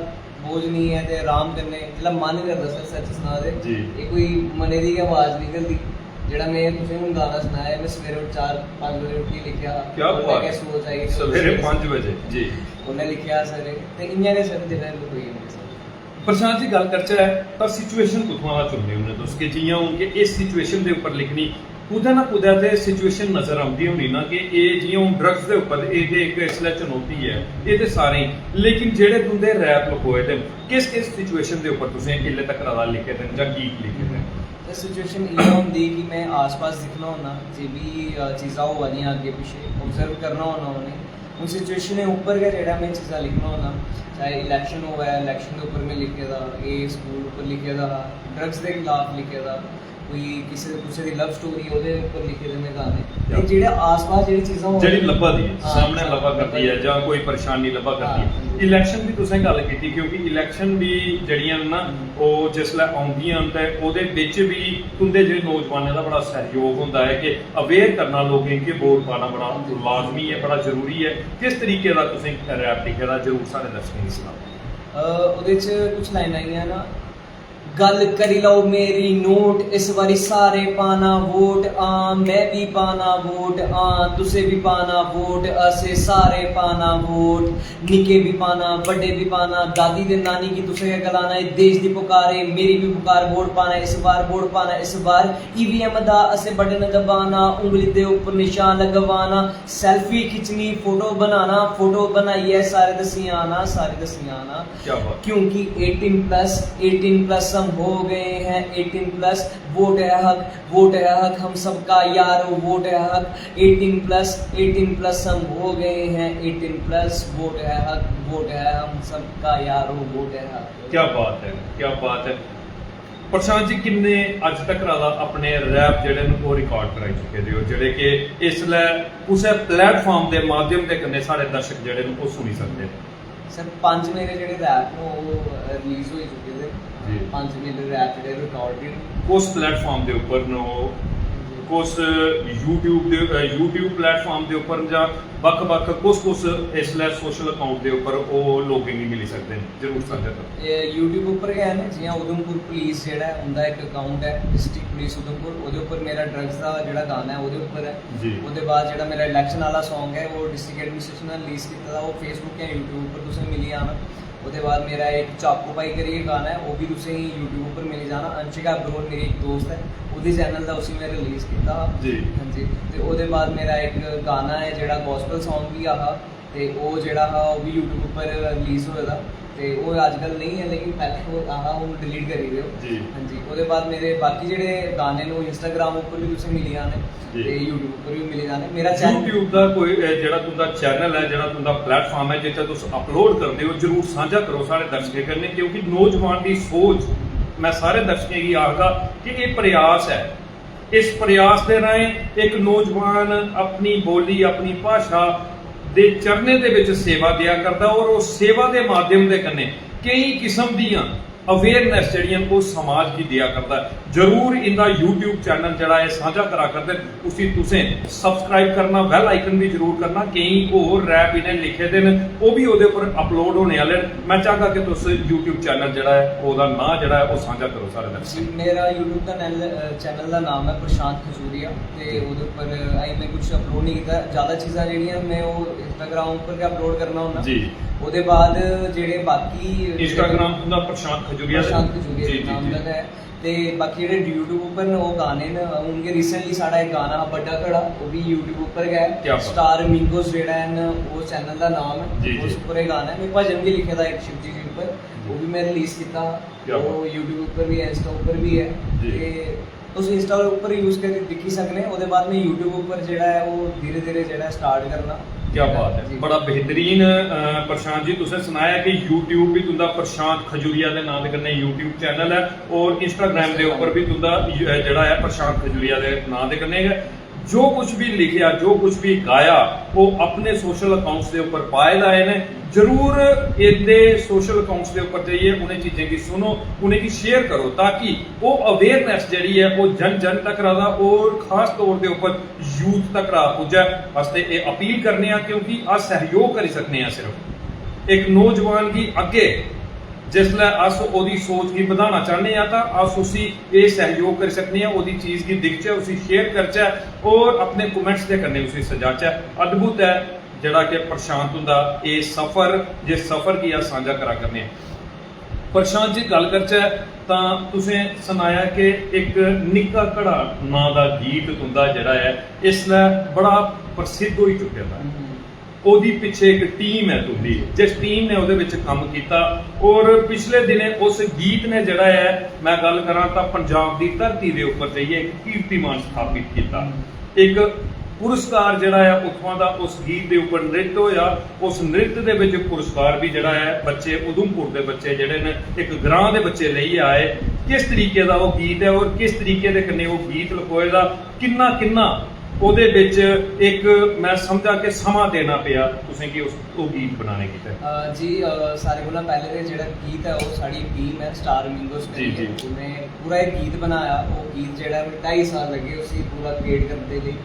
बोझ निं ऐ ते अराम कन्नै जिसलै मन करदा सर, सच्च सनां ते जी। एह् कोई मनै दी गै आवाज़ निकलदी। जेह्ड़ा मैं तुसें हून गाना सनाया, मैं सवेरे चार पंज बजे उट्ठियै लिखेआ हा। क्या उसलै बात गै है। सोच आई। सवेरे पंज बजे, जी। उ'न्नै लिखेआ सर, ते इ'यां गै सर जेह्ड़ा लखोई जंदे सर। प्रशांत जी, गल्ल करचै तां सिचुएशन कुत्थुआं दा चुनदे होंदे तुस कि जि'यां हून कि इस सिचुएशन दे उप्पर लिखनी, कुतै ना कुतै ते सिचुएशन नजर औंदी होनी ना कि एह् जि'यां हून ड्रग्स दे उप्पर एह् ते इक इसलै चुनौती ऐ, एह् ते सारें गी, लेकिन जेह्ड़े तुं'दे रैप लखोए दे न, किस किस सिचुएशन दे उप्पर तुसें इसलै तक्कर दा लिखे दे न जां गीत लिखे दे न? ते सिचुएशन इ'यां होंदी कि मैं आस-पास दिक्खना होन्ना, जे बी, अ, चीज़ां होआ दियां अग्गें पिच्छें, ऑब्जर्व करना होन्ना उ'नें। उन सिचुएशनें उप्पर गै जेह्ड़ा मैं चीज़ां लिखना होन्ना, चाहे इलैक्शन होऐ, इलैक्शन दे उप्पर मैं लिखे दा, एह् स्कूल उप्पर लिखे दा हा, ड्रग्स दे खिलाफ लिखे दा, कोई किसे, कुसै दी लव स्टोरी, ओह्दे उप्पर लिखे दे मैं गाने। ते जेह्ड़े आस-पास जेह्ड़ी चीज़ां होआ जेह्ड़ी दियां, लब्भा दी ऐ, हां, सामने हां, लब्भा करदी ऐ जां कोई परेशानी लब्भा करदी हां, ऐ। हां। इलैक्शन दी तुसें गल्ल कीती, क्योंकि इलैक्शन बी जेह्ड़ियां न ना, ओह् जिसलै औंदियां न ते ओह्दे बिच बी तुं'दे जेह् नौजवानें दा बड़ा सैह्योग होंदा ऐ कि अवेयर करना लोकें गी कि वोट पाना बड़ा लाजमी ऐ, बड़ा जरूरी ऐ। किस तरीके दा तुसें रैप लिखे दा, जरूर साढ़े दर्शकें गी सनाओ। अ, ओह्दे च कुछ लाइनां आइयां ना, "गल्ल करी लैओ मेरी नोट, इस बारी सारे पाना वोट, आं, मैं बी पाना वोट, आं, तुसें बी पाना वोट, असें सारे पाना वोट, निक्के बी पाना, बड्डे बी पाना, दादी ते नानी गी तुसें गै गलाना, एह् देश दी पुकार ऐ, मेरी बी पुकार, वोट पाना इस बार, वोट पाना इस बार, ईवीएम दा असें बटन दबाना, उंगली दे उप्पर निशान लगवाना, सेल्फी खिच्चनी, फोटो बनाना, फोटो बनाइयै सारे दस्सी आना, सारे दस्सी आना।" क्या बात। क्योंकि एटीन प्लस, एटीन प्लस हम हो गए हैं, एटीन प्लस वोट है हक, वोट है हक हम सबका यारो, वोट है हक। एटीन प्लस, एटीन प्लस हम हो गए हैं, एटीन प्लस वोट है हक, वोट है हम सबका यारो, वोट है हक। क्या बात है, क्या बात है। प्रशांत जी, किन्ने अज्ज तक दा अपने रैप जेह्ड़े न, ओह् रिकॉर्ड कराई चुके दे ओ, जेह्ड़े कि इसलै कुसै प्लेटफार्म दे माध्यम दे कन्नै साढ़े दर्शक जेह्ड़े न, ओह् सुनी सकदे न? सर, पंज मेरे जेह्ड़े रैप न, ओह् रिलीज होई चुके दे। जी। पंज मेरे रैप जेह्ड़े रिकॉर्डेड न। कुस प्लेटफार्म दे उप्पर न ओह्? कुस YouTube दे, अ, YouTube platform दे उप्पर जां बक्ख-बक्ख कुस-कुस इसलै social account दे उप्पर ओह् लोकें गी मिली सकदे न? जरूर सांझा करो। एह् YouTube उप्पर गै न, जि'यां उधमपुर पुलिस जेह्ड़ा ऐ, उं'दा इक account ऐ, डिस्ट्रिक्ट पुलिस उधमपुर, ओह्दे उप्पर मेरा ड्रग्स दा जेह्ड़ा गाना ऐ, ओह्दे उप्पर ऐ। जी। ओह्दे बाद जेह्ड़ा मेरा इलैक्शन आह्ला सांग ऐ, ओह् डिस्ट्रिक्ट एडमिनिस्ट्रेशन ने रिलीज कीते दा, ओह् Facebook जां YouTube उप्पर तुसें मिली जाना। ओह्दे बाद मेरा इक चाकू भाई करियै गाना ऐ, ओह् बी तुसें गी YouTube उप्पर मिली जाना। अंशिका अब्रोल मेरी इक दोस्त ऐ, ओह्दे चैनल दा उसी में रिलीज कीता हा। जी। हां जी। ते ओह्दे बाद मेरा इक गाना ऐ जेह्ड़ा गॉस्पल सांग बी हा, ते ओह् जेह्ड़ा हा ओह् बी YouTube उप्पर रिलीज होए दा। ते ओह् अजकल नेईं ऐ, लेकिन पैह्लें ओह् हा, हून डिलीट करी देओ। जी। हां जी। ओह्दे बाद मेरे बाकी जेह्ड़े गाने न ओह् Instagram उप्पर बी तुसें मिली जाने। जी। ते YouTube उप्पर बी मिली जाने। मेरा चैनल YouTube दा कोई, अ, जेह्ड़ा तुं'दा चैनल ऐ, जेह्ड़ा तुं'दा प्लेटफार्म ऐ, जित्थै तुस अपलोड करदे ओ, जरूर सांझा करो साढ़े दर्शकें कन्नै, क्योंकि नौजवान दी सोच, में सारे दर्शकें गी आखगा कि एह् प्रयास ऐ। इस प्रयास दे राहें इक नौजवान अपनी बोली, अपनी भाशा दे चरणें दे बिच सेवा देआ करदा और उस सेवा दे माध्यम दे कन्नै केईं किस्म दियां अवेयरनेस जेह्ड़ियां न ओह् समाज गी देआ करदा ऐ। जरूर इं'दा YouTube चैनल जेह्ड़ा ऐ सांझा करा करदे न, उसी तुसें सब्सक्राइब करना, बेल आइकन बी जरूर करना। केईं होर रैप इ'नें लिखे दे न, ओह् बी ओह्दे उप्पर अपलोड होने आह्ले न। में चाहगा कि तुस YouTube चैनल जेह्ड़ा ऐ ओह्दा नांऽ जेह्ड़ा ऐ ओह् सांझा करो साढ़े दर्शकें। जी, मेरा YouTube दा नैल-, अ, चैनल दा नाम ऐ प्रशांत खजूरिया, ते ओह्दे उप्पर अजें में कुछ अपलोड नहीं कीता। ज़्यादा चीज़ां जेह्ड़ियां में ओह् Instagram उप्पर गै अपलोड करना होन्ना। जी। ओह्दे बाद जेह्ड़े बाकी Instagram तुं'दा प्रशांत खजूरिया? प्रशांत खजूरिया जी, दे जी, नाम जी। दा गै ऐ। ते बाकी जेह्ड़े YouTube उप्पर न ओह् गाने न, हून गै recently साढ़ा इक गाना हा बड्डा घड़ा, ओह् बी YouTube उप्पर गै ऐ। क्या बात। स्टार मिंगोस जेह्ड़ा ऐ न, ओह् चैनल दा नाम ऐ, जी, उस जी। उप्पर एह् गाना ऐ। में भजन बी लिखे दा इक शिवजी जी उप्पर, जी। ओह् बी में रिलीज कीता। क्या बात। ओह् YouTube उप्पर बी ऐ, Insta उप्पर बी ऐ। जी। ते तुस Insta उप्पर यूज़ करी दिक्खी सकने, ओह्दे बाद में YouTube उप्पर जेह्ड़ा ऐ ओह् धीरे-धीरे जेह्ड़ा ऐ स्टार्ट करना। क्या बात ऐ, जी। बड़ा बेहतरीन। अ, प्रशांत जी, तुसें सनाया कि YouTube बी तुं'दा प्रशांत खजूरिया दे नांऽ दे कन्नै YouTube चैनल ऐ और Instagram दे उप्पर बी तुं'दा य-, जेह्ड़ा ऐ प्रशांत खजूरिया दे नांऽ दे कन्नै गै। जो कुछ भी लिखेआ, जो कुछ भी गाया, ओह् अपने सोशल अकाउंट्स दे उप्पर पाए दा ऐ इ'नें। जरूर इं'दे सोशल अकाउंट्स दे उप्पर जाइयै उ'नें चीजें गी सुनो, उ'नेंगी शेयर करो, ताकि ओह् अवेयरनेस जेह्ड़ी ऐ ओह् जन जन तक र'वै और खास तौर दे उप्पर यूथ तक र'वै। पुज्जै। अस ते एह् अपील करने आं क्योंकि अस सैह्योग करी सकने आं सिर्फ इक नौजवान गी अग्गें जिसलै अस ओह्दी सोच गी बधाना चाह्न्ने आं तां अस उसी एह् सैह्योग करी सकने आं, ओह्दी चीज गी दिखचै, उसी शेयर करचै और अपने कमेंट्स दे कन्नै उसी सजाचै। अद्भुत ऐ जेह्ड़ा कि प्रशांत हुंदा एह् सफर, जिस सफर गी अस सांझा करा करने आं। प्रशांत जी, गल्ल करचै तां तुसें सनाया कि इक निक्का घड़ा नांऽ दा गीत तुं'दा जेह्ड़ा ऐ इसलै बड़ा प्रसिद्ध होई चुके दा ऐ। हम्म। ओह्दी पिच्छे इक टीम ऐ तुं'दी, जिस टीम ने ओह्दे बिच कम्म कीता और पिछले दिनें उस गीत ने जेह्ड़ा ऐ, में गल्ल करां तां पंजाब दी धरती दे उप्पर जाइयै इक कीर्तिमान स्थापित कीता। इक पुरस्कार जेह्ड़ा ऐ उत्थुआं दा उस गीत दे उप्पर नृत्य होएआ, उस नृत्य दे बिच पुरस्कार बी जेह्ड़ा ऐ बच्चे उधमपुर दे बच्चे जेह्ड़े न इक ग्रां दे बच्चे लेइयै आए। किस तरीके दा ओह् गीत ऐ और किस तरीके दे कन्नै ओह् गीत लखोए दा, किन्ना किन्ना ओह्दे बिच इक, में समझा कि समां देना पेआ तुसें गी उस, ओह् गीत बनाने गितै? अ, जी, अ, सारें कोला पैह्लें ते जेह्ड़ा गीत ऐ, ओह् साढ़ी टीम ऐ, स्टार मिंगोस जी, करियै। जी। उ'नें पूरा इक गीत बनाया। ओह् गीत जेह्ड़ा ऐ, ढाई साल लग्गे उसी पूरा क्रिएट करदे लेई।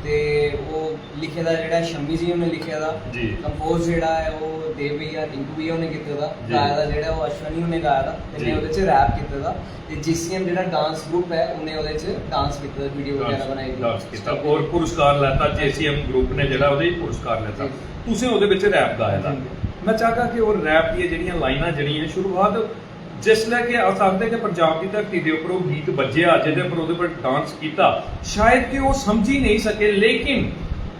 ते ओह् लिखे दा जेह्ड़ा शम्मी जी होरें लिखे दा, जी। कंपोज जेह्ड़ा ऐ, ओह् देव भैया, टिंकू भैया होरें कीते दा, जी। गाए दा जेह्ड़ा, ओह् अश्वनी होरें गाए दा, ते जी। में ओह्दे च रैप कीते दा। ते जीसीएम जेह्ड़ा डांस ग्रुप ऐ, उ'नें ओह्दे च डांस कीते दा, वीडियो बगैरा बनाई दी। डांस कीता और पुरस्कार लैता, जीसीएम ग्रुप ने जेह्ड़ा ओह्दे च पुरस्कार लैता। जी। तुसें ओह्दे बिच रैप गाए दा। जी। में चाहगा कि ओह् रैप दियां जेह्ड़ियां लाइनां जेह्ड़ियां शुरुआत जिसलै कि अस आखदे कि पंजाब दी धरती दे उप्पर ओह् गीत बज्जेआ, जेह्दे उप्पर ओह्दे पर डांस कीता, शायद कि ओह् समझी नेईं सके, लेकिन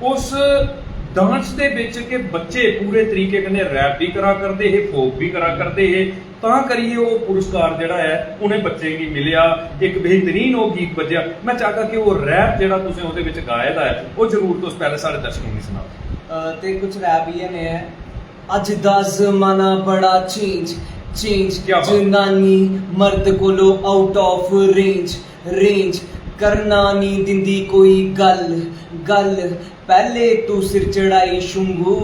उस डांस दे बिच कि बच्चे पूरे तरीके कन्नै रैप बी करा करदे हे, फोक बी करा करदे हे, तां करियै ओह् पुरस्कार जेह्ड़ा ऐ उ'नें बच्चें गी मिलेआ, इक बेहतरीन ओह् गीत बज्जेआ। में चाहगा कि ओह् रैप जेह्ड़ा तुसें ओह्दे बिच गाए दा ऐ, ओह् जरूर तुस पैह्लें साढ़े दर्शकें गी सनाओ। अ, ते कुछ रैप इ'यै नेहा ऐ। अज्ज दा जमाना बड़ा चेंज, चेंज। क्या बात। जनानी मर्द कोलो आउट ऑफ रेंज, रेंज। करना नी दिंदी कोई गल्ल, गल्ल। पैह्ले तू सिर चढ़ाई शुंगू,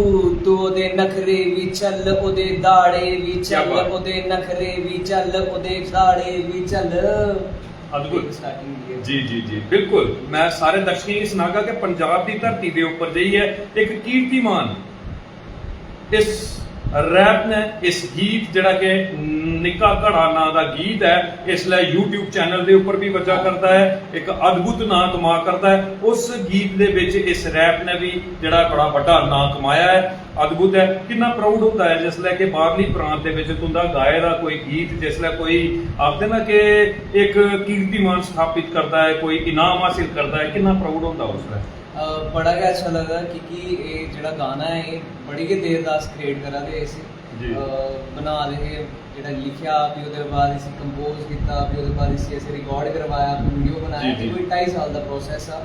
तू ओह्दे नखरे बी चल, ओह्दे दाड़े बी क्या चल, बात। ओह्दे नखरे बी चल, ओह्दे दाड़े बी चल। अद्भुत। स्टार्टिंग दी है। जी जी जी, बिल्कुल। मैं सारे दर्शकें गी सनागा कि पंजाब दी धरती दे उप्पर जाइयै इक कीर्तिमान इस रैप ने, इस गीत जेह्ड़ा कि निक्का घड़ा नांऽ दा गीत ऐ, इसलै YouTube चैनल दे उप्पर भी बज्जा करदा ऐ, इक अद्भुत नांऽ कमा करदा ऐ। उस गीत दे बिच इस रैप ने भी जेह्ड़ा बड़ा बड्डा नांऽ कमाया ऐ। अद्भुत ऐ। किन्ना प्राउड होंदा ऐ जिसलै कि बाह्रली प्रांत दे बिच तुं'दा गाए दा कोई गीत, जिसलै कोई आखदे ना कि इक कीर्तिमान स्थापित करदा ऐ, कोई इनाम हासिल करदा ऐ, किन्ना प्राउड होंदा उसलै? अ, बड़ा गै अच्छा लगदा, क्योंकि एह् जेह्ड़ा गाना ऐ, एह् बड़ी गै देर दा अस क्रिएट करा दे हे इसी। जी। अ, बना दे हे, जेह्ड़ा लिखेआ, फ्ही ओह्दे बाद इसी कंपोज कीता, फ्ही ओह्दे बाद इसी असें रिकॉर्ड करवाया, फ्ही वीडियो बनाया। जी, जी। कोई ढाई साल दा प्रोसेस हा।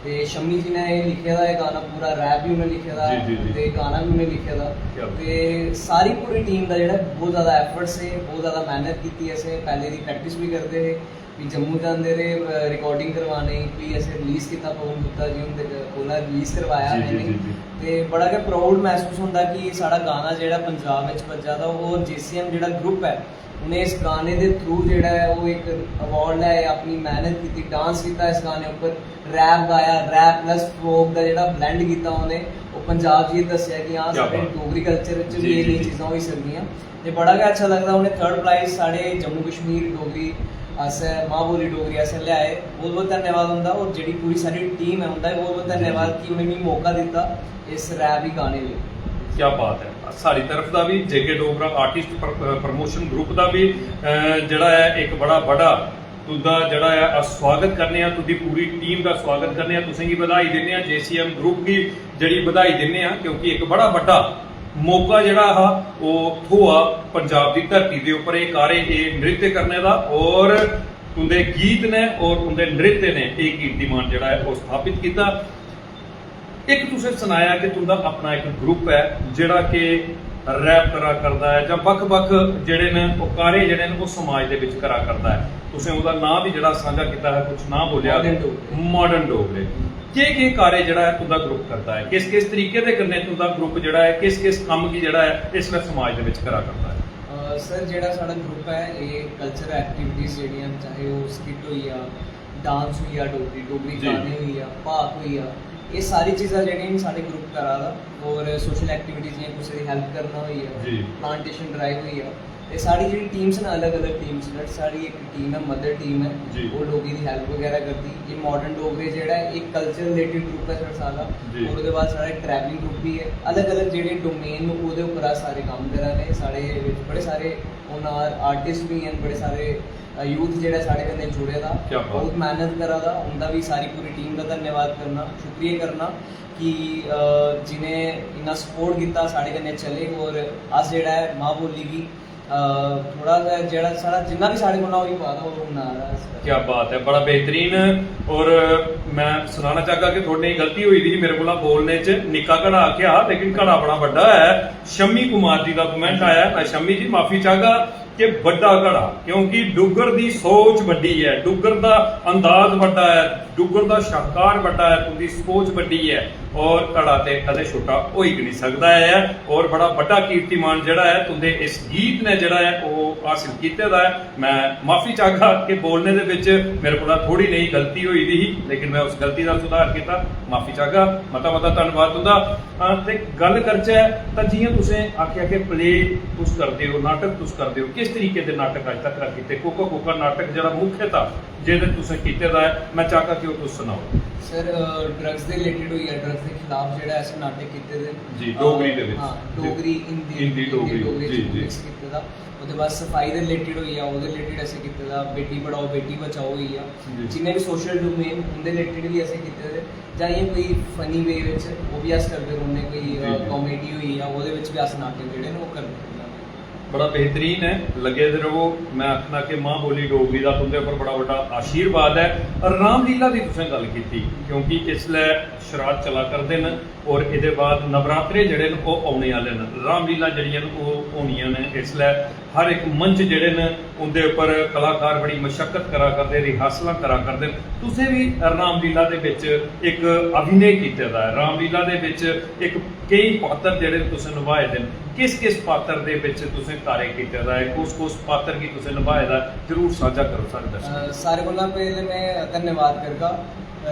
ते शम्मी जी ने एह् लिखे दा, एह् गाना पूरा रैप भी उ'नें लिखे दा, जी, जी, जी। ते गाना भी उ'नें लिखे दा। क्या बात। ते सारी पूरी टीम दा जेह्ड़ा बहुत ज़्यादा एफर्ट्स हे, बहुत ज़्यादा मेहनत कीती असें। पैह्ले दी प्रैक्टिस भी करदे हे, फ्ही जम्मू जांदे रेह् रिकॉर्डिंग करवाने गी, फ्ही असें रिलीज कीता पवन गुप्ता जी हुंदे कोला रिलीज करवाया जी, असें जी, इ'नेंगी। जी, जी। ते बड़ा गै प्राउड मसूस होंदा कि साढ़ा गाना जेह्ड़ा पंजाब बिच बज्जा दा, और जेसीएम जेह्ड़ा ग्रुप ऐ, उ'नें इस गाने दे थ्रू जेह्ड़ा ऐ, ओह् इक अवार्ड लेआ, अपनी मेहनत कीती, डांस कीता इस गाने उप्पर, रैप गाया, रैप प्लस फोक दा जेह्ड़ा ब्लेंड कीता उ'नें, ओह् पंजाब गी दस्सेआ कि हां, क्या साढ़े बात। डोगरी कल्चर च जी, बी एह् जी, नेही जी। चीज़ां होई सकदियां। ते बड़ा गै अच्छा लगदा। उ'नें थर्ड प्राइज साढ़े जम्मू कश्मीर डोगरी आस्तै, मां बोली डोगरी आस्तै लेआए। बहुत बहुत धन्यवाद उं'दा, और जेह्ड़ी पूरी सारी टीम ऐ उं'दा बी बहुत बहुत धन्यवाद कि उ'नें मिगी मौका दित्ता इस रैप गी गाने लेई। क्या बात ऐ। साढ़ी तरफ दा बी जेके डोगरा आर्टिस्ट प्रमोशन ग्रुप दा बी, अ, जेह्ड़ा ऐ, इक बड़ा बड्डा तुं'दा जेह्ड़ा ऐ, अस स्वागत करने आं, तुं'दी पूरी टीम दा स्वागत करने आं, तुसें गी बधाई दिन्ने आं, जेसीएम ग्रुप गी जेह्ड़ी बधाई दिन्ने आं, क्योंकि इक बड़ा बड्डा मौका जेह्ड़ा हा, ओह् थ्होआ पंजाब दी धरती दे उप्पर एह् कारे, एह् नृत्य करने दा, और तुं'दे गीत ने और उं'दे नृत्य ने एह् कीर्तिमान जेह्ड़ा ऐ, ओह् स्थापित कीता। इक तुसें सनाया कि तुं'दा अपना इक ग्रुप ऐ जेह्ड़ा कि रैप करा करदा ऐ, जां बक्ख-बक्ख जेह्ड़े न, ओह् कारे जेह्ड़े न, ओह् समाज दे बिच करा करदा ऐ। तुसें ओह्दा नांऽ बी जेह्ड़ा सांझा कीता ऐ, कुछ नांऽ बोलेआ, Modern डोगरे। Modern डोगरे। केह्-केह् कारे जेह्ड़ा ऐ, तुं'दा ग्रुप करदा ऐ? किस-किस तरीके दे कन्नै तुं'दा ग्रुप जेह्ड़ा ऐ, किस-किस कम्म गी जेह्ड़ा ऐ, इसलै समाज दे बिच करा करदा ऐ? अ, सर, जेह्ड़ा साढ़ा ग्रुप ऐ, एह् कल्चरल एक्टिविटीज जेह्ड़ियां न, चाहे ओह् स्किट होई गेआ, डांस होई गेआ, डोगरी, डोगरी जी। गाने होई गेआ, भाख होई गेआ, एह् सारी चीज़ां जेह्ड़ियां न, साढ़े ग्रुप करा दा। और सोशल एक्टिविटीज, जि'यां कुसै दी हेल्प करना होई गेआ, जी। प्लांटेशन ड्राइव होई गेआ, ते साढ़ी जेह्ड़ी टीम्स न, अलग-अलग टीम्स न। साढ़ी इक टीम ऐ, मदर टीम ऐ, जी। ओह् लोकें दी हेल्प बगैरा करदी। एह् मॉडर्न डोगरे जेह्ड़ा ऐ, इक कल्चर रिलेटेड ग्रुप ऐ साढ़ा सारा। जी। और ओह्दे बाद साढ़ा ट्रैवलिंग ग्रुप बी ऐ। अलग-अलग जेह्ड़े डोमेन न, ओह्दे उप्पर अस सारे कम्म करा ने। साढ़े बिच बड़े सारे हून आर-, आर्टिस्ट बी हैन, बड़े सारे, अ, यूथ जेह्ड़ा साढ़े कन्नै जुड़े दा, क्या बात। बहुत मेहनत करा दा। उं'दा बी, सारी पूरी टीम दा धन्यवाद करना, शुक्रिया करना कि, अ, जि'नें इन्ना सपोर्ट कीता, साढ़े कन्नै चले। और अस जेह्ड़ा ऐ, मां बोली गी, अ, थोह्ड़ा जेहा जेह्ड़ा साढ़ा, जिन्ना बी साढ़े कोला होई पा दा, ओह् बना दा अस। क्या बात ऐ, बड़ा बेहतरीन। और मैं सनाना चाहगा कि थोड़ी नेही गलती होई दी ही मेरे कोला बोलने च, निक्का घड़ा आखेआ हा, लेकिन घड़ा बड़ा बड्डा ऐ। शम्मी कुमार जी दा कमेंट आया, मैं शम्मी जी माफी चाहगा कि बड्डा घड़ा, क्योंकि डुग्गर दी सोच बड्डी ऐ, डुग्गर दा अंदाज बड्डा ऐ, डुग्गर दा शाहकार बड्डा ऐ, तुं'दी सोच बड्डी ऐ, और घड़ा ते कदें छोटा होई गै निं सकदा ऐ। और बड़ा बड्डा कीर्तिमान जेह्ड़ा ऐ, तुं'दे इस गीत ने जेह्ड़ा ऐ, ओह् हासिल कीते दा ऐ। मैं माफी चाहगा कि बोलने दे बिच मेरे कोला थोड़ी नेही गलती होई दी ही, लेकिन मैं उस गलती दा सुधार कीता। माफी चाहगा, मता मता धन्नवाद तुं'दा। हां, ते गल्ल करचै तां जि'यां तुसें आखेआ कि प्ले तुस करदे ओ, नाटक तुस करदे ओ, किस तरीके दे नाटक अज्ज तक कीते? कोह्का कोह्का नाटक जेह्ड़ा मुख्यतः जेह्दे तुसें कीते दा ऐ, मैं चाहगा कि ओह् तुस सनाओ। Sir, a, drugs they related होई गेआ, ड्रग्स दे खिलाफ जेह्ड़ा असें नाटक कीते दे न। जी, डोगरी दे बिच। हां, जी। डोगरी, हिंदी, हिंदी, डोगरी, डोगरी जी, जी। मिक्स कीते दा। ओह्दे बाद सफाई दे रिलेटेड होई गेआ, ओह्दे रिलेटेड असें कीते दा, बेटी पढ़ाओ बेटी बचाओ होई गेआ। जी। जिन्ने बी सोशल डोमेन, उं'दे रिलेटेड बी असें कीते दे, जां इ'यां कोई फनी वे बिच, ओह् बी अस करदे रौह्ने। कोई, जी, अ, जी। कॉमेडी होई गेआ, ओह्दे बिच बी अस नाटक जेह्ड़े न, ओह् करदे रौह्ने। बड़ा बेहतरीन ऐ, लग्गे दे रवो। मैं आखना कि मां बोली डोगरी दा तुं'दे उप्पर बड़ा बड्डा आशीर्वाद ऐ। रामलीला दी तुसें गल्ल कीती, क्योंकि इसलै श्राद्ध चला करदे न और एह्दे बाद नवरात्रे जेह्ड़े न, ओह् औने आह्ले न। रामलीला जेह्ड़ियां न, ओह् होनियां न। इसलै हर इक मंच जेह्ड़े न, उं'दे उप्पर कलाकार बड़ी मशक्कत करा करदे, रिहर्सलां करा करदे न। तुसें बी रामलीला दे बिच इक अभिनय कीते दा ऐ, रामलीला दे बिच इक केई पात्र जेह्ड़े न तुसें नभाए दे न। किस किस पात्र दे बिच तुसें कार्य कीते दा ऐ, कुस कुस पात्र गी तुसें नभाए दा ऐ, जरूर सांझा करो साढ़े दर्शकें। अ, सारे कोला पैह्ले में धन्यवाद करगा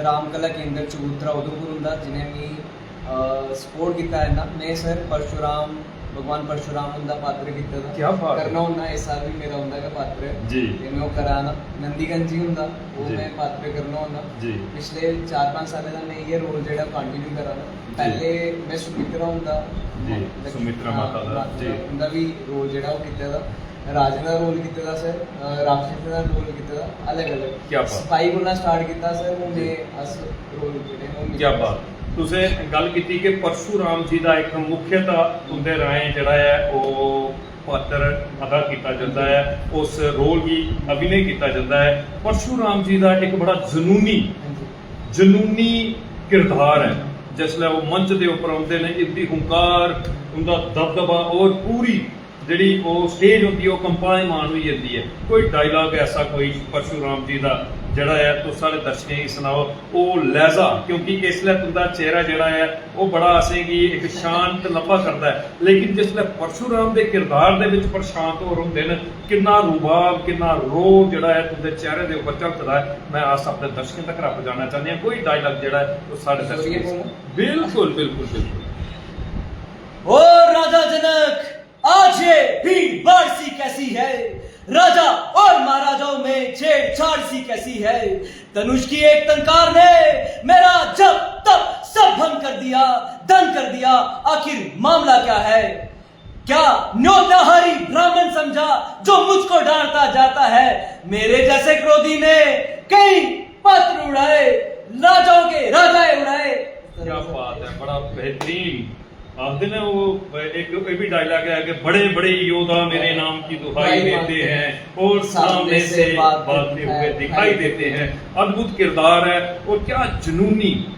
राम कला केंद्र चबूतरा उधमपुर हुंदा, जि'नें मी अ, सपोर्ट कीता है ना। में सर परशुराम, भगवान परशुराम हुंदा पात्र कीते दा। क्या बात है। करना होन्ना, इस साल भी मेरा उं'दा गै पात्र ऐ। जी। ते में ओह् करा ना। नंदीगंज जी हुंदा, ओह् जी। में पात्र करना होन्ना। जी। पिछले चार पंज सालें दा में इ'यै रोल जेह्ड़ा कंटिन्यू करा ना। जी। पैह्ले में सुमित्रा हुंदा, जी, लक्ष्मी, सुमित्रा हां, माता दा, माता जी। दा, उं'दा बी रोल जेह्ड़ा ओह् कीते दा। राजे दा रोल कीते दा सर, अ, राक्षस दा रोल कीते दा, अलग-अलग। क्या बात। सपाही कोला स्टार्ट कीता सर, हून जी। एह् अस रोल जेह्ड़े न, ओह् क्या बात। तुसें गल्ल कीती कि परशुराम जी दा इक मुख्यतः तुं'दे राहें जेह्ड़ा ऐ, ओह् पात्र अदा कीता जंदा ऐ, उस रोल गी अभिनय कीता जंदा ऐ। परशुराम जी दा इक बड़ा जनूनी, हां जी। जनूनी किरदार ऐ। जिसलै ओह् मंच दे उप्पर औंदे न, इं'दी हुंकार, उं'दा दबदबा और पूरी जेह्ड़ी ओह् स्टेज होंदी ऐ, ओह् कंपायमान होई जंदी ऐ। कोई डायलॉग ऐसा कोई परशुराम जी दा जेह्ड़ा ऐ, तुस साढ़े दर्शकें गी सनाओ, ओह् लैह्जा, क्योंकि इसलै तुं'दा चेहरा जेह्ड़ा ऐ, ओह् बड़ा असेंगी इक शांत लब्भा करदा ऐ, लेकिन जिसलै परशुराम दे किरदार दे बिच प्रशांत होर होंदे न, किन्ना रुबाब, किन्ना रोह् जेह्ड़ा ऐ तुं'दे चेहरे दे उप्पर झलकदा ऐ, में अस अपने दर्शकें तगर पजाना चाह्न्ने आं। कोई डायलॉग जेह्ड़ा ऐ, ओह् साढ़े दर्शकें गी, बिल्कुल, बिल्कुल, बिल्कुल। ओ राजा जनक, आज ये भीड़ भाड़ सी कैसी है, राजा और महाराजाओं में छेड़छाड़ सी कैसी है। धनुष की एक टंकार ने मेरा जप तप सब भंग कर दिया, दंग कर दिया। आखिर मामला क्या है? क्या न्योताहारी ब्राह्मण समझा जो मुझको डांटता जाता है? मेरे जैसे क्रोधी ने कई पत्र उड़ाए, राजाओं के राजाए उड़ाए। क्या बात है, बड़ा बेहतरीन। आखदे ने वो एक, एक भी डायलॉग है कि बड़े बड़े योद्धा मेरे नाम की दुहाई देते हैं और सामने से भागते हुए दिखाई देते हैं। अद्भुत किरदार है और क्या जुनूनी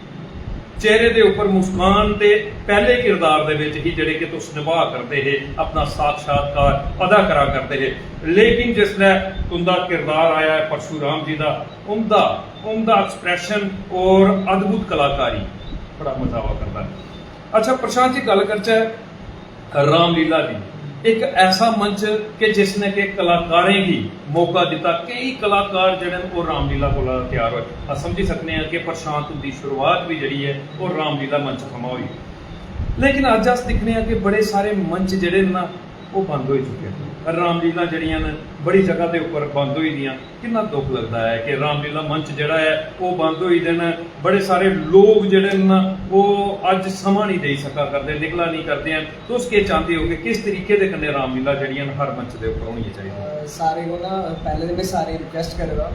चेहरे दे उप्पर मुस्कान ते पैह्ले किरदार दे बिच ही जेह्ड़े कि तुस निभा करदे हे, अपना साक्षात्कार अदा करा करदे हे। लेकिन जिसलै तुं'दा किरदार आया ऐ परशुराम जी दा, उं'दा, उं'दा एक्सप्रेशन और अद्भुत कलाकारी, बड़ा मजा आवा करदा ऐ। अच्छा प्रशांत जी, गल्ल करचै रामलीला दी, इक ऐसा मंच कि जिसने के कलाकारें गी मौका दित्ता, केई कलाकार जेह्ड़े न ओह् रामलीला कोला त्यार होए। अस समझी सकने आं कि प्रशांत हुंदी शुरुआत बी जेह्ड़ी ऐ ओह् रामलीला मंच थमां होई। लेकिन अज्ज अस दिक्खने आं कि बड़े सारे मंच जेह्ड़े न ना ओह् बंद होई चुके न। रामलीला जेह्ड़ियां न बड़ी जगह दे उप्पर बंद होई दियां। किन्ना दुख लगदा ऐ कि रामलीला मंच जेह्ड़ा ऐ ओह् बंद होई दे न। बड़े सारे लोक जेह्ड़े न ओह् अज्ज समां निं देई सका करदे, निकला निं करदे हैन। तुस केह् चांह्दे ओ कि किस तरीके दे कन्नै रामलीला जेह्ड़ियां न हर मंच दे उप्पर होनियां चाहिदियां? अ, सारें कोला पैह्लें ते में सारें गी रिक्वेस्ट करगा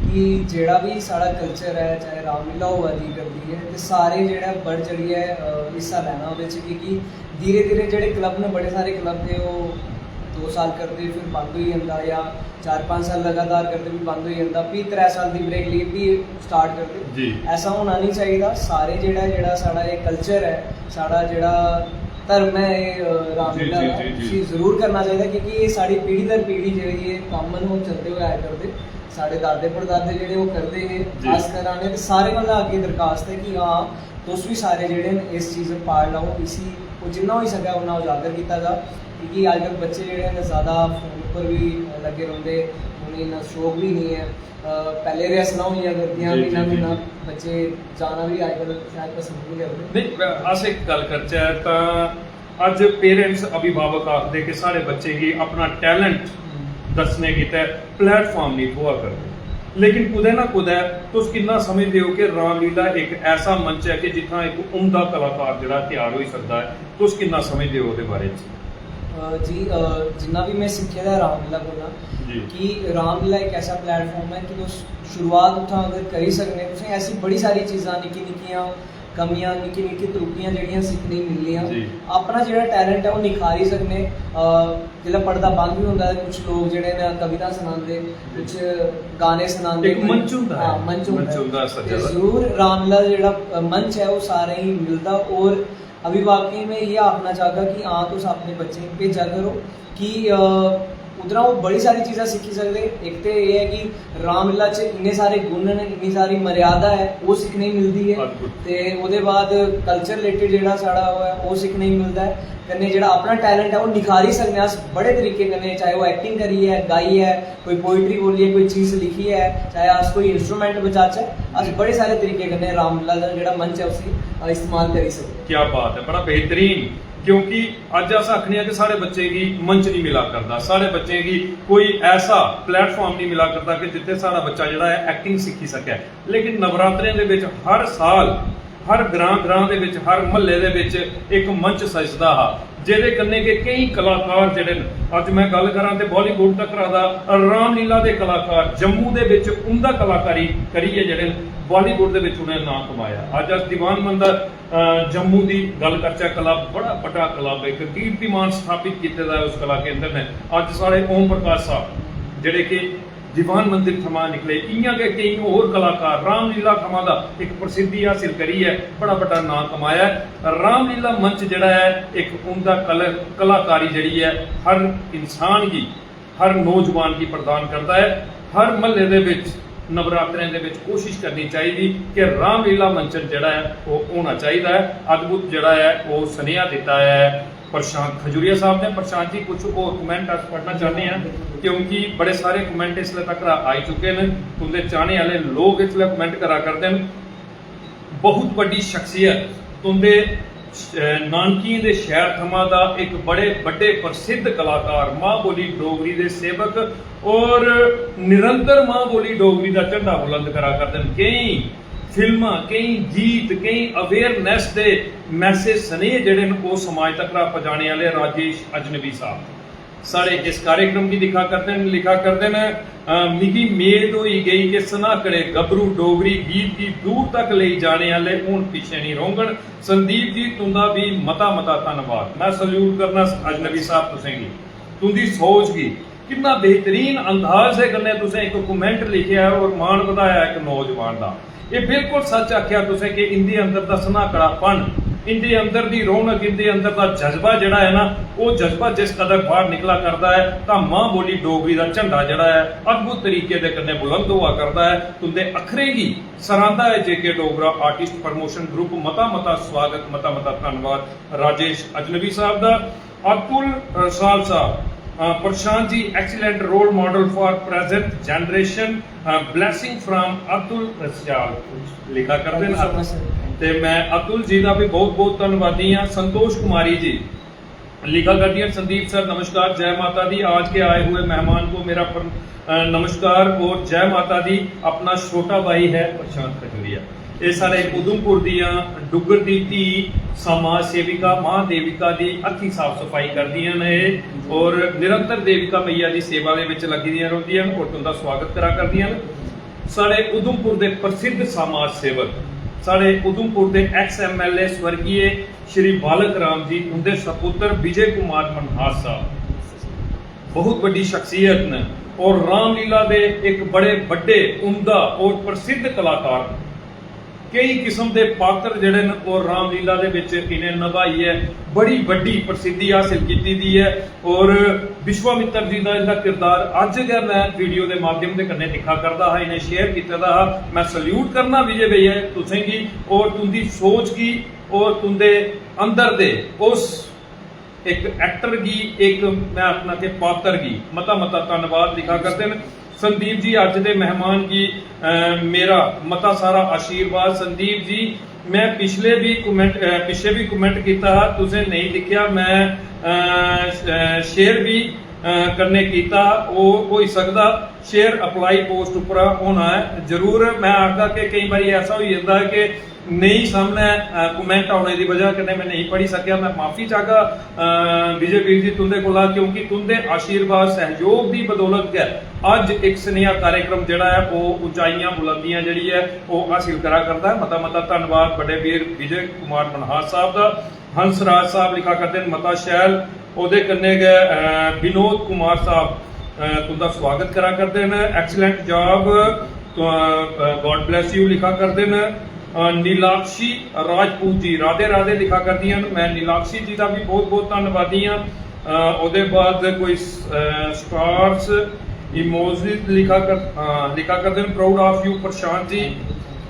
कि जेह्ड़ा बी साढ़ा कल्चर ऐ, चाहे रामलीला होआ दी करदी ऐ, ते सारें जेह्ड़ा बड़ चढ़ियै, अ, हिस्सा लैना ओह्दे च, की के धीरे धीरे जेह्ड़े क्लब न, बड़े सारे क्लब थे, ओह् दो साल करदे, फिर बंद होई जंदा, जां चार पंज साल लगातार करदे, फिर बंद होई जंदा, फ्ही त्रै साल दी ब्रेक लेइयै फ्ही स्टार्ट करदे। जी। ऐसा होना निं चाहिदा। सारे जेह्ड़ा, जेह्ड़ा साढ़ा एह् कल्चर ऐ, साढ़ा जेह्ड़ा धर्म ऐ एह्, अ, रामलीला जी, जी, दा, जी, जी। इसी जरूर करना चाहिदा, क्योंकि एह् साढ़ी पीढ़ी दर पीढ़ी जेह्ड़ी एह् कम्म न, ओह् चलदे होए आए करदे। साढ़े दादे पड़दादे जेह्ड़े ओह् करदे हे, जी। अस करा ने, ते सारें कोला अग्गें दरखास्त ऐ कि हां, तुस बी सारे जेह्ड़े न इस चीज च पार्ट लैओ, इसी ओह् जिन्ना होई सकै उन्ना उजागर कीता जा, क्योंकि अजकल बच्चे जेह्ड़े न ज्यादा फोन उप्पर बी लग्गे रौंह्दे, उ'नेंगी इन्ना शौक बी निं ऐ। अ, पैह्ले रिहर्सलां होइयां करदियां, जी, म्हीना जी, जी, म्हीना, जी। बच्चे जाना बी अजकल शायद पसंद निं करदे। नेईं, अस इक गल्ल करचै तां अज्ज पेरेंट्स, अभिभावक आखदे कि साढ़े बच्चें गी अपना टैलेंट हम्म। दस्सने गितै प्लेटफार्म नेईं थ्होआ करदे, लेकिन कुतै ना कुतै तुस किन्ना समझदे ओ कि रामलीला इक ऐसा मंच ऐ कि जित्थां इक उम्दा कलाकार जेह्ड़ा त्यार होई सकदा ऐ? तुस किन्ना समझदे ओ ओह्दे बारे च? अ, जी, अ, जिन्ना बी में सिक्खे दा ऐ रामलीला कोला, जी। कि रामलीला इक ऐसा प्लेटफार्म ऐ कि तुस शुरुआत उत्थां अगर करी सकने, तुसें ऐसी बड़ी सारी चीजां निक्की निक्कियां कमियां, निक्की निक्की त्रुटियां जेह्ड़ियां सिक्खने गी मिलनियां। जी। अपना जेह्ड़ा टैलेंट ऐ, ओह् निखारी सकने। अ, जिसलै पढ़दा बंद बी होंदा ऐ, कुछ लोक जेह्ड़े न कविता सनांदे, कुछ गाने सनांदे, इक मंच होंदा ऐ। हां, मंच होंदा मंच ऐ। होंदा ऐ, सर, ते जरूर रामलीला दा जेह्ड़ा, अ, मंच ऐ, ओह् सारें गी मिलदा। और अभिभावकें गी में इ'यै आखना चाहगा कि हां, तुस अपने बच्चें गी भेजा करो कि, अ, उद्धरा ओह् बड़ी सारी चीज़ां सिक्खी सकदे। इक ते एह् ऐ कि रामलीला च इन्ने सारे गुण न, इन्नी सारी मर्यादा ऐ, ओह् सिक्खने गी मिलदी ऐ। अद्भुत। ते ओह्दे बाद कल्चर रिलेटेड जेह्ड़ा साढ़ा ओह् ऐ, ओह् सिक्खने गी मिलदा ऐ। कन्नै जेह्ड़ा अपना टैलेंट ऐ, ओह् निखारी सकने अस बड़े तरीके कन्नै, चाहे ओह् एक्टिंग करियै, गाइयै, कोई पोइट्री बोलियै, कोई चीज़ लिखियै, चाहे अस कोई इंस्ट्रूमेंट बजाचै, अस बड़े सारे तरीके कन्नै रामलीला दा जेह्ड़ा मंच ऐ, उसी अ, इस्तेमाल करी सकदे। क्या बात है, बड़ा बेहतरीन। क्योंकि अज्ज अस आखने आं कि साढ़े बच्चें गी मंच नहीं मिला करदा, साढ़े बच्चें गी कोई ऐसा प्लेटफार्म नहीं मिला करदा कि जित्थै साढ़ा बच्चा जेह्ड़ा ऐ एक्टिंग सिक्खी सकै। लेकिन नवरात्रें दे बिच हर साल, हर ग्रां ग्रां दे बिच, हर म्हल्ले दे बिच इक मंच सजदा हा, जेह्दे कन्नै कि केईं कलाकार जेह्ड़े न, अज्ज मैं गल्ल करां ते बालीवुड तक्कर दा रामलीला दे कलाकार जम्मू दे बिच उं'दा कलाकारी करियै जेह्ड़े न, बालीवुड दे बिच उ'नें नांऽ कमाया। अज्ज अस दीवान मंदर अ, जम्मू दी गल्ल करचै, क्लब, बड़ा बड्डा क्लब, इक कीर्तिमान स्थापित कीते दा ऐ उस कला केंद्र ने। अज्ज साढ़े ओम प्रकाश साहब जेह्ड़े कि दीवान मंदिर थमां निकले, इ'यां गै केईं होर कलाकार रामलीला थमां दा इक प्रसिद्धि हासिल करियै बड़ा बड्डा नांऽ कमाया ऐ। रामलीला मंच जेह्ड़ा ऐ, इक उं'दा कल-, कलाकारी जेह्ड़ी ऐ, हर इंसान गी, हर नौजवान गी प्रदान करदा ऐ। हर म्हल्ले दे बिच नवरात्रें दे बिच कोशिश करनी चाहिदी कि रामलीला मंचन जेह्ड़ा ऐ, ओह् होना चाहिदा ऐ। अद्भुत जेह्ड़ा ऐ, ओह् सनेहा दित्ता ऐ प्रशांत खजूरिया साहब ने। प्रशांत जी, कुछ होर कमेंट अस पढ़ना चाह्न्ने आं, क्योंकि बड़े सारे कमेंट इसलै तक आई चुके न। तुं'दे चाह्ने आह्ले लोक इसलै कमेंट करा करदे न। बहुत बड्डी शख्सियत, तुं'दे, अ, नानकियें दे शैह्र थमां दा इक बड़े बड्डे प्रसिद्ध कलाकार, मां बोली डोगरी दे सेवक और निरंतर मां बोली डोगरी दा झंडा बुलंद करा करदे न। केईं फिल्मां, केईं गीत, केईं अवेयरनेस दे मैसेज, सनेह जेह्ड़े न, ओह् समाज तक्कर पजाने आह्ले राजेश अजनबी साहब। साढ़े इस कार्यक्रम गी दिक्खा करदे न, लिखा करदे न, अ, "मिगी मेद होई गेई कि सनाह्कड़े गब्बरू डोगरी गीत गी दूर तक लेई जाने आह्ले हून पिच्छें निं रौह्ङन।" संदीप जी, तुं'दा बी मता मता धन्नवाद। में सल्यूट करना अजनबी साहब तुसें गी, तुं'दी सोच गी। किन्ना बेहतरीन अंदाज दे कन्नै तुसें इक कमेंट लिखेआ ऐ और मान बधाया इक नौजवान दा। एह् बिल्कुल सच्च आखेआ तुसें कि इं'दे अंदर दा सन्हाकड़ापन, इं'दे अंदर दी रौनक, इं'दे अंदर दा जज्बा जेह्ड़ा ऐ ना, ओह् जज्बा जिस कदर बाह्र निकला करदा ऐ, तां मां बोली डोगरी दा झंडा जेह्ड़ा ऐ, अद्भुत तरीके दे कन्नै बुलंद होआ करदा ऐ। तुं'दे अक्खरें गी सरांह्दा ऐ जे के डोगरा आर्टिस्ट प्रमोशन ग्रुप। मता मता स्वागत, मता मता धन्नवाद राजेश अजनबी साहब दा। अतुल रसाल साहब, अ, Prashant ji, excellent role model for present generation, a, blessing from Atul रसाल लिखा करदे न। Thank you so much, sir। ते मैं अतुल जी दा भी बहुत बहुत धन्नवादी हां। संतोष कुमारी जी लिखा करदी है, "संदीप सर नमस्कार, जय माता दी। आज के आए हुए मेहमान को मेरा पर-, अ, नमस्कार और जय माता दी। अपना छोटा भाई है प्रशांत खजूरिया।" एह् साढ़े उधमपुर दियां डुग्गर दी धी समाज सेविका मां देविका दी हत्थी साफ सफाई करदियां न एह्, और निरंतर देविका मैया दी सेवा दे विच लग्गी दियां रौंह्दियां न और तुं'दा स्वागत करा करदियां न। साढ़े उधमपुर दे प्रसिद्ध समाज सेवक, साढ़े उधमपुर दे ex M L A स्वर्गीय श्री बालक राम जी, उं'दे सपुत्र विजय कुमार मनहास साहब बहुत बड्डी शख्सियत न और रामलीला दे इक बड़े बड्डे, उम्दा और प्रसिद्ध कलाकार न। केई किस्म दे पात्र जेह्ड़े न, ओह् रामलीला दे बिच इ'नें नभाइयै बड़ी बड्डी प्रसिद्धि हासल कीती दी ऐ। और विश्वामित्र जी दा इं'दा किरदार अज्ज गै मैं वीडियो दे माध्यम दे कन्नै दिक्खा करदा हा, इ'नें शेयर कीते दा हा। मैं सल्यूट करना विजय भैया तुसेंगी और तुं'दी सोच गी और तुं'दे अंदर दे उस इक एक्टर गी, इक मैं आखना कि पात्र गी मता मता धन्नवाद लिखा करदे न। संदीप जी, अज्ज दे मेहमान गी, अ, मेरा मता सारा आशीर्वाद। संदीप जी, मैं पिछले भी कमेंट, अ, पिच्छे भी कमेंट कीता हा, तुसें नेईं दिक्खेआ, मैं, अ, श-, अ, शेयर भी, अ, कन्नै कीता। ओह् होई सकदा शेयर अप्लाई पोस्ट उप्परा होना ऐ। जरूर मैं आखगा कि केईं बारी ऐसा होई जंदा ऐ कि नेईं सामनै, अ, कमेंट औने दी बजह कन्नै मैं नेईं पढ़ी सकेआ, मैं माफी चाहगा, अ, विजय वीर जी तुं'दे कोला, क्योंकि तुं'दे आशीर्वाद सहयोग दी बदौलत गै अज्ज इक सनेहा कार्यक्रम जेह्ड़ा ऐ ओह् उचाइयां बुलंदियां जेह्ड़ी ऐ ओह् हासिल करा करदा ऐ। मता मता धन्नवाद बड्डे वीर विजय कुमार मनहास साहब दा। हंसराज साहब लिखा करदे न मता शैल, ओह्दे कन्नै गै, अ, विनोद कुमार साहब, अ, तुं'दा स्वागत करा करदे न। Excellent job, God bless you लिखा करदे न। अ, नीलाक्षी राजपूत जी राधे राधे लिखा करदियां न। मैं नीलाक्षी जी दा भी बहुत बहुत धन्नवादी आं। अ, ओह्दे बाद कोई स-, अ, स्टार्स इमोजीज लिखा कर, अ, लिखा करदे न, "Proud of you Prashant ji."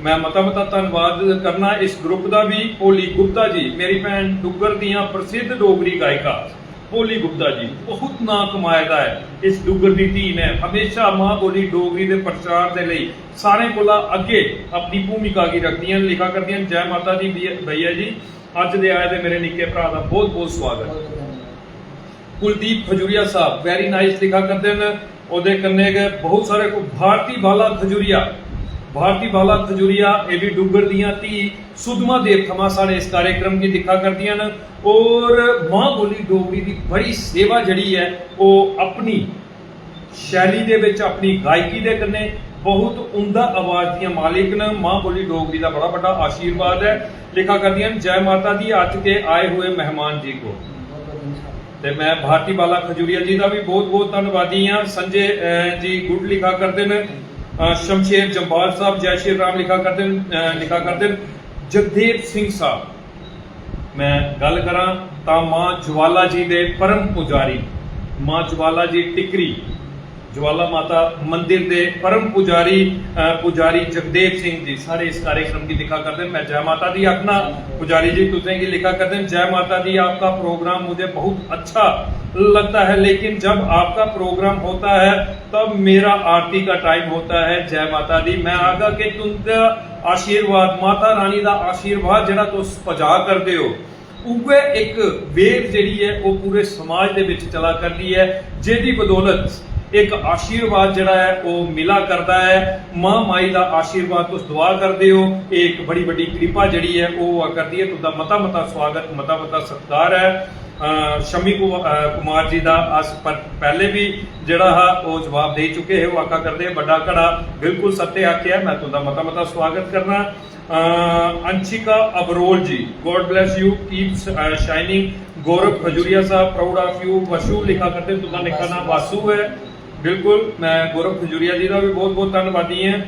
मैं मता मता धन्नवाद करना इस ग्रुप दा बी। भोली गुप्ता जी, मेरी भैन डुग्गर दियां प्रसिद्ध डोगरी गायिका भोली गुप्ता जी, बहुत नां कमाए दा ऐ इस डुग्गर दी धी ने। हमेशा मां बोली डोगरी दे प्रचार दे लेई सारें कोला अग्गे अपनी भूमिका गी रखदियां न। लिखा करदियां न, "जय माता दी भैया जी, अज्ज दे आए दे मेरे निक्के भ्राऽ दा बहुत बहुत स्वागत।" कुलदीप खजूरिया साहब very nice लिखा करदे न। ओह्दे कन्नै गै बहुत सारे को-, भारती बाला खजूरिया, भारती बाला खजूरिया, एह् बी डुग्गर दियां धी, सुद्धमहादेव थमां साढ़े इस कार्यक्रम गी दिक्खा करदियां न। और मां बोली डोगरी दी बड़ी सेवा जेह्ड़ी ऐ, ओह् अपनी शैली दे बिच, अपनी गायकी दे कन्नै बहुत उम्दा आवाज दियां मालिक न। मां बोली डोगरी दा बड़ा बड्डा आशीर्वाद ऐ। लिखा करदियां न, "जय माता दी, आज के आए हुए मेहमान जी को।" ते मैं भारती बाला खजूरिया जी दा भी बहुत बहुत धन्नवादी हां। संजय, अ, जी गुड लिखा करदे न, अ, शमशेर जम्बाल साहब जय श्री राम लिखा करदे न, अ, लिखा करदे न, जगदेव सिंह साहब, मैं गल्ल करां तां मां ज्वाला जी दे परम पुजारी, मां ज्वाला जी टिकरी, ज्वाला माता मंदिर दे परम पुजारी, अ, पुजारी जगदेव सिंह जी सारे इस कार्यक्रम की दिक्खा करदे न। मैं जय माता दी आखना, पुजारी जी तुसें गी लिखा करदे न, "जय माता दी, आपका प्रोग्राम मुझे बहुत अच्छा लगता है, लेकिन जब आपका प्रोग्राम होता है तब मेरा आरती का टाइम होता है।" जय माता दी। मैं आखगा कि तुं'दा आशीर्वाद, माता रानी दा आशीर्वाद जेह्ड़ा तुस पजा करदे ओ, उ'ऐ इक वेव जेह्ड़ी ऐ, ओह् पूरे समाज दे बिच चला करदी ऐ, जेह्दी बदौलत इक आशीर्वाद जेह्ड़ा ऐ, ओह् मिला करदा ऐ। मां माई दा आशीर्वाद तुस दुआ करदे ओ, एह् इक बड़ी बड्डी किरपा जेह्ड़ी ऐ, ओह् होआ करदी ऐ। तुं'दा मता मता स्वागत, मता मता सत्कार ऐ। अ, शम्मी कुमा-, अ, कुमार जी दा अस प-, पैह्ले बी जेह्ड़ा हा, ओह् जवाब देई चुके हे। ओह् आखा करदे, "बड्डा घड़ा, बिल्कुल सत्य आखेआ, मैं तुं'दा मता मता स्वागत करना।" अ, अंशिका अबरोल जी, "God bless you, keep, uh, shining।" गौरव खजूरिया साहब, "Proud of you।" वशु लिखा करदे, तुं'दा निक्का नाम वासु ऐ। बिल्कुल, मैं गौरव खजूरिया जी दा भी बहुत बहुत धन्नवादी ऐ। अ,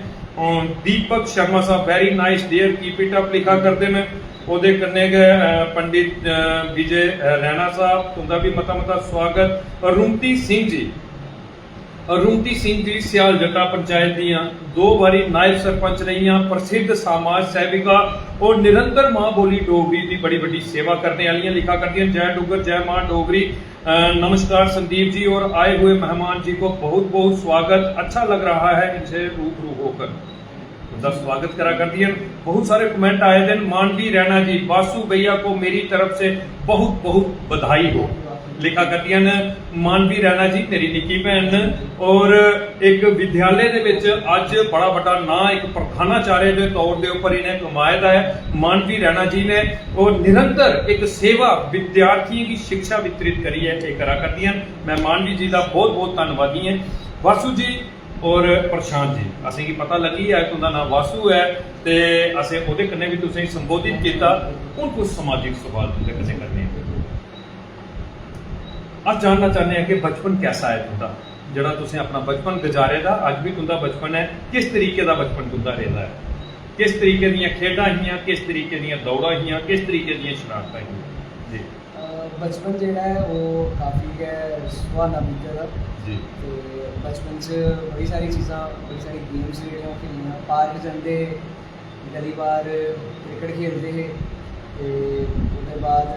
दीपक शर्मा साहब, "Very nice dear, keep it up" लिखा करदे न। ओह्दे कन्नै गै, अ, पंडित, अ, विजय, अ, रैना साहब, तुं'दा भी मता मता स्वागत। रुमती सिंह जी, रुमती सिंह जी सियाल जट्टा पंचायत दियां दो बारी नायब सरपंच रहियां, प्रसिद्ध समाज सेविका और निरंतर मां बोली डोगरी दी बड़ी बड्डी सेवा करने आह्लियां लिखा करदियां। जय डुग्गर, जय मां डोगरी। अ, नमस्कार संदीप जी और आए हुए मेहमान जी को बहुत बहुत स्वागत। अच्छा लग रहा है इनसे रूबरू होकर। उं'दा स्वागत करा करदियां न। बहुत सारे कमेंट आए दे न। मानवी रैना जी, "वासु भैया को मेरी तरफ से बहुत बहुत बधाई हो" लिखा करदियां न। मानवी रैना जी मेरी निक्की भैन न और इक विद्यालय दे बिच अज्ज बड़ा बड्डा नांऽ इक प्रधानाचार्य दे तौर दे उप्पर इ'नें कमाए दा ऐ। मानवी रैना जी ने ओह् निरंतर इक सेवा विद्यार्थियें गी शिक्षा वितरित करियै एह् करा करदियां न। मैं मानवी जी दा बहुत बहुत धन्नवादी आं। वासु जी और प्रशांत जी, असेंगी पता लग्गी गेआ कि तुं'दा नांऽ वासु ऐ ते असें ओह्दे कन्नै बी तुसेंगी संबोधित कीता। हून कुछ समाजिक सवाल तुं'दे कन्नै करने आं। अस जानना चाह्न्ने आं कि बचपन कैसा ऐ तुं'दा, जेह्ड़ा तुसें अपना बचपन गुजारे दा, अज्ज बी तुं'दा बचपन ऐ, किस तरीके दा बचपन तुं'दा रेह्दा ऐ, किस तरीके दियां खेढां हियां, किस तरीके दियां दौड़ां हियां, किस तरीके दियां शरारतां हियां? जी। अ, बचपन जेह्ड़ा ऐ ओह् काफी गै सुहाना बीते दा। जी। ते बचपन च बड़ी सारी चीजां, बड़ी सारी गेम्स जेह्ड़ियां ओह् खेलियां। पार्क जंदे हे, गली बाह्र क्रिकेट खेलदे हे ते ओह्दे बाद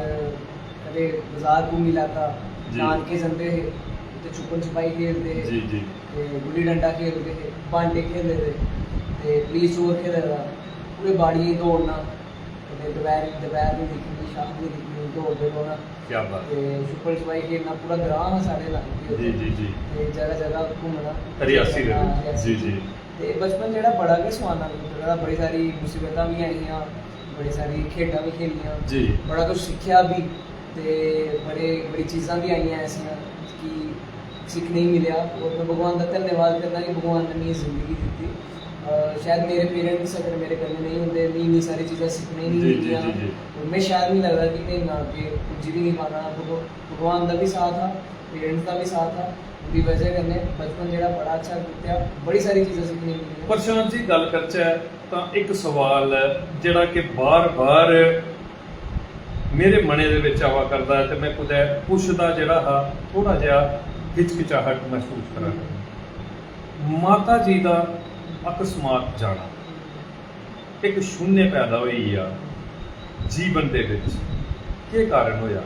कदें बजार घूमी लैता, जी। नानके जंदे हे, उत्थै छुपन छपाई खेलदे हे जी, जी। ते गुल्ली डंडा खेलदे हे, बांटे खेलदे हे ते पुलिस चोर खेले दा, पूरे बाड़ियें च दौड़ना, कदें दपैह्र दपैह्र बी दिक्खनी, शाम बी दिक्खनी, दौड़दे रौह्ना। क्या बात। ते छुपन छपाई खेलना, पूरा ग्रांऽ हा साढ़े लागे जी, जी, जी। ते जगह जगह घूमना। रियासी दे हां, बिच। रियासी। जी, जी। ते बचपन जेह्ड़ा बड़ा गै सुहाना गुजरे दा, बड़ी सारी मुसीबतां बी आइयां, बड़ी सारी खेढां बी खेलियां, जी। बड़ा कुछ सिक्खेआ बी ते बड़े बड़ी चीजां बी आइयां ऐसियां कि सिक्खने गी मिलेआ। और मैं भगवान दा धन्यवाद करना कि भगवान ने मिगी जिंदगी दित्ती। अ, शायद मेरे पेरेंट्स अगर मेरे कन्नै नेईं होंदे, मिगी इन्नी सारी चीजां सिक्खने गी जी, नेईं जी, मिलनियां। जी, जी। और मैं शायद मिगी लगदा कि मैं इन्ना अग्गें पुज्जी बी नेईं पाना। भगव-, भगवान दा बी साथ हा, पेरेंट्स दा बी साथ हा। उं'दी बजह कन्नै बचपन जेह्ड़ा बड़ा अच्छा बीतेआ, बड़ी सारी चीजां सिक्खने गी मिलियां। प्रशांत जी, गल्ल करचै तां इक सवाल ऐ जेह्ड़ा कि बार-बार मेरे मनै दे बिच आवा करदा ऐ ते में कुतै पुच्छदा जेह्ड़ा हा, थोह्ड़ा जेहा हिचकिचाहट मसूस करा करना। माता जी दा अकस्मात जाना, इक शून्य पैदा होई गेआ जीवन दे बिच। केह् कारण होएआ?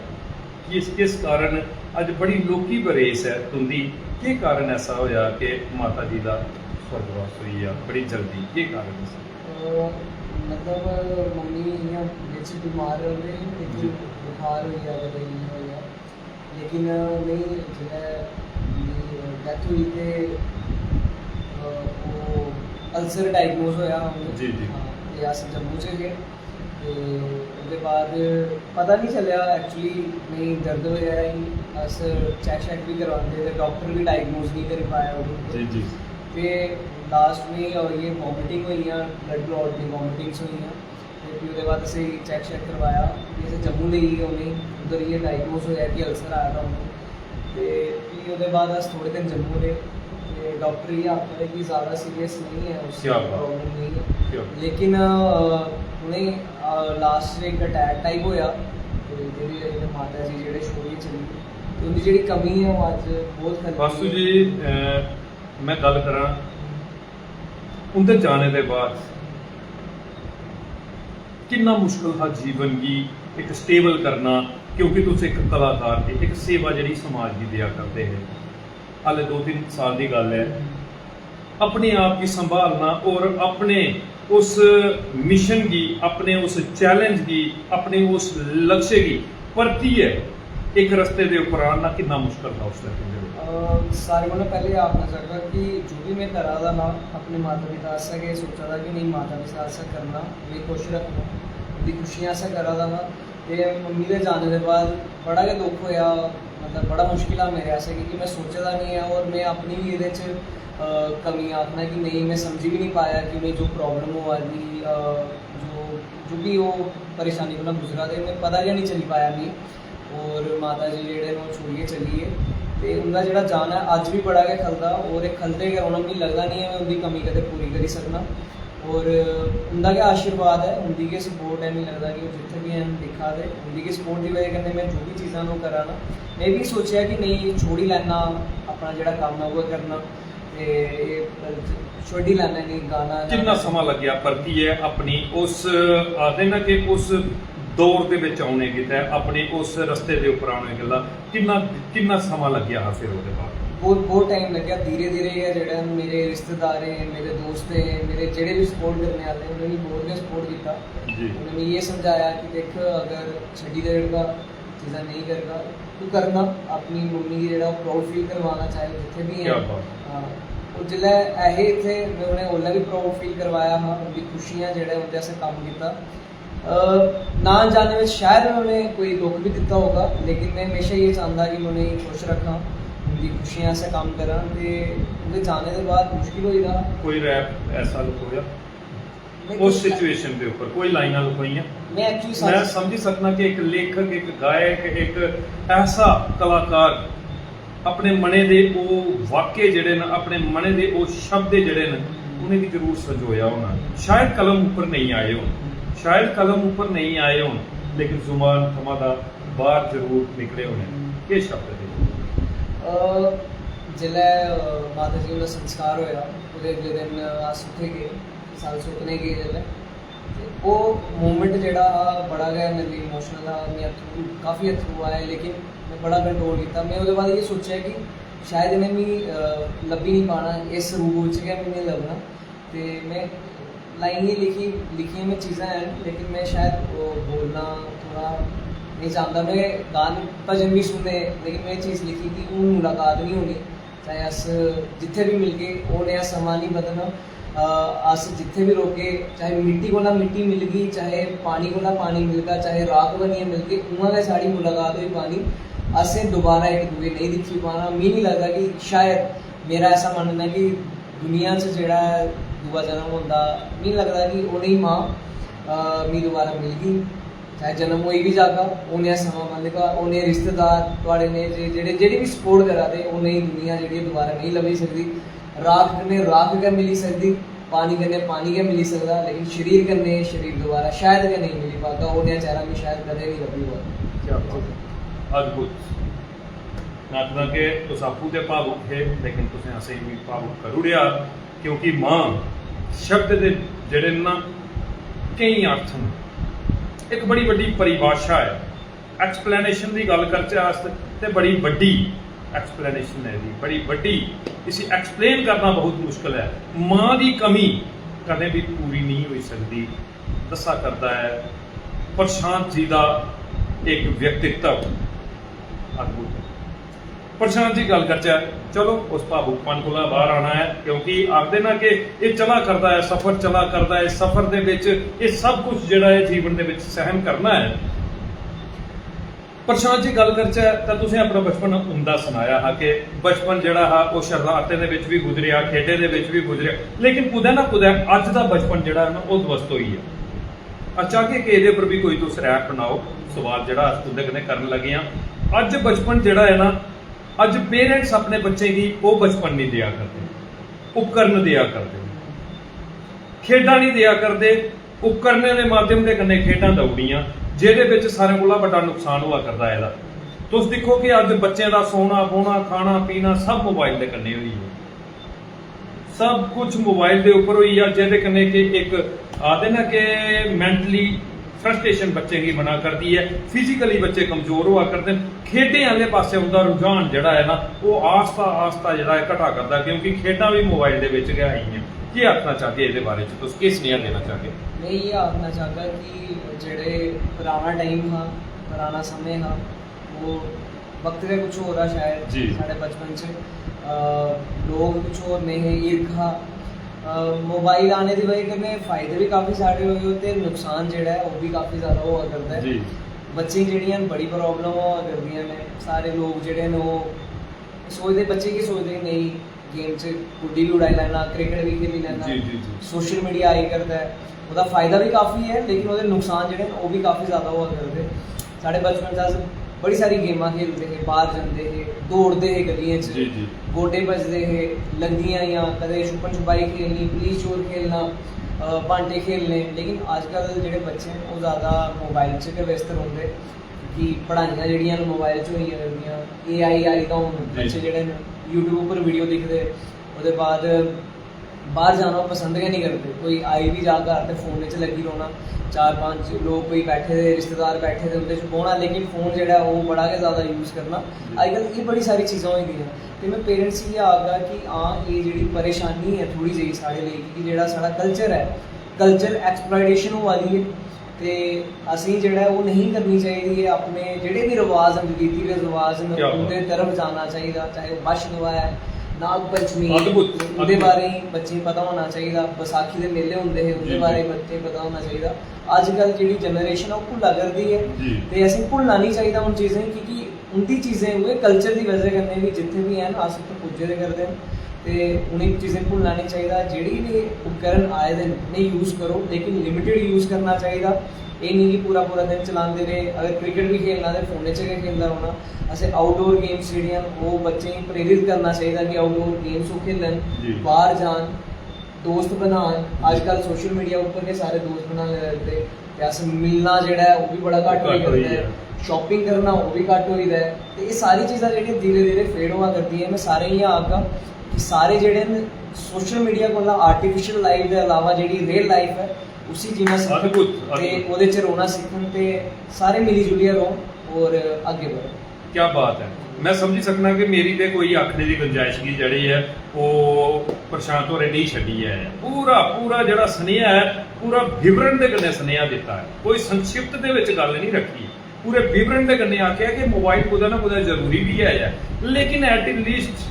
किस, किस कारण अज्ज बड़ी लौह्की बरेस ऐ तुं'दी, केह् कारण ऐसा होएआ कि माता जी दा स्वर्गवास होई गेआ बड़ी जल्दी? केह् कारण ऐसा? अ, मतलब, मम्मी इ'यां बिच बमार रौंह्दे हे, ते जी। बुखार होई गेआ, कदें इ'यां होई गेआ। लेकिन में जिसलै डेथ होई ते, अ, ओह् अल्सर डायग्नोज होएआ हा उ'नें। जी, जी। हां, ते अस जम्मू च हे। ते ओह्दे बाद पता निं चलेआ, actually, नेईं दर्द बगैरा ही। अस चैक शैक बी करवांदे ते डाक्टर बी डायग्नोज निं करी पाया उ'नें। जी, जी। ते लास्ट में होई गे, वॉमिटिंग होई गेइयां, ब्लड क्लॉट दी वॉमिटिंग्स होई गेइयां। ते फ्ही ओह्दे बाद असें चैक शैक करवाया, फ्ही असें जम्मू लेई गे उ'नेंगी। उद्धर इ'यै डायग्नोज होएआ कि अल्सर आए दा उ'नेंगी। ते फ्ही ओह्दे बाद अस थोह्ड़े दिन जम्मू रेह्, ते डाक्टर इ'यै आखा दे कि ज़्यादा सीरियस नेईं ऐ, उस क्या बात। प्रॉब्लम नेईं ऐ। क्या बात। लेकिन, अ, उ'नेंगी, अ, लास्ट च इक अटैक टाइप होएआ, ते जेह्दी बजह कन्नै माता जी जेह्ड़े छोड़ियै चली गे। ते उं'दी जेह्ड़ी कमी ऐ, ओह् अज्ज बहुत खलदी वासु ऐ। जी, अ, में गल्ल करां, उं'दे जाने दे बाद किन्ना मुश्कल हा जीवन गी इक स्टेबल करना, क्योंकि तुस इक कलाकार हे, इक सेवा जेह्ड़ी समाज गी देआ करदे हे। हाले दो तिन्न साल दी गल्ल ऐ, अपने आप गी संभालना और अपने उस मिशन गी, अपने उस चैलेंज गी, अपने उस लक्ष्य गी परतियै इक रस्ते दे उप्पर आह्नना किन्ना मुश्कल हा उसलै तुं'दे लेई? अ, सारें कोला पैह्लें एह् आखना चाह्गा कि जो बी में करा दा हा, अपने माता पिता आस्तै गै सोचा दा कि नेईं, माता पिता आस्तै करना, उ'नेंगी खुश रक्खना, उं'दी खुशियें आस्तै करा दा हा। ते मम्मी दे जाने दे बाद बड़ा गै दुख होएआ, मतलब, बड़ा मुश्किल हा मेरे आस्तै, क्योंकि में सोचे दा निं ऐ, और में अपनी बी एह्दे च, अ, कमी आखना कि नेईं, में समझी बी निं पाया कि उ'नेंगी जो प्रॉब्लम होआ दी, अ, जो, जो बी ओह् परेशानी कोला गुजरा दे, में पता गै निं चली पाया मिगी। और माता जी जेह्ड़े न, ओह् छोड़ियै चली गे। ते उं'दा जेह्ड़ा जाना ऐ, अज्ज बी बड़ा गै खलदा, और एह् खलदे गै रौह्ना। मिगी लगदा निं ऐ में उं'दी कमी कदें पूरी करी सकना। और उं'दा गै आशीर्वाद ऐ, उं'दी गै सपोर्ट ऐ। मिगी लगदा कि ओह् जित्थै बी हैन, दिक्खा दे, उं'दी गै सपोर्ट दी बजह कन्नै में जो बी चीज़ां न, ओह् करा ना। में बी सोचेआ कि नेईं, छोड़ी लैना, अपना जेह्ड़ा कम्म ऐ, उ'ऐ करना। ते एह् छोड़ी लैना, नेईं, गाना। किन्ना समां लग्गेआ परतियै अपनी उस, आखदे ना कि उस दौर दे बिच औने गितै, अपने उस रस्ते दे उप्पर औने गल्ला किन्ना, किन्ना समां लग्गेआ हा फिर ओह्दे बाद? बहुत, बहुत टाइम लग्गेआ। धीरे धीरे गै जेह्ड़ा मेरे रिश्तेदारें, मेरे दोस्तें, मेरे जेह्ड़े बी सपोर्ट करने आह्ले, उ'नें मिगी बहुत गै सपोर्ट कीता। जी। उ'नें मिगी एह् समझाया कि दिक्ख, अगर छड्डी देगा, चीज़ां नेईं करगा, तू करना। अपनी मम्मी गी जेह्ड़ा प्राउड फील करवाना, चाहे जित्थै बी क्या है। बात। हां, ओह् जिसलै ऐ हे इत्थै, में उ'नें उसलै बी प्राउड फील करवाया हा। उं'दी खुशियां जेह्ड़ा उं'दे आस्तै कम्म कीता। अ, ना जाने बिच शायद में उ'नें कोई दुख बी दित्ता होगा, लेकिन में हमेशा एह् चांह्दा कि में उ'नेंगी खुश रक्खां, उं'दी खुशियें आस्तै कम्म करां। ते उं'दे जाने दे बाद मुश्किल होई गेदा हा। कोई रैप ऐसा लखोएआ में उस कुछ सिचुएशन दे उप्पर, कोई लाइनां लखोइयां? में actually मैं सच समझी सकना कि इक लेखक, इक गायक, इक ऐसा कलाकार अपने मनै दे ओह् वाक्य जेह्ड़े न, अपने मनै दे ओह् शब्द जेह्ड़े न, उ'नेंगी जरूर संजोया होना। शायद कलम उप्पर नेईं आए होन, शायद कलम उप्पर नेईं आए होन, लेकिन जुबान थमां दा बाहर जरूर निकले होने। केह् शब्द हे? अ, जिसलै, अ, माता जी हुंदा संस्कार होएआ, ओह्दे अगले दिन अस उत्थै गे, साल सुक्खने गे जिसलै, ते ओह् मोमेंट जेह्ड़ा हा, बड़ा गै मेरे लेई इमोशनल हा। में अत्थरूं, काफी अत्थरूं आए, लेकिन में बड़ा कंट्रोल कीता। में ओह्दे बाद एह् सोचेआ कि शायद इ'नें मी, अ, लब्भी निं पाना, इस रूप च गै मी नेईं लब्भना। ते में लाइन निं लिखी, लिखियां में चीज़ां हैन, लेकिन में शायद ओह् बोलना थोह्ड़ा नेईं चांह्दा। में गाने, भजन बी सुने, लेकिन में एह् चीज़ लिखी कि हून मुलाकात निं होनी, चाहे अस जित्थै बी मिलगे, ओह् नेहा समां निं बधना। अ, अस जित्थै बी रौह्गे, चाहे मिट्टी कोला मिट्टी मिलगी, चाहे पानी कोला पानी मिलगा, चाहे राख बनियै मिलगे, उ'आं गै साढ़ी मुलाकात होई पानी। असें दोबारा इक दूए नेईं दिक्खी पाना। मी निं लगदा कि, शायद मेरा ऐसा मन्नना ऐ कि दुनिया च जेह्ड़ा ऐ दूआ जन्म होंदा, मी लगदा कि ओह् नेही मां, अ, मी दोबारा मिलगी। चाहे जन्म होई बी जागा, ओह् नेहा समां बधगा, ओह् नेह् रिश्तेदार, थुआढ़े नेह् जे-, जेह्ड़े, जेह्ड़े बी सपोर्ट करा दे, ओह् नेही दुनिया जेह्ड़ी ऐ दोबारा नेईं लब्भी सकदी। राख कन्नै राख गै मिली सकदी। पानी कन्नै पानी गै मिली सकदा, लेकिन शरीर कन्नै शरीर दोबारा शायद गै नेईं मिली पागा। ओह् नेहा चेहरा मिगी शायद कदें निं लब्भी पाग। क्या बात है, अद्भुत। में आखना कि तुस आपूं ते भावुक हे, लेकिन तुसें असेंगी बी भावुक करी ओड़ेआ, क्योंकि मां शब्द दे जेह्ड़े न ना, केईं अर्थ न। इक बड़ी बड्डी परिभाशा ऐ। एक्सप्लेनेशन दी गल्ल करचै अस, ते बड़ी बड्डी एक्सप्लेनेशन ऐ जी, बड़ी बड्डी। इसी एक्सप्लेन करना बहुत मुश्किल ऐ। मां दी कमी कदें भी पूरी नहीं होई सकदी। दस्सा करदा ऐ प्रशांत जी दा एक व्यक्तित्व। अद्भुत। प्रशांत जी, गल्ल करचै, चलो, उस भावुकपन कोला बाहर आना ऐ, क्योंकि आखदे ना कि एह् चला करदा ऐ, सफर चला करदा ऐ। इस सफर दे बिच एह् सब कुछ जेह्ड़ा ऐ जीवन दे बिच सहन करना ऐ। प्रशांत जी, गल्ल करचै तां तुसें अपना बचपन उं'दा सनाया हा कि बचपन जेह्ड़ा हा, ओह् शरारतें दे बिच बी गुजरेआ, खेढें दे बिच बी गुजरेआ, लेकिन कुतै ना कुतै अज्ज दा बचपन जेह्ड़ा ऐ ना, ओह् ध्वस्त होई गेआ। अस चाह्गे कि एह्दे पर बी कोई तुस रैप बनाओ। सवाल जेह्ड़ा अस तुं'दे कन्नै करन लगे आं, अज्ज बचपन जेह्ड़ा ऐ ना, अज्ज पेरेंट्स अपने बच्चें गी ओह् बचपन निं देआ करदे, उपकरण देआ करदे, खेढां निं देआ करदे। उपकरणें दे माध्यम दे कन्नै खेढां देई ओड़ियां, जेह्दे बिच सारें कोला बड्डा नुकसान होआ करदा ऐ एह्दा। तुस दिक्खो कि अज्ज बच्चें दा सौना, बौह्ना, खाना, पीना सब मोबाइल दे कन्नै होई गेआ। सब कुछ मोबाइल दे उप्पर होई गेआ, जेह्दे कन्नै कि इक आखदे ना कि मैंटली फ्रस्ट्रेशन बच्चें गी बना करदी ऐ, फिजिकली बच्चे कमजोर होआ करदे न। खेढें आह्ले पासै उं'दा रुझान जेह्ड़ा ऐ ना, ओह् आस्ता आस्ता जेह्ड़ा ऐ घटा करदा, क्योंकि खेढां बी मोबाइल दे बिच गै आई गेइयां। केह् आखना चाह्गे एह्दे बारे च, तुस केह् सनेहा देना चाह्गे? में इ'यै आखना चाह्गा कि जेह्ड़े पराना टाइम हा, पराना समें हा, ओह् वक्त गै कुछ होर हा शायद। जी। साढ़े बचपन च अ, लोग कुछ होर नेह् हे, हिरख हा। मोबाइल आने दी बजह कन्नै फायदे बी काफी सारे होए ते नुकसान जेह्ड़ा ऐ ओह् बी काफी ज्यादा होआ करदा ऐ। जी। बच्चें गी जेह्ड़ियां न बड़ी प्रॉब्लम होआ करदियां न। सारे लोग जेह्ड़े न ओह् सोचदे, बच्चे केह् सोचदे कि नेईं, गेम च गुड्डी बी उड़ाई लैना, क्रिकेट बी खेली लैना। जी, जी, जी। सोशल मीडिया आई करदा ऐ, ओह्दा फायदा बी काफी ऐ, लेकिन ओह्दे नुकसान जेह्ड़े न ओह् बी काफी ज्यादा होआ करदे। साढ़े बचपन च अस बड़ी सारी गेमां खेलदे हे, बाहर जंदे हे, दौड़दे हे गलियें च, जी, जी। गोडे भजदे हे, लंगियां जां कदें छुपन छुपाई खेलनी, पुलिस चोर खेलना, अ, बांटे खेलने। लेकिन अज्जकल जेह्ड़े बच्चे न ओह् ज्यादा मोबाइल च गै व्यस्त रौंह्दे, कि पढ़ाइयां जेह्ड़ियां न मोबाइल च होइयां करदियां। ए आई आई दा हून जी। बच्चे जेह्ड़े न YouTube उप्पर वीडियो दिखदे, ओह्दे बाद बाहर जाना ओह् पसंद गै नहीं करदे। कोई आई बी जा घर ते फोन च लग्गी रौह्ना, चार पंज लोग कोई बैठे दे, रिश्तेदार बैठे दे, उं'दे च बौह्ना, लेकिन फोन जेह्ड़ा ऐ ओह् बड़ा गै ज्यादा यूज करना। अज्जकल एह् बड़ी सारी चीज़ां होई दियां। ते में पेरेंट्स गी इ'यै आखगा कि हां, एह् जेह्ड़ी परेशानी ऐ थोह्ड़ी जेही साढ़े लेई, कि जेह्ड़ा साढ़ा कल्चर ऐ, कल्चर एक्सप्लॉयटेशन होआ दी ऐ। ते असेंगी जेह्ड़ा ऐ ओह् नेईं करनी चाहिदी ऐ। अपने जेह्ड़े बी रवाज न, रीति रवाज न, क्या बात। उं'दे तरफ जाना चाहिदा, चाहे ओह् बच्छ दुआ ऐ, नाग पंचमी, अद्भुत, उं'दे अद्भुत। बारे च बच्चें गी पता होना चाहिदा। बैसाखी दे मेले होंदे हे, उं'दे जी, बारे जी। च बच्चें गी पता होना चाहिदा। अज्जकल जेह्ड़ी जनरेशन ऐ ओह् भुल्ला करदी ऐ। जी। ते असेंगी भुल्लना निं चाहिदा उन चीज़ें गी, कि उं'दी चीज़ें, उ'ऐ कल्चर दी बजह कन्नै बी जित्थै बी हैन अस उत्थै पुज्जे दे करदे न। ते उ'नेंगी चीज़ें भुल्लना निं चाहिदा। जेह्ड़ी बी उपकरण आए दे न उ'नेंगी यूज करो, लेकिन लिमिटेड यूज करना चाहिदा। एह् निं कि पूरा पूरा दिन चलांदे रेह्। अगर क्रिकेट बी खेलना ते फोनै च गै खेलदा रौह्ना। असें आउटडोर गेम्स जेह्ड़ियां न ओह् बच्चें गी प्रेरित करना चाहिदा कि आउटडोर गेम्स ओह् खेलन, जी। बाहर जान, दोस्त बनान। अज्जकल सोशल मीडिया उप्पर गै सारे दोस्त बनाने लगदे, ते अस मिलना जेह्ड़ा ऐ ओह् बी बड़ा घट्ट होई घट्ट होई गेदा ऐ। गेआ। शॉपिंग करना ओह् बी घट्ट होई दा ऐ। ते एह् सारी चीज़ां जेह्ड़ियां धीरे धीरे फेड होआ करदियां। में सारें गी इ'यै आखगा कि सारे जेह्ड़े न सोशल मीडिया कोला, आर्टिफिशियल लाइफ दे अलावा जेह्ड़ी रियल लाइफ ऐ उसी जीना सिक्खन अद्भुत, ते अद्भुत। ओह्दे च रौह्ना सिक्खन ते सारे मिली जुलियै रौह्न होर अग्गें बधन। क्या बात है। मैं समझी सकना कि मेरी ते कोई आखने दी गुंजाइश गी जेह्ड़ी ऐ ओह् प्रशांत होरें नेईं छड्डी ऐ। पूरा, पूरा जेह्ड़ा सनेहा ऐ, पूरा विवरण दे कन्नै सनेहा दित्ता ऐ, कोई संक्षिप्त दे विच गल्ल नहीं रखी। पूरे विवरण दे कन्नै आखेआ कि मोबाइल कुतै ना कुतै जरूरी बी ऐ, लेकिन at least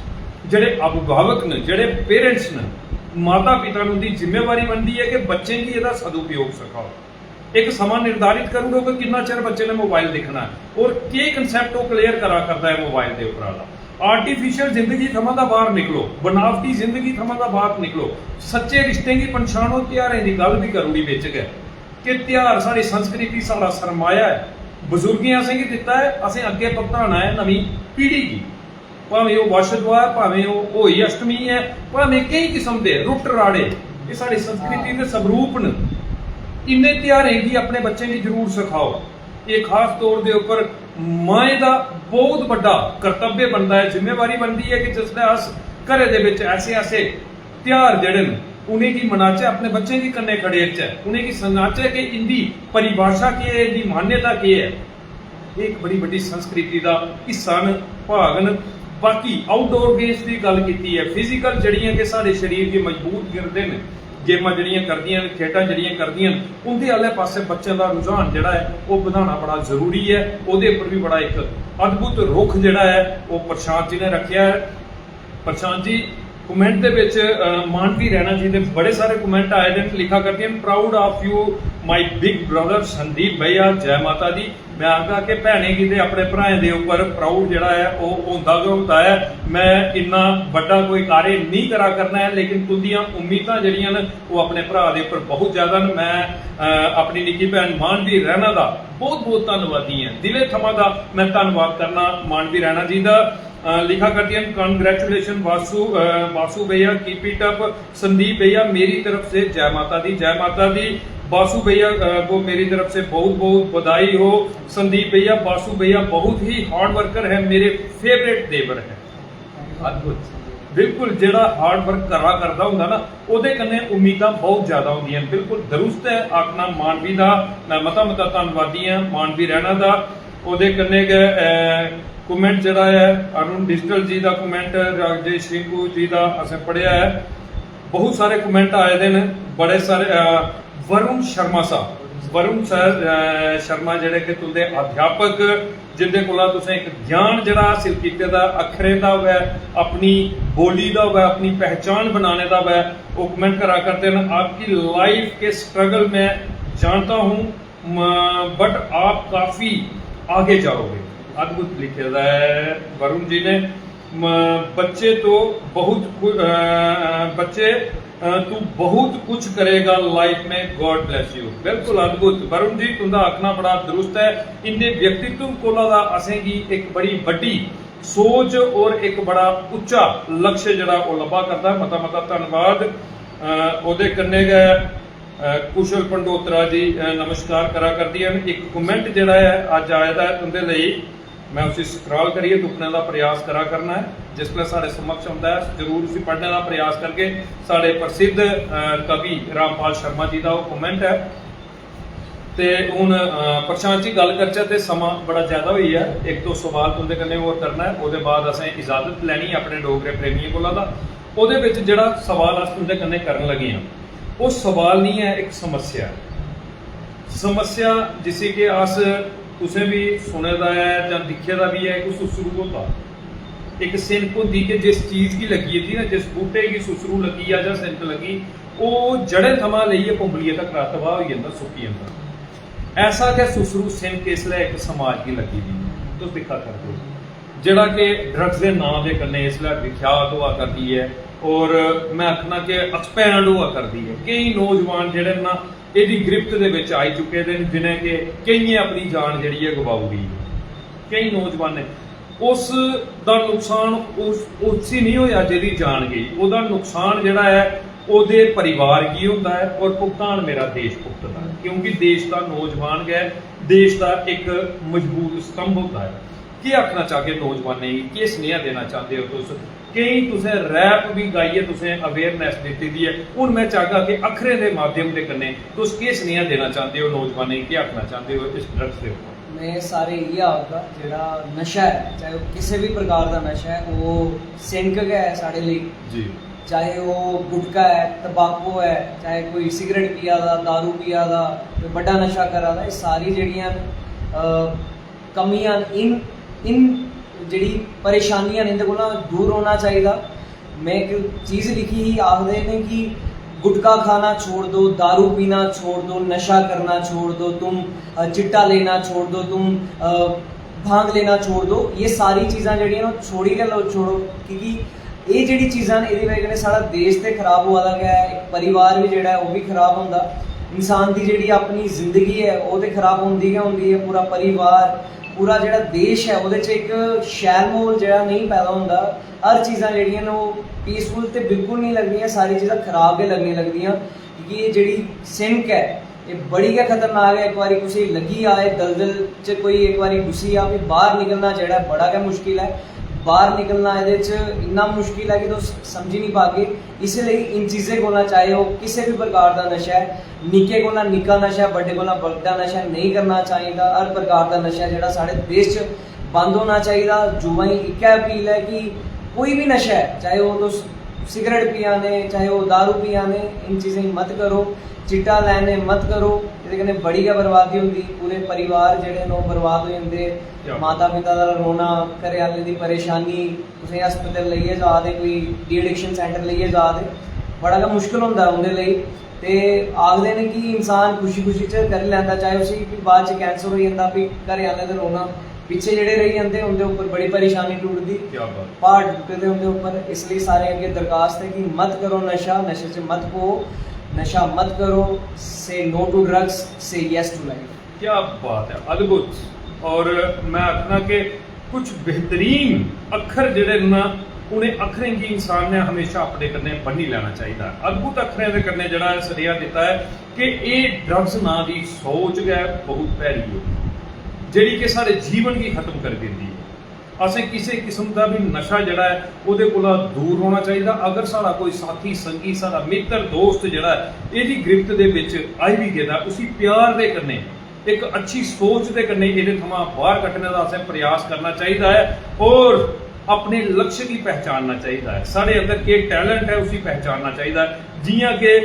जेह्ड़े अभिभावक न, जेह्ड़े पेरेंट्स न, माता पिता न, उं'दी जिम्मेवारी बनदी ऐ कि बच्चें गी एह्दा सदुपयोग सखाओ। इक समां निर्धारित करी ओड़ो कि किन्ना चिर बच्चे ने मोबाइल दिक्खना ऐ और केह् कंसेप्ट ओह् क्लियर करा करदा ऐ मोबाइल दे उप्पर आह्ला। आर्टिफिशियल जिंदगी थमां दा बाहर निकलो, बनावटी जिंदगी थमां दा बाहर निकलो, सच्चे रिश्तें गी पंछानो। ध्यारें दी गल्ल बी करी ओड़ी बिच गै कि ध्यार साढ़ी संस्कृति, साढ़ा सरमाया ऐ, बजुर्गें असेंगी दित्ता ऐ, असें अग्गें भुगताना ऐ नमीं पीढ़ी गी। भामें ओह् बच्छ दुआ ऐ, भामें ओह् होई अश्टमी ऐ, भामें केई किस्म दे रुट्ट राड़े, एह् साढ़ी संस्कृति दे स्वरूप न। इन्ने ध्यारें गी अपने बच्चें गी जरूर सखाओ। एह् खास तौर दे उप्पर माएं दा बहुत बड्डा कर्तव्य बनदा ऐ, जिम्मेवारी बनदी ऐ कि जिसलै अस घरै दे बिच ऐसे ऐसे ध्यार जेह्ड़े न उ'नेंगी मनाचै, अपने बच्चें गी कन्नै खड़ेरचै, उ'नेंगी सनाचै कि इंदी परिभाशा केह् ऐ, इंदी मान्यता केह् ऐ। एह् इक बड़ी बड्डी संस्कृति दा हिस्सा न, भाग न। बाकी आउटडोर गेम्स दी गल्ल कीती ऐ, फिजिकल जेह्ड़ियां कि साढ़े शरीर गी मजबूत करदे न, गेमां जेह्ड़ियां करदियां न, खेढां जेह्ड़ियां करदियां न, उं'दे आह्ले पासै बच्चें दा रुझान जेह्ड़ा ऐ ओह् बधाना बड़ा जरूरी ऐ। ओह्दे उप्पर बी बड़ा इक अद्भुत रुख जेह्ड़ा ऐ ओह् प्रशांत जी ने रक्खेआ ऐ। प्रशांत जी, कमेंट दे बिच अ, मानवी रैना जी दे बड़े सारे कमेंट आए दे न, लिखा करदे न, proud of you my big brother Sandeep भैया, जय माता दी। मैं आखगा कि भैनें गी ते अपने भ्राएं दे उप्पर प्राउड जेह्ड़ा ऐ ओह् होंदा गै होंदा ऐ। मैं इन्ना बड्डा कोई कार्य नेईं करा करना ऐ, लेकिन तुंदियां उम्मीदां जेह्ड़ियां न ओह् अपने भ्राऽ दे उप्पर बहुत ज्यादा न। मैं अ, अपनी निक्की भैन मानवी रैना दा बहुत बहुत धन्नवादी आं, दिलै थमां दा मैं धन्नवाद करना मानवी रैना जी दा। अ, लिखा करदियां न, congratulation बासु, अ, बासु भैया, keep it up। संदीप भैया, मेरी तरफ से जय माता दी, जय माता दी। बासु भैया अ, को मेरी तरफ से बहुत बहुत बधाई हो। संदीप भैया, बासु भैया बहुत ही हार्ड वर्कर है, मेरे फेवरेट देवर है। अद्भुत। बिल्कुल, जेह्ड़ा हार्ड वर्क करा करदा होंदा ना, ओह्दे कन्नै उम्मीदां बहुत ज्यादा होंदियां न। बिल्कुल दरुस्त ऐ आखना मानवी दा। मैं मता मता धन्नवादी आं मानवी रैना दा। ओह्दे कन्नै गै अ, कमेंट जेह्ड़ा ऐ अरुण डिजिटल जी दा, कमेंट राजेश रिंकू जी दा असें पढ़ेआ ऐ। बहुत सारे कमेंट आए दे न, बड़े सारे अ, वरुण शर्मा साहब, वरुण सर अ, शर्मा जेह्ड़े कि तुंदे अध्यापक, जिंदे कोला तुसें इक ज्ञान जेह्ड़ा हासिल कीते दा, अक्खरें दा होऐ, अपनी बोली दा होऐ, अपनी पहचान बनाने दा होऐ, ओह् कमेंट करा करदे न, आपकी लाइफ के स्ट्रगल मैं जानता हूँ, बट आप काफी आगे जाओगे। अद्भुत लिखे दा ऐ वरुण जी ने। म, बच्चे तो बहुत कु-, अ, बच्चे अ, तू बहुत कुछ करेगा लाइफ में, गॉड ब्लेस यू। बिल्कुल अद्भुत वरुण जी, तुंदा आखना बड़ा दुरुस्त ऐ। इंदे व्यक्तित्व कोला दा असेंगी इक बड़ी बड्डी सोच और इक बड़ा उच्चा लक्ष्य जेह्ड़ा ओह् लब्भा करदा ऐ। मता मता धन्नवाद। अ, ओह्दे कन्नै गै अ, कुशल पंडोत्रा जी, अ, नमस्कार करा करदियां न। इक कमेंट जेह्ड़ा ऐ अज्ज आए दा ऐ तुंदे लेई, मैं उसी स्क्रॉल करियै तुप्पने दा प्रयास करा करना ऐ। जिसलै साढ़े समक्ष औंदा ऐ, अस जरूर उसी पढ़ने दा प्रयास करगे। साढ़े प्रसिद्ध, अ, कवि रामपाल शर्मा जी दा ओह् कमेंट ऐ। ते हून, अ, प्रशांत जी, गल्ल करचै ते समां बड़ा ज्यादा होई गेआ, इक दो सवाल तुंदे कन्नै होर करना ऐ, ओह्दे बाद असें इजाजत लैनी ऐ अपने डोगरे प्रेमियें कोला दा। ओह्दे बिच जेह्ड़ा सवाल अस तुंदे कन्नै करन लगे आं, ओह् सवाल निं ऐ, इक समस्या ऐ। समस्या जिसी कि अस, तुसें बी सुने दा ऐ जां दिक्खे दा बी ऐ, इक सुसरू होंदा, इक सिनक होंदी कि जिस चीज गी लग्गी जंदी ना, जिस बूह्टे गी सुसरू लग्गी जा जां सिनक लग्गी, ओह् जड़ें थमां लेइयै पुंबलिये तक तबाह होई जंदा, सुक्की जंदा। ऐसा गै सुसरू सिनक इसलै इक समाज गी लग्गी दी ऐ, तुस दिक्खा करदे ओ, जेह्ड़ा कि ड्रग्स दे नांऽ दे कन्नै इसलै विख्यात होआ करदी ऐ और मैं आखना कि एक्सपैंड होआ करदी ऐ। केईं नौजवान जेह्ड़े न ना, एह्दी गिरफ्त दे बिच आई चुके दे न, जिनें कि केइयें अपनी जान जेह्ड़ी ऐ गवाई ओड़ी ऐ। केईं नौजवानें उस दा नुकसान उस, उसी नहीं होया जेह्दी जान गेई, ओह्दा नुकसान जेह्ड़ा ऐ ओह्दे परिवार गी होंदा ऐ और भुगतान मेरा देश भुगतदा ऐ, क्योंकि देश दा नौजवान गै देश दा इक मजबूत स्तंभ होंदा ऐ। केह् आखना चाहगे नौजवानें गी, केह् सनेहा देना चांह्दे ओ तुस? केईं तुसें रैप बी गाइयै तुसें अवेयरनेस दित्ती दी ऐ। हून मैं चाहगा कि अक्खरें दे माध्यम दे कन्नै तुस केह् सनेहा देना चांह्दे ओ नौजवानें गी, केह् आखना चांह्दे ओ इस ड्रग्स दे उप्पर? मैं सारे इ'यै आखगा, जेह्ड़ा नशा ऐ, चाहे ओह् किसे बी प्रकार दा नशा ऐ, ओह् सिनक गै ऐ साढ़े लेई। जी। चाहे ओह् गुटखा ऐ, तंबाकू ऐ, चाहे कोई सिगरेट पिया दा, दारू पिया दा, कोई बड्डा नशा करा दा, एह् सारी जेह्ड़ियां न, अ, कमियां न, इन, इन जेह्ड़ी परेशानियां न, इं'दे कोला दूर रौह्ना चाहिदा। मैं इक चीज लिखी ही, आखदे न कि "गुटखा खाना छोड़ दो, दारू पीना छोड़ दो, नशा करना छोड़ दो, तुम, अ, चिट्टा लेना छोड़ दो, तुम, अ, भांग लेना छोड़ दो।" ये सारी चीजां जेह्ड़ियां न, ओह् छोड़ी गै लो, छोड़ो, क्योंकि एह् जेह्ड़ी चीजां न, एह्दी बजह कन्नै साढ़ा देश ते खराब होआ दा गै ऐ, इक परिवार बी जेह्ड़ा ऐ, ओह् बी खराब होंदा। इंसान दी जेह्ड़ी अपनी जिंदगी ऐ, ओह् ते खराब होंदी गै होंदी ऐ, पूरा परिवार, पूरा जेह्ड़ा देश ऐ ओह्दे च इक शैल म्हौल जेह्ड़ा नेईं पैदा होंदा। हर चीज़ां जेह्ड़ियां न ओह् पीसफुल ते बिल्कुल निं लगदियां, सारी चीज़ां खराब गै लग्गने लगदियां। क्योंकि एह् जेह्ड़ी सिनक ऐ एह् बड़ी गै खतरनाक ऐ। इक बारी कुसै गी लग्गी जाए दलदल च, कोई इक बारी घुसी जा, फ्ही बाह्र निकलना जेह्ड़ा ऐ बड़ा गै मुश्किल ऐ। बाह्र निकलना एह्दे च इन्ना मुश्किल ऐ कि तुस समझी निं पागे। इस लेई इन चीज़ें कोला, चाहे ओह् किसे बी प्रकार दा नशा ऐ, निक्के कोला निक्का नशा, बड्डे कोला बड्डा नशा नेईं करना चाहिदा। हर प्रकार दा नशा जेह्ड़ा साढ़े देश च बंद होना चाहिदा। युवाएं गी इक्कै अपील ऐ कि कोई बी नशा ऐ, चाहे ओह् तुस सिगरट पिया ने, चाहे ओह् दारू पिया ने, इन चीज़ें गी मत करो। चिट्टा लैने मत करो, एह्दे कन्नै बड़ी गै बर्बादी होंदी। पूरे परिवार जेह्ड़े न ओह् बर्बाद होई जंदे। क्या बात। माता पिता दा रोना, घरै आह्लें दी परेशानी, कुसै गी हस्पताल लेइयै जा दे, कोई डी एडिक्शन सेंटर लेइयै जा दे, बड़ा गै मुश्कल होंदा ऐ उं'दे लेई। ते आखदे न कि इंसान खुशी खुशी च करी लैंदा, चाहे उसी फ्ही बाद च कैंसर होई जंदा, फ्ही घरै आह्लें दे रोना, पिच्छे जेह्ड़े रेही जंदे उं'दे उप्पर बड़ी परेशानी टुटदी। क्या बात। प्हाड़ टुटे दे उं'दे उप्पर। इसलेई सारें अग्गें दरखास्त ऐ कि मत करो नशा, नशे च मत पो, नशा मत करो। Say no to drugs, say yes to life. क्या बात है, अद्भुत। और मैं आखना कि कुछ बेहतरीन अक्खर जेह्ड़े न, उ'नें अक्खरें गी इंसान ने हमेशा अपने कन्नै बन्नी लैना चाहिदा। अद्भुत अक्खरें दे कन्नै जेह्ड़ा ऐ सनेहा दित्ता ऐ कि एह् ड्रग्स नांऽ दी सोच गै बहुत भैड़ी ऐ, जेह्ड़ी कि साढ़े जीवन गी खत्म करी दिंदी ऐ। असें किसे किस्म दा बी नशा जेह्ड़ा ऐ, ओह्दे कोला दूर रौह्ना चाहिदा। अगर साढ़ा कोई साथी, संगी, साढ़ा मित्तर, दोस्त जेह्ड़ा ऐ, एह्दी गिरफ्त दे बिच आई बी गेदा, उसी प्यार दे कन्नै, इक अच्छी सोच दे कन्नै एह्दे थमां बाह्र कड्ढने दा असें प्रयास करना चाहिदा ऐ और अपने लक्ष्य गी पहचानना चाहिदा ऐ। साढ़े अंदर केह् टैलेंट ऐ, उसी पहचानना चाहिदा ऐ। जि'यां कि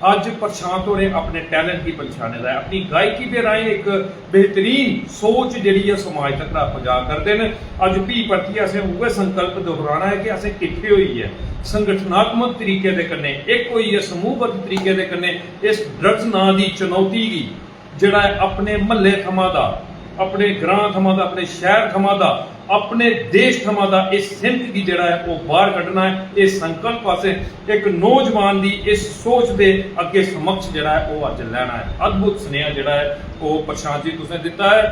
अज्ज प्रशांत होरें अपने टैलेंट गी पंछाने दा ऐ, अपनी गायकी दे राहें इक बेहतरीन सोच जेह्ड़ी ऐ समाज तक पजा करदे न। अज्ज फ्ही परतियै असें उ'ऐ संकल्प दोहराना ऐ कि असें किट्ठे होइयै संगठनात्मक तरीके दे कन्नै, इक होइयै समूहबद्ध तरीके दे कन्नै इस ड्रग्स नांऽ दी चुनौती गी जेह्ड़ा ऐ अपने म्हल्ले थमां दा, अपने ग्रां थमां दा, अपने शैह्र थमां दा, अपने देश थमां दा इस सिनक गी जेह्ड़ा ऐ ओह् बाह्र कड्ढना ऐ। एह् संकल्प असें इक नौजवान दी इस सोच दे अग्गें समक्ष जेह्ड़ा ऐ ओह् अज्ज लैना ऐ। अद्भुत सनेहा जेह्ड़ा ऐ ओह् प्रशांत जी तुसें दित्ता ऐ।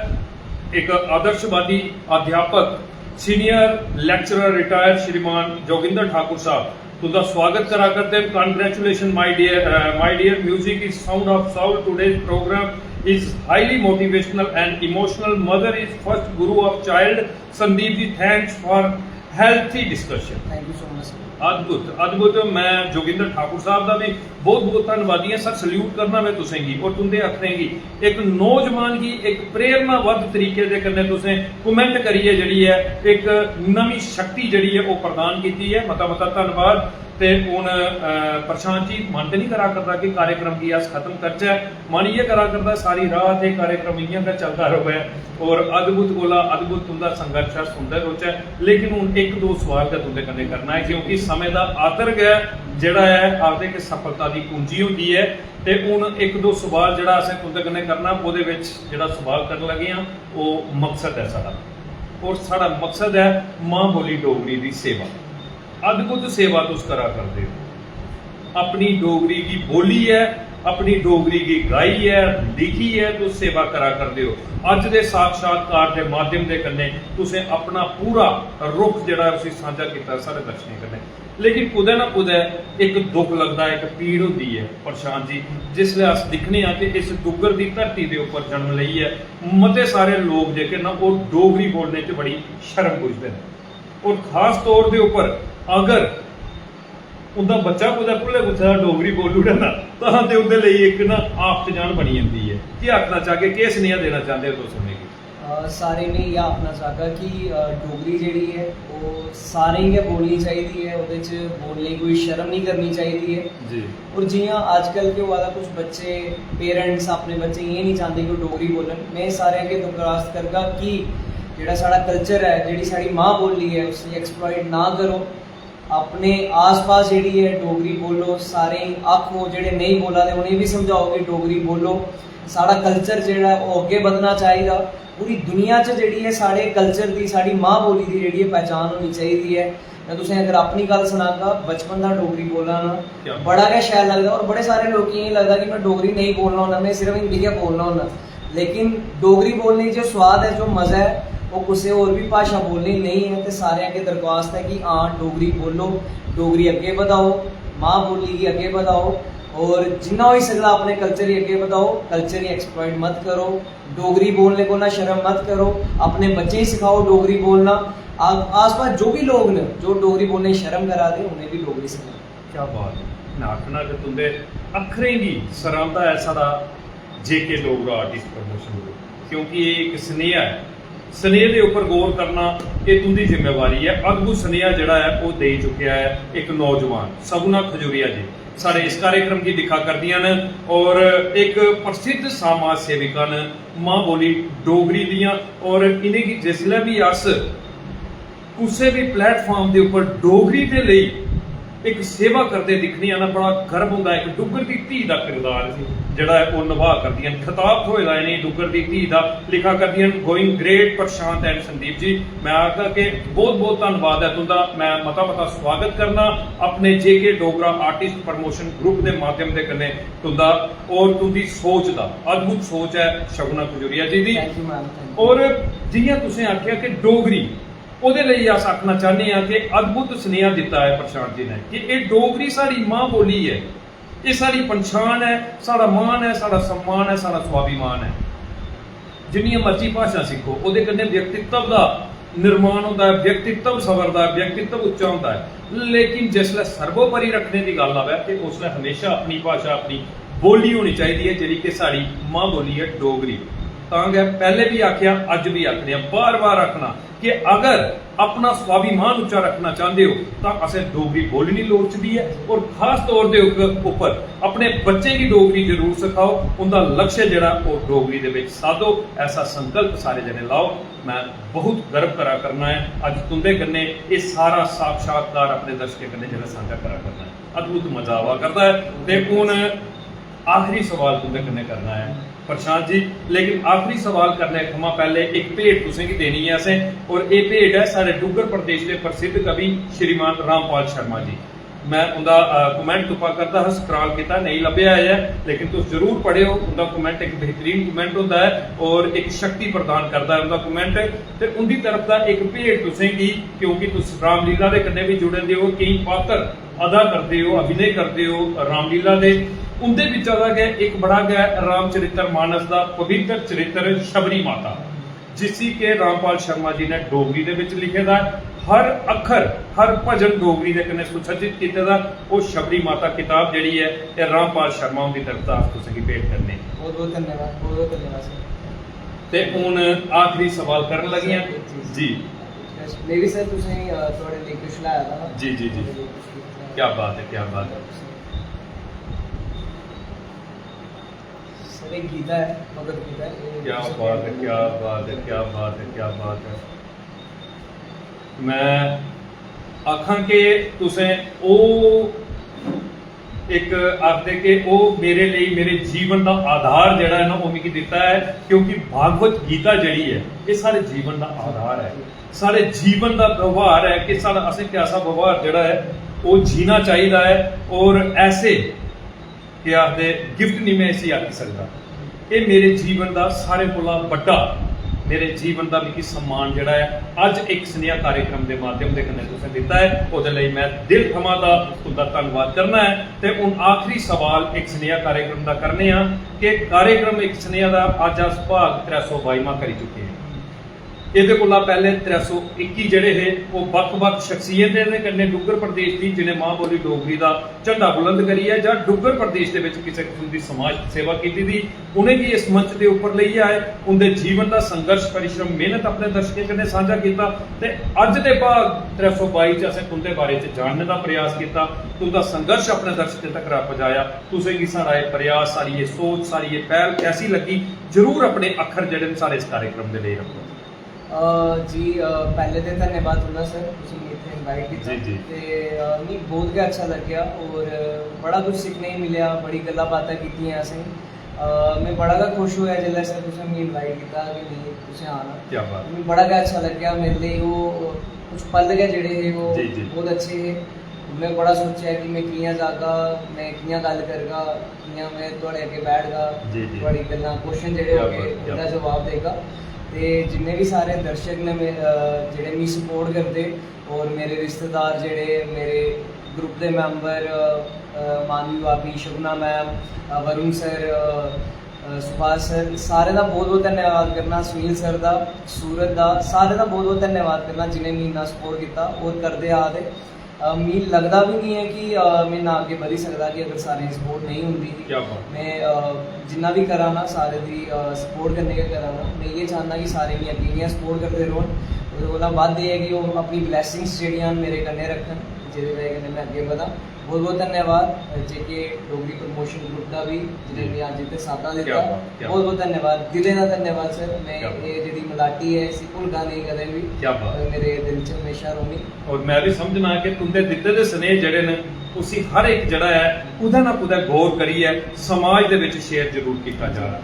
इक आदर्शवादी अध्यापक, senior lecturer retired श्रीमान जोगिंदर ठाकुर साहब तुं'दा स्वागत करा करदे न। Congratulations my dear, uh, my dear, music is sound of soul. Today's program is highly motivational and emotional. Mother is first guru of child. Sandeep ji, thanks for healthy discussion. Thank you so much. अद्भुत, अद्भुत। मैं जोगिंदर ठाकुर साहब दा भी बहुत बहुत धन्नवादी आं sir. Salute करना मैं तुसेंगी और तुं'दे अक्खरें गी। इक नौजवान गी इक प्रेरणाबद्ध तरीके दे कन्नै तुसें कमेंट करियै जेह्ड़ी ऐ इक नमीं शक्ति जेह्ड़ी ऐ ओह् प्रदान कीती ऐ। मता मता धन्नवाद। ते हून, अ, प्रशांत जी, मन ते निं करा करदा कि कार्यक्रम गी अस खत्म करचै। मन इ'यै करा करदा सारी रात एह् कार्यक्रम इ'यां गै चलदा र'वै और अद्भुत कोला अद्भुत तुं'दा संघर्ष अस सुनदे रौह्चै। लेकिन हून इक दो सवाल गै तुं'दे कन्नै करना ऐ, क्योंकि समें दा आदर गै जेह्ड़ा ऐ आखदे कि सफलता दी कुंजी होंदी ऐ। ते हून इक दो सवाल जेह्ड़ा असें तुं'दे कन्नै करना, ओह्दे बिच जेह्ड़ा सवाल करन लगे आं, ओह् मकसद ऐ साढ़ा। और साढ़ा मकसद ऐ मां बोली डोगरी दी सेवा। अद्भुत सेवा तुस करा करदे ओ। अपनी डोगरी गी बोलियै, अपनी डोगरी गी गाइयै, लिखियै तुस सेवा करा करदे ओ। अज्ज दे साक्षात्कार दे माध्यम दे कन्नै तुसें अपना पूरा रुख जेह्ड़ा ऐ उसी सांझा कीता साढ़े दर्शकें कन्नै। लेकिन कुतै ना कुतै इक दुख लगदा, इक पीड़ होंदी ऐ प्रशांत जी, जिसलै अस दिक्खने आं कि इस डुग्गर दी धरती दे उप्पर जन्म लेइयै मते सारे लोक जेह्के न ओह् डोगरी बोलने च बड़ी शर्म बुझदे न। और खास तौर दे उप्पर अगर उं'दा बच्चा कुतै भुल्ले कुत्थे दा डोगरी बोली ओड़े ना, तां ते उं'दे लेई इक ना आफत जन बनी जंदी ऐ। केह् आखना चाहगे, केह् सनेहा देना चांह्दे ओ तुस उ'नेंगी? अ, सारें में इ'यै आखना चाहगा कि, अ, डोगरी जेह्ड़ी ऐ ओह् सारें गै बोलनी चाहिदी ऐ, ओह्दे च बोलने गी कोई शर्म निं करनी चाहिदी ऐ। जी। और जि'यां अजकल केह् होआ दा, कुछ बच्चे, पेरेंट्स अपने बच्चें गी एह् निं चांह्दे कि ओह् डोगरी बोलन। में सारें अग्गें दरखास्त करगा कि जेह्ड़ा साढ़ा कल्चर ऐ, जेह्ड़ी साढ़ी मां बोली ऐ, उसी एक्सप्लॉइट ना करो। अपने आस-पास जेह्ड़ी ऐ डोगरी बोलो, सारें गी आखो, जेह्ड़े नेईं बोला दे उ'नेंगी बी समझाओ कि डोगरी बोलो। साढ़ा कल्चर जेह्ड़ा ऐ ओह् अग्गें बधना चाहिदा। पूरी दुनिया च जेह्ड़ी ऐ साढ़े कल्चर दी, साढ़ी मां बोली दी जेह्ड़ी ऐ पहचान होनी चाहिदी ऐ। में तुसें अगर अपनी गल्ल सनागा, बचपन दा डोगरी बोलना ना क्या? बड़ा गै शैल लगदा और बड़े सारे लोकें गी एह् लगदा कि में डोगरी नेईं बोलना होन्ना, में सिर्फ हिंदी गै बोलना होन्ना। लेकिन डोगरी बोलने च जो स्वाद ऐ, जो मज़ा ऐ, ओह् कुसै होर बी भाशा बोलने च नेईं ऐ। ते सारें अग्गें दरख्वास्त ऐ कि हां, डोगरी बोलो, डोगरी अग्गें बधाओ, मां बोली गी अग्गें बधाओ, और जिन्ना होई सकदा अपने कल्चर गी अग्गें बधाओ। कल्चर गी एक्सप्लॉइट मत करो, डोगरी बोलने कोला शर्म मत करो, अपने बच्चें गी सखाओ डोगरी बोलना। आ-, आसपास जो भी लोग न जो डोगरी बोलने च शर्म करा दे, उ'नें बी डोगरी सखाओ। क्या बात है। मैं आखना कि तुंदे अक्खरें गी सरांदा ऐ साढ़ा जेके डोगरा आर्टिस्ट प्रमोशन ग्रुप, क्योंकि ये एक स्नेहा है। स्नेह दे उप्पर गौर करना, ये तुंदी जिम्मेवारी है। अद्भुत स्नेहा जेह्ड़ा ऐ, ओह् देई चुकेआ ऐ एक नौजवान सगुना खजूरिया जी, साढ़े इस कार्यक्रम गी दिक्खा करदियां न और एक प्रसिद्ध समाज सेविका न, मां बोली डोगरी दियां। और इ'नेंगी जिसलै बी अस कुसै बी प्लेटफार्म दे उप्पर डोगरी दे लेई इक सेवा करदे दिक्खने आं ना, बड़ा गर्व होंदा ऐ। इक डुग्गर दी धी दा किरदार जेह्ड़ा ऐ, ओह् नभाऽ करदियां न। खताब थ्होए दा इ'नेंगी डुग्गर दी धी दा, लिखा करदियां न, going great Prashant and Sandeep ji. मैं आखदा कि बहुत बहुत धन्नवाद ऐ तुंदा। मैं मता मता स्वागत करना अपने जेके डोगरा आर्टिस्ट प्रमोशन ग्रुप दे माध्यम दे कन्नै तुंदा, और तुंदी सोच दा, अद्भुत सोच ऐ शगुना खजूरिया जी दी। Thank you, ma'am, thank you. और जि'यां तुसें आखेआ कि डोगरी, ओह्दे लेई अस आखना चाह्न्ने आं कि अद्भुत स्नेहा दित्ता ऐ प्रशांत जी ने कि एह् डोगरी साढ़ी मां बोली ऐ, एह् साढ़ी पंछान ऐ, साढ़ा मान ऐ, साढ़ा सम्मान ऐ, साढ़ा स्वाभिमान ऐ। जिन्नियां मर्जी भाशां सिक्खो, ओह्दे कन्नै व्यक्तित्व दा निर्माण होंदा ऐ, व्यक्तित्व संवरदा ऐ, व्यक्तित्व उच्चा होंदा ऐ। लेकिन जिसलै सर्वोपरि रक्खने दी गल्ल आवै ते उसलै हमेशा अपनी भाशा, अपनी बोली होनी चाहिदी ऐ, जेह्ड़ी कि साढ़ी मां बोली ऐ डोगरी। तां गै पैह्ले बी आखेआ, अज्ज बी आखने आं, बार बार आखना कि अगर अपना स्वाभिमान उच्चा रक्खना चांह्दे ओ तां असें डोगरी बोलनी लोड़चदी ऐ, और खास तौर दे उप-, उप्पर अपने बच्चें गी डोगरी जरूर सखाओ। उं'दा लक्ष्य जेह्ड़ा ओह् डोगरी दे बिच साधो, ऐसा संकल्प सारे जने लाओ। मैं बहुत गर्व करा करना ऐ अज्ज तुं'दे कन्नै एह् सारा साक्षात्कार अपने दर्शकें कन्नै जेह्ड़ा सांझा करा करना ऐ। अद्भुत मजा आवा करदा ऐ। ते हून आखिरी सवाल तुं'दे कन्नै करना ऐ प्रशांत जी, लेकिन आखिरी सवाल करने थमां पैह्ले इक भेंट तुसें गी देनी ऐ असें, और एह् भेंट ऐ साढ़े डुग्गर प्रदेश दे प्रसिद्ध कवि श्रीमान रामपाल शर्मा जी। मैं उं'दा, अ, कमेंट तुप्पा करदा हा, स्क्रॉल कीता, नेईं लब्भेआ ऐ, लेकिन तुस जरूर पढ़ेओ। उं'दा कमेंट इक बेहतरीन कमेंट होंदा ऐ और इक शक्ति प्रदान करदा ऐ उं'दा कमेंट। ते उं'दी तरफ दा इक भेंट तुसें गी, क्योंकि तुस रामलीला दे कन्नै बी जुड़े दे ओ, केईं पात्र अदा करदे ओ, अभिनय करदे ओ रामलीला दे, उं'दे बिच्चा दा गै इक बड़ा गै रामचरित्र मानस दा पवित्र चरित्र शबरी माता, जिसी के रामपाल शर्मा जी ने डोगरी दे बिच लिखे दा ऐ। हर अक्खर, हर भजन डोगरी दे कन्नै सुसज्जित कीते दा। ओह् शबरी माता किताब जेह्ड़ी ऐ, एह् रामपाल शर्मा हुंदी तरफ दा अस तुसें गी भेंट करने। बहुत बहुत धन्यवाद, बहुत बहुत धन्यवाद सर। ते हून आखिरी सवाल करन लगे आं। जी। जी। मेरी सर तुसें, अ, थुआढ़े लेई किश लाया था। जी, जी, जी। थुआढ़े लेई किश gift लाया। क्या बात है, क्या बात है। सर, एक गीता है, भगवत गीता है, ये क्या तुसें बात है, भेंट क्या करना। बात है, क्या बात है, क्या बात है। मैं आखां कि तुसें ओह् इक आखदे कि ओह् मेरे लेई, मेरे जीवन दा आधार जेह्ड़ा ऐ ना, ओह् मिगी दित्ता ऐ, क्योंकि भागवत गीता जेह्ड़ी ऐ, एह् साढ़े जीवन दा आधार ऐ, साढ़े जीवन दा व्यवहार ऐ कि साढ़ा, असें कैसा व्यवहार जेह्ड़ा ऐ, ओह् जीना चाहिदा ऐ। और ऐसे केह् आखदे, गिफ्ट निं मैं इसी आखी सकदा। एह् मेरे जीवन दा सारें कोला बड्डा, मेरे जीवन दा मिगी सम्मान जेह्ड़ा ऐ, अज्ज इक सनेहा कार्यक्रम दे माध्यम दे कन्नै तुसें दित्ता ऐ, ओह्दे लेई मैं दिल थमां दा तुं'दा धन्नवाद करना ऐ। ते हून आखरी सवाल इक सनेहा कार्यक्रम दा करने आं कि कार्यक्रम इक सनेहा दा अज्ज अस भाग त्रै सौ बाईवां करी चुके आं। एह्दे कोला पैह्ले त्रै सौ इक्की जेह्ड़े हे, ओह् बक्ख-बक्ख शख्सियतें दे कन्नै डुग्गर प्रदेश दी, जिनें मां बोली डोगरी दा झंडा बुलंद करियै जां डुग्गर प्रदेश दे बिच किसै किस्म दी समाज सेवा कीती दी, उ'नेंगी इस मंच दे उप्पर लेइयै आए, उं'दे जीवन दा संघर्ष, परिश्रम, मेहनत अपने दर्शकें कन्नै सांझा कीता। ते अज्ज दे भाग त्रै सौ बाई च असें तुं'दे बारे च जानने दा प्रयास कीता, तुं'दा संघर्ष अपने दर्शकें तक्कर पजाया। तुसें गी साढ़ा एह् प्रयास, साढ़ी एह् सोच, साढ़ी एह् पैह्ल कैसी लग्गी, जरूर अपने अक्खर जेह्ड़े न साढ़े इस कार्यक्रम दे लेई रक्खो। अ, जी, अ, पैह्ले ते धन्यवाद तुं'दा सर, तुसें मिगी इत्थै इनवाइट कीता। जी, जी। ते, अ, मिगी बहुत गै अच्छा लग्गेआ और बड़ा कुछ सिक्खने गी मिलेआ, बड़ी गल्लां बातां कीतियां असें। अ, में बड़ा गै खुश होआ जिसलै सर तुसें मिगी इनवाइट कीता कि नेईं, तुसें आना। क्या बात। मिगी बड़ा गै अच्छा लग्गेआ, मेरे लेई ओह् कुछ पल गै जेह्ड़े हे, ओह् जी, जी। बहुत अच्छे हे। में बड़ा सोचेआ कि में कि'यां जागा, में कि'यां गल्ल करगा, कि'यां में थुआढ़े अग्गें बैठगा, जी, जी। थुआढ़ी गल्लां, क्वेश्चन जेह्ड़े क्या होगे, बात, क्या उं'दा बात। जवाब देगा। ते जिन्ने बी सारे दर्शक न मे-, अ, जेह्ड़े मिगी सपोर्ट करदे, और मेरे रिश्तेदार जेह्ड़े, मेरे ग्रुप दे मैंबर, अ, मानवी भाभी, शगुना मैम, अ, वरुण सर, अ, अ, सुभाष सर, सारें दा बहुत बहुत धन्यवाद करना, सुनील सर दा, सूरज दा, सारें दा बहुत बहुत धन्यवाद करना जि'नें मिगी इन्ना सपोर्ट कीता और करदे आ दे। अ, मिगी लगदा बी निं ऐ कि, अ, में ना अग्गें बधी सकदा कि अगर सारें दी सपोर्ट नेईं होंदी ही। क्या बात। में, अ, जिन्ना बी करा ना, सारें दी, अ, सपोर्ट कन्नै गै करा ना। में इ'यै चाह्न्नां कि सारे मिगी अग्गें इ'यां सपोर्ट करदे रौह्न। ओह्दे कोला बद्ध एह् ऐ कि ओह् अपनी ब्लैसिंग्स जेह्ड़ियां न मेरे कन्नै रक्खन, जेह्दी बजह कन्नै में अग्गें बधां। बहुत बहुत धन्यवाद, अ, जेके डोगरी प्रमोशन ग्रुप दा बी, जि'नें जी। मिगी अज्ज इत्थै साद्दा क्या दित्ता। बात, क्या बहुत बात। बहुत धन्यवाद, दिलै दा धन्यवाद सर। में क्या बात। एह् जेह्ड़ी मलाटी ऐ, इसी भुलगा नेईं कदें बी। क्या बात। अ, मेरे दिल च म्हेशा रौह्नी। और में भी समझना कि तुंदे दित्ते दे स्नेह जेह्ड़े न, उसी हर इक जेह्ड़ा ऐ, कुतै ना कुतै गौर करियै समाज दे बिच शेयर जरूर कीता जा।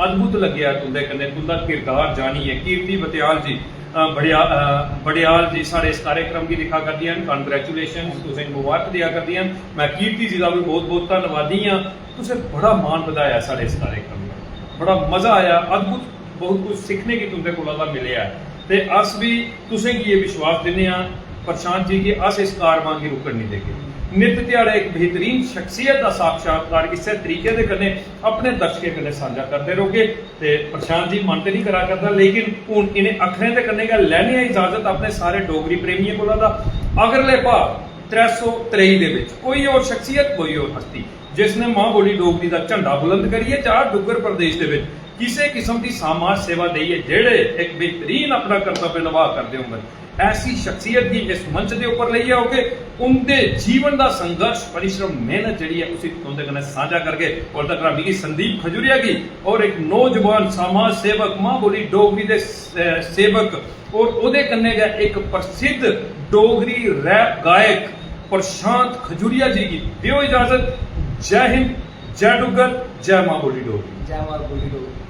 अद्भुत लग्गेआ तुंदे कन्नै, तुंदा किरदार जानियै। कीर्ति बटियाल जी, अ, बड़िया-, अ, बड़ियाल जी साढ़े इस कार्यक्रम गी दिक्खा करदियां न, कांग्रेचुलेशन, तुसें मुबारक देआ करदियां न। में कीर्ति जी दा बी बहुत बहुत धन्नवादी आं, तुसें बड़ा मान बधाया साढ़े इस कार्यक्रम दा, बड़ा मजा आया। अद्भुत, बहुत कुछ सिक्खने गी तुंदे कोला दा मिलेआ ऐ। ते अस बी तुसें गी एह् विश्वास दिन्ने आं प्रशांत जी कि अस इस कारवां गी रुकन निं देगे। नित ध्याड़े इक बेहतरीन शख्सियत दा साक्षात्कार इस्सै तरीके दे कन्नै अपने दर्शकें कन्नै सांझा करदे रौह्गे। ते प्रशांत जी मन ते निं करा करदा, लेकिन हून इ'नें अक्खरें दे कन्नै गै लैने आं इजाजत अपने सारे डोगरी प्रेमियें कोला दा। अगले भाग त्रै सौ त्रेई दे बिच कोई होर शख्सियत, कोई होर हस्ती, जिसने मां बोली डोगरी दा झंडा बुलंद करियै जां डुग्गर प्रदेश दे बिच किसे किस्म दी समाज सेवा देइयै जेह्ड़े इक बेहतरीन अपना कर्तव्य नभाऽ करदे होङन, ऐसी शख्सियत गी इस मंच दे उप्पर लेइयै औगे। उं'दे जीवन दा संघर्ष, परिश्रम, मेहनत जेह्ड़ी ऐ, उसी तुं'दे कन्नै सांझा करगे। और तक मिगी संदीप खजूरिया गी और इक नौजवान समाज सेवक, मां बोली डोगरी दे से-, सेवक और ओह्दे कन्नै गै इक प्रसिद्ध डोगरी रैप गायक प्रशांत खजूरिया जी गी देओ इजाजत। जय हिंद, जय डुग्गर, जय मां बोली डोगरी। जय मां बोली डोगरी।